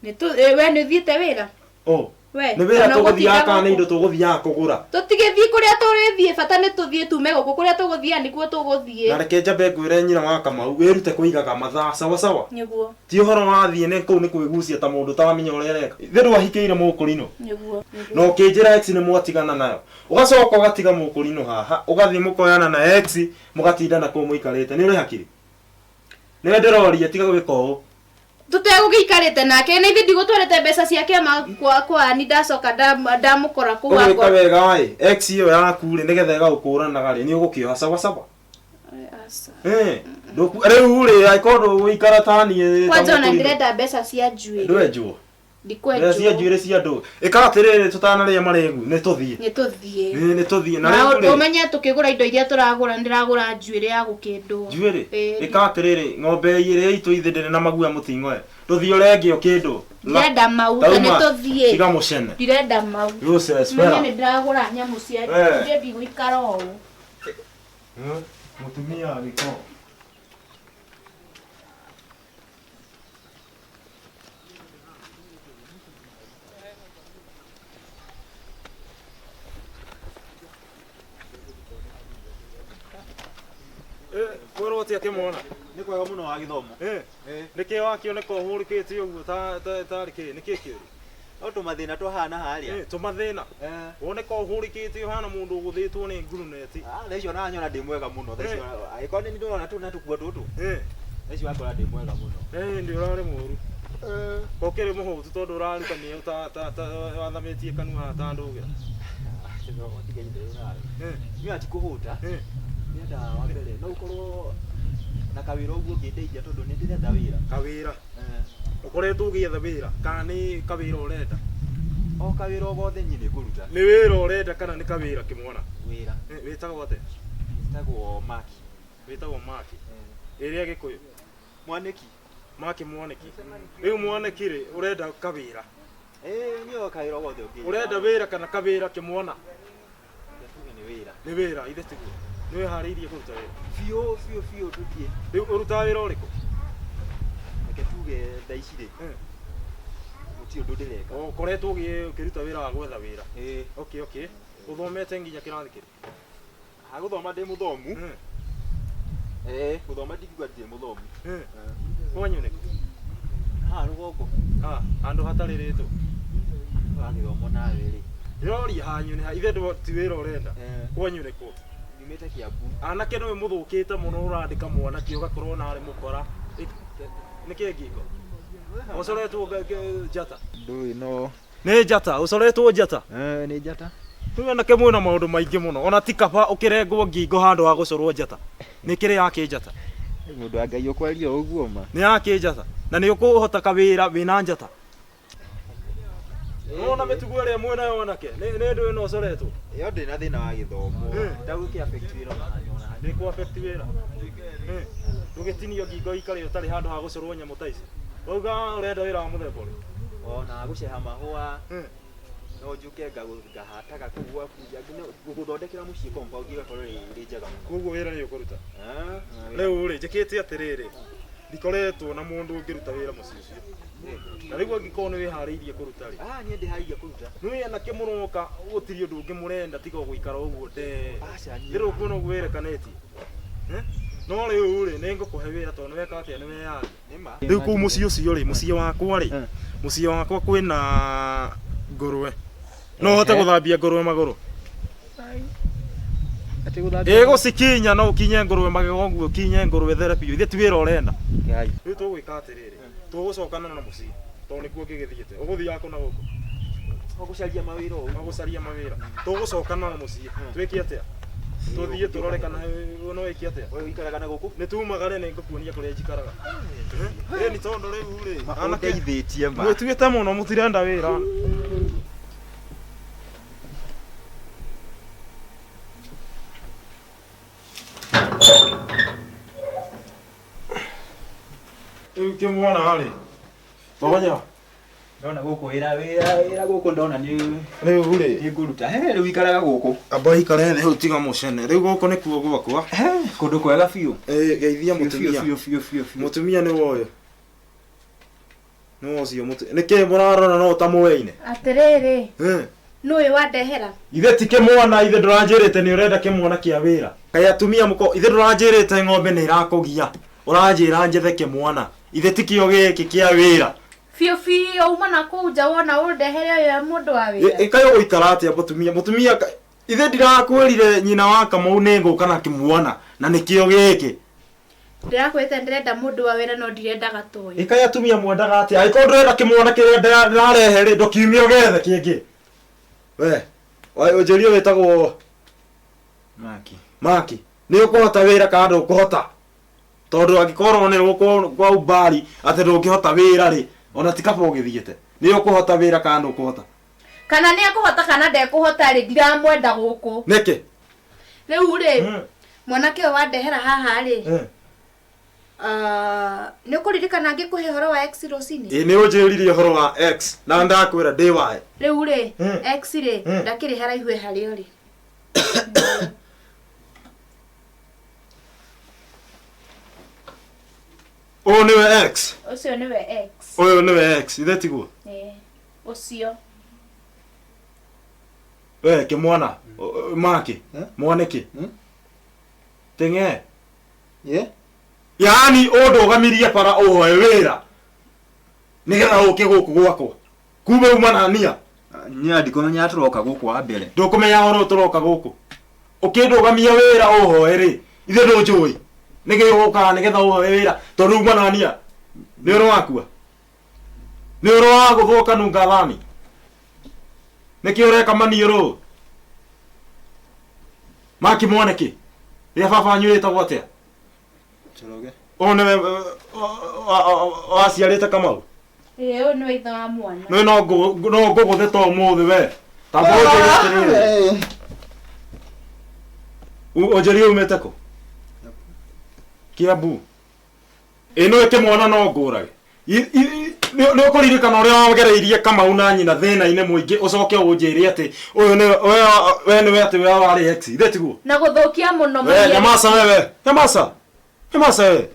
We nĩ ũthiĩte wĩra? Oh. We, Nĩ wĩra tũgũthiaga kana nĩ indo tũgũthiaga kũgũra? Tũtigĩthiĩ kũrĩa tũrĩthiĩ, bata nĩ tũthiĩ tume gũkũ, kũrĩa tũgũthiaga nĩkuo tũgũthiĩ. Na reke njambe ngwĩre nyina wa Kamau, wĩrute kũigaga mathaa sawa sawa. Nĩguo. Ti ũhoro wa thiĩ nĩ kũu nĩ kwĩgucia ta mũndũ ũtaramenya ũrĩa areka. Ithe ndwahikĩire mũkũrinũ? Nĩguo. Na ũkĩnjĩra ex nĩ mwatigana nayo. Ũgacoka ũgatiga mũkũrinũ haha, ũgathiĩ mũkoyana na ex, mũgatinda na kũu mũikarĩte. Nĩ ũrĩ hakiri? Nĩwe ndĩroria, tiga gwĩka ũũ. Tũtegũgĩikarĩte nake na ithe ndigũtwarĩte mbeca cia kĩama kwa kwa ni ndacoka ndamũkora kũu Ũgwĩka wega ĩ, ex ĩyo yaku rĩ nĩgetha ĩgagũkũranaga rĩ, nĩ ũgũkĩoha sawa sawa. Rĩu rĩ angĩkorwo ndũgũikara ta niĩ Kwanza ona ndĩrenda mbeca cia njuĩrĩ. Ndwenjwo. Ndikwenjwo. Mbeca cia njuĩrĩ cia ndũ. Ĩka atĩrĩrĩ tũtanarĩa marĩgu, nĩ tũthiĩ. Nĩ tũthiĩ. Nĩ tũthiĩ. Na rĩu rĩ. Ũmenye tũkĩgũra indo iria tũragũra, nĩndĩragũra njuĩrĩ ya gũkĩndwo. Njuĩrĩ? Ĩka atĩrĩrĩ, ng'ombe ĩrĩa itũ ithe ndĩrĩ na maguoya mũting'oe. Tũthiĩ ũrenge ũkĩndwo. Ndirenda mau, ta nĩ tũthiĩ. Tiga mũcene. Ndirenda mau. Rũcespera. Ũmenye nĩndĩragũra nyamũ cia njuĩrĩ, ndigũikara ũũ. Mũtumia gĩko. Kwĩrwo atĩa kĩmwana? Nĩ kwega mũno wa gĩthomo. Nĩkĩ wakĩoneka ũhũrĩkĩte ũguo tarĩ kĩ? Nĩkĩ kĩũru? No tũmathĩna twahana harĩa. Tũmathĩna? Woneka ũhũrĩkĩte ũhana mũndũ ũgũthĩtwo nĩ nguruneti. Thaa icio ona nyona ndĩ mwega mũno. Thaa icio angĩkorwo nĩ ndĩrona tũ na tũkuo tũtũ. Thaa icio wakora ndĩ mwega mũno. Ndĩ ũrarĩ mũru. Ũkĩrĩ mũhũtu tondũ ũraruta mĩeo ta wathamĩtie kanua haha ta ndũgĩra. Niĩ ona ti kũhũta. Ndĩrenda wa mbere no ũkorwo na kawĩra ũguo ũngĩndeithia tondũ nĩ ndĩretha wĩra. Kawĩra? Ũkoretwo ũgĩetha wĩra kana nĩ kawĩra ũrenda? O kawĩra o gothe niĩ nĩ ngũruta. Nĩ wĩra ũrenda kana nĩ kawĩra kĩmwana? Wĩra. Wĩtagwo atĩa? Njĩtagwo Maki. Wĩtagwo Maki. Ĩrĩa Gĩkũyũ? Mwanĩki. Maki Mwanĩki. Rĩu Mwanĩki rĩ, ũrenda kawĩra? Niĩ o kawĩra o gothe ũngĩnjĩra. Ũrenda wĩra kana kawĩra kĩmwana? Tuge nĩ wĩra. Nĩ wĩra, ithe tiguo. Nĩ wĩharĩirie kũruta wĩra? Biũ biũ biũ tũthiĩ. Rĩu ũrutaga wĩra ũrĩkũ? Reke tuge thaa ici rĩ, gũtirĩ ũndũ ndĩreka. Ũkoretwo ũkĩruta wĩra wa gwetha wĩra? Okay, okay. Ũthomete nginya kĩrathi kĩrĩkũ? Ha gũthoma ndĩ mũthomu. Gũthoma ndingiuga ndirĩ mũthomu. Kwanyu nĩkũ? Haha rũgongo. Ha, handũ hatarĩ rĩtwa? Wagĩthoma nawe rĩ. Ndĩroria hanyu nĩ ha, ithe ti wĩra ũrenda. Kwanyu nĩkũ? Nyumĩte Kiambu. Anake nĩwe mũthũkĩte mũno ũrandĩka mwanake ũgakorwo narĩ mũkora. Nĩkĩ ngingo? Ũcoretwo njata? Ndũĩ no. Nĩ njata, ũcoretwo njata? Nĩ njata. Rĩu anake mwĩna maũndũ maingĩ mũno, ona ti kaba ũkĩrengwo ngingo handũ ha gũcorwo njata. Nĩ kĩrĩ yakĩ njata? Mũndũ wa Ngai ũkwaria ũguo ma. Nĩ yakĩ njata? Na nĩ ũkũhota kawĩra wĩna njata? Nĩwona mĩtugo ĩrĩa mwĩnayo anake? Nĩ ndũĩ no ũcoretwo? Ĩyo ndĩ na thĩna wa gĩthomo. Ndagũkĩ affect wĩra ona hanini. Ndĩkũ affect wĩra? Ndũgĩtinio ngingo ikare ũtarĩ handũ ha gũcorwo nyamũ ta ici. Wauga ũrenda wĩra wa mũthemba ũrĩkũ? Ona gũceha mahũa. No njũke ngahataga kũu gwaku ngũgũthondekera mũciĩ compound ĩgakorwo ĩrĩ njega mũno. Koguo wĩra nĩ ũkũruta. Ah, Rĩu rĩ njĩkĩte atĩrĩrĩ, ndikoretwo na mũndũ ũngĩruta wĩra mũciĩ ũcio. Na rĩu angĩkorwo nĩ wĩharĩirie kũruta rĩ. Ah, niĩ ndĩharĩirie kũruta. Nĩ anake mũroka gũtirĩ ũndũ ũngĩ mũrenda tiga o gũikara ũguo ndee. Aca niĩ. Rĩu ũkuona ũguo wĩrekanĩtie. Eh? No rĩu rĩ nĩ ngũkũhe wĩra tondũ nĩ weka atĩa nĩ weyaria. Nĩma. Rĩu kũu mũciĩ ũcio rĩ, mũciĩ wakwa rĩ, mũciĩ wakwa kwĩna ngũrwe. No ũhote gũthambia ngũrwe magũrũ? Atĩ gũthambia. Ĩ gũcikinya no ũkinye ngũrwe magego ũguo ũkinye ngũrwe there biũ. Ithe ti wĩra ũrenda. Ngai. Rĩu tũgwĩka atĩrĩrĩ, tũgũcokana na mũciĩ tondũ nĩkuo ngĩgĩthiĩte. Ũgũthiaga kũ na gũkũ? Gũcaria mawĩra ũũ. Gũcaria mawĩra. Tũgũcokana na mũciĩ. Twĩke atĩa? Tũthiĩ tũrore kana no wĩke atĩa? Wewe ũikaraga na gũkũ? Nĩ tumagare nĩ ngũkuonia kũrĩa njikaraga. Ĩ nĩ tondũ rĩu rĩ, anake Ũndeithĩtie ma. mwĩtuĩte mũno mũtirenda wĩra. Rĩu kĩmwana rĩ, tonya. Ndona gũkũ wĩra wĩra wĩra gũkũ ndona nĩ Rĩu rĩ, nĩ ngũruta. He rĩu ikaraga gũkũ. amba ikare thĩ hau tiga mũcene. Rĩu gũkũ nĩkuo gwakwa. He kũndũ kwega biũ. Ĩ geithia Biũ mũtumia. biũ biũ biũ biũ. Mũtumia nĩ woyo. Nĩ ũcio mũtumia. Nĩkĩ mũrarora no ũtamũĩine? Atĩrĩrĩ, Eh. nũ ũyũ wandehera? Ithe ti kĩmwana ithe ndũranjĩrĩte nĩ ũrenda kĩmwana kĩa wĩra. Kaĩ atumia mũko ithe ndũranjĩrĩte ng'ombe nĩ ĩrakũgia. Ũranjĩra njethe kĩmwana. Ithe ti kĩo gĩkĩ kĩa wĩra. Biũ biũ uma na kũu nja wona ũndehere ũyũ e mũndũ wa wĩra. Ĩkaĩ ũgũikara atĩa mũtumia? Mũtumia ithe ndirakwĩrire nyina wa Kamau nĩ ngũka na kĩmwana na nĩkĩo gĩkĩ. Ndĩrakwĩrĩte ndĩrenda mũndũ wa wĩra no ndirendaga ta ũyũ. Ĩkaĩ atumia mwendaga atĩa? Angĩkorwo ndũrenda kĩmwana kĩrĩa ndĩrarehe rĩ, ndũkiumie ũgethe kĩngĩ. We, ũnjĩrie wĩtagwo Maki. Maki. Nĩ ũkũhota wĩra kana ndũkũhota? Tondũ angĩkorwo nĩ gũkũ kwa umbari atĩ ndũngĩhota wĩra rĩ, ona ti kaba ũgĩthiĩte. Nĩ ũkũhota wĩra kana ndũkũhota? Kana nĩ ekũhota kana ndekũhota rĩ, ndiramwenda gũkũ. Nĩkĩ? Rĩu rĩ, mwanake ũyũ wandehera haha rĩ, nĩ ũkũririkana ngĩkũhe ũhoro wa ex rũcinĩ? Ĩ nĩ ũnjĩririe ũhoro wa ex na ndakwĩra ndĩ wae. Rĩu rĩ, ex rĩ, ndakĩrĩ haraihu e harĩa ũrĩ. Ũyũ nĩwe ex. Ũcio nĩwe ex. Ũyũ nĩwe ex, ithe tiguo? Ĩĩ, ũcio. We kĩmwana, Maki, mwanĩki. Teng'e. Ye? Yaani ũndũgamirie bara ũhoe wĩra nĩgetha ũke gũkũ gwakwa. Kumbe uma na nia. Niĩ ndikũmenya tũroka gũkũ wa mbere. Ndũkũmenya ũhoro tũroka gũkũ. Ũkĩndũgamia wĩra ũhoe rĩ, ithe ndũnjũĩ. Nĩkĩ ũgũkaga nĩgetha ũhoe wĩra tondũ uma na nia. Nĩ ũrĩ wakua. Nĩ ũrĩ wagũthwo ũkanunga thani. Nĩkĩ ũreka maniũrũ? Maki mwanĩkĩ. Rĩa baba wanyu wĩtagwo atĩa? Njoroge. Ũyũ nĩwe waciarĩte Kamau? Ĩĩ, ũyũ nĩwe ithe wa mwana. Nĩ no ngũgũthe ta ũmũthĩ we. Tamba ũnjĩre atĩrĩrĩ. Ũnjĩrie umĩte kũ? Kiambu. Ĩ no ĩkĩmwana no ngũrage. Nĩ ũkũririkana ũrĩa wagereirie Kamau na nyina thĩna-inĩ mũingĩ ũcoke ũnjĩre atĩ ũyũ nĩwe we nĩwe atĩ we warĩ ex. Ithe tiguo? Na gũthũkia mũno We nyamaca wewe. Nyamaca. Nyamaca we.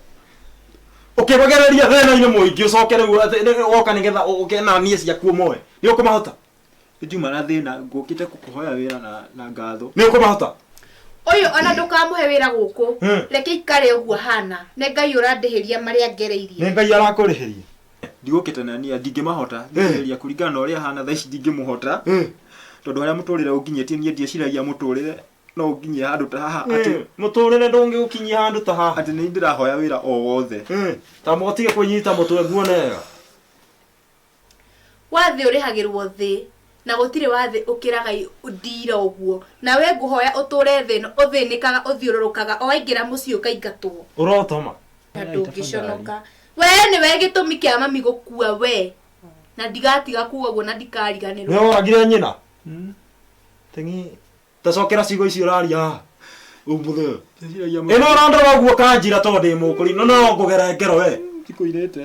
Ũkĩmagereria thĩna-inĩ mũingĩ ũcoke rĩu atĩ woka nĩgetha ũke na niĩ ciaku ũmoe. Nĩ ũkũmahota? Njuma na thĩna ngũkĩte kũkũhoya wĩra na ngatho. Nĩ ũkũmahota? Ũyũ ona ndũkamũhe wĩra gũkũ. Reke ikare ũguo ahana. Nĩ Ngai ũrandĩhĩria marĩa ngereirie. Nĩ Ngai arakũrĩhĩria. Ndigũkĩte na niĩ ndingĩmahota. Ndingĩgeria kũringana na ũrĩa ahana thaa ici ndingĩmũhota. Tondũ harĩa mũtũrĩre ũnginyĩtie niĩ ndieciragia mũtũrĩre no ũnginyie handũ ta haha atĩ mũtũrĩre ndũngĩgũkinyia handũ ta haha. Atĩ nĩ ndĩrahoya wĩra o wothe. Ta mũtige kwĩnyita mũtwe nguone wega. Wathĩ ũrĩhagĩrwo thĩ na gũtirĩ wathĩ ũkĩraga ndira ũguo. Na we ngũhoya ũtũre thĩ ĩno ũthĩnĩkaga ũthiũrũrũkaga o waingĩra mũciĩ ũkaingatwo. Ũrotoma. Na ndũngĩconoka. We nĩwe gĩtũmi kĩa mami gũkua we. Na ndigatiga kuga ũguo na ndikariganĩrwo. Nĩ woragire nyina? Teng'i. Tacokera ciugo icio ũraria haha. Ũmũthĩ. Ĩno ũrandora ũguo kanjira tondũ ndĩ mũkũri no no ngũgere ngero we. Tikũirĩte.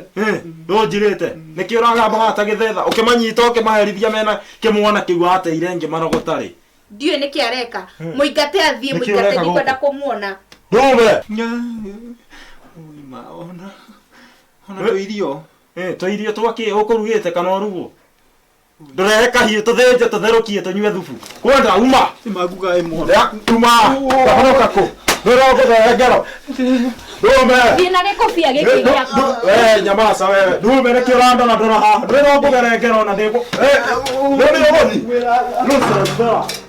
Ndũnjirĩte nĩkĩ ũragamba ta gĩthetha ũkĩmanyita ũkĩmaherithia mena kĩmwana kĩu wateire ngĩmarogota rĩ Ndiũĩ nĩkĩ areka. Mũingate athiĩ, Nĩkĩ mũingate ũreka ndikwenda gũkũ? kũmuona. Ndũme. Ũgima ona ona tũirio. Tũirio twakĩ ũkũrugĩte kana ũrugwo? Ndũrehe kahiũ tũthĩnje tũtherũkie tũnyue thubu. Kwenda uma. Maguga ĩmwe. Uma. Kahonoka kũ? Ndũrongũthere ngero. Ndũme. Thiĩ na gĩkũbia gĩkĩ gĩaku. We nyamaca wewe. Ndũme nĩkĩ ũrandora ndora haha. Ndũrongũgere ngero na ndĩkũ. Ndũme ũgũthi. Nonsense.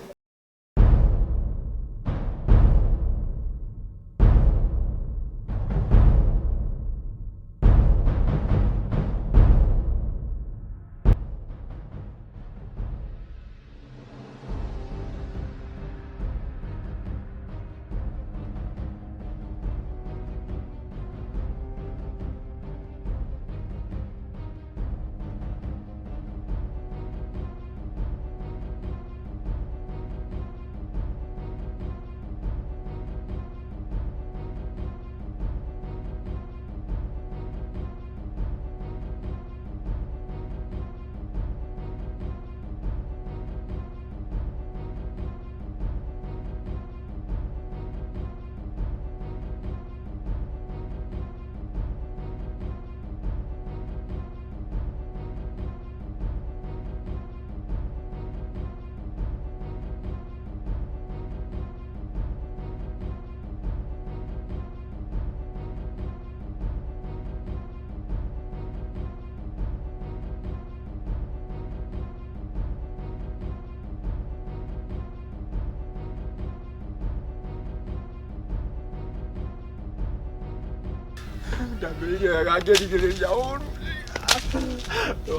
Ndambĩrĩirie wega ngĩrigĩrĩria ũru.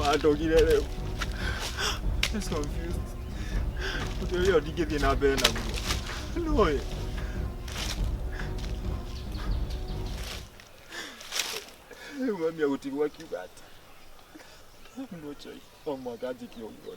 Wandogire rĩu. Just confused. Ũndũ ũyũ ndingĩthiĩ na mbere naguo. Nũĩ. Rĩu mami agũtigwo akiuga atĩ. No choice. No mũhaka njĩke ũguo.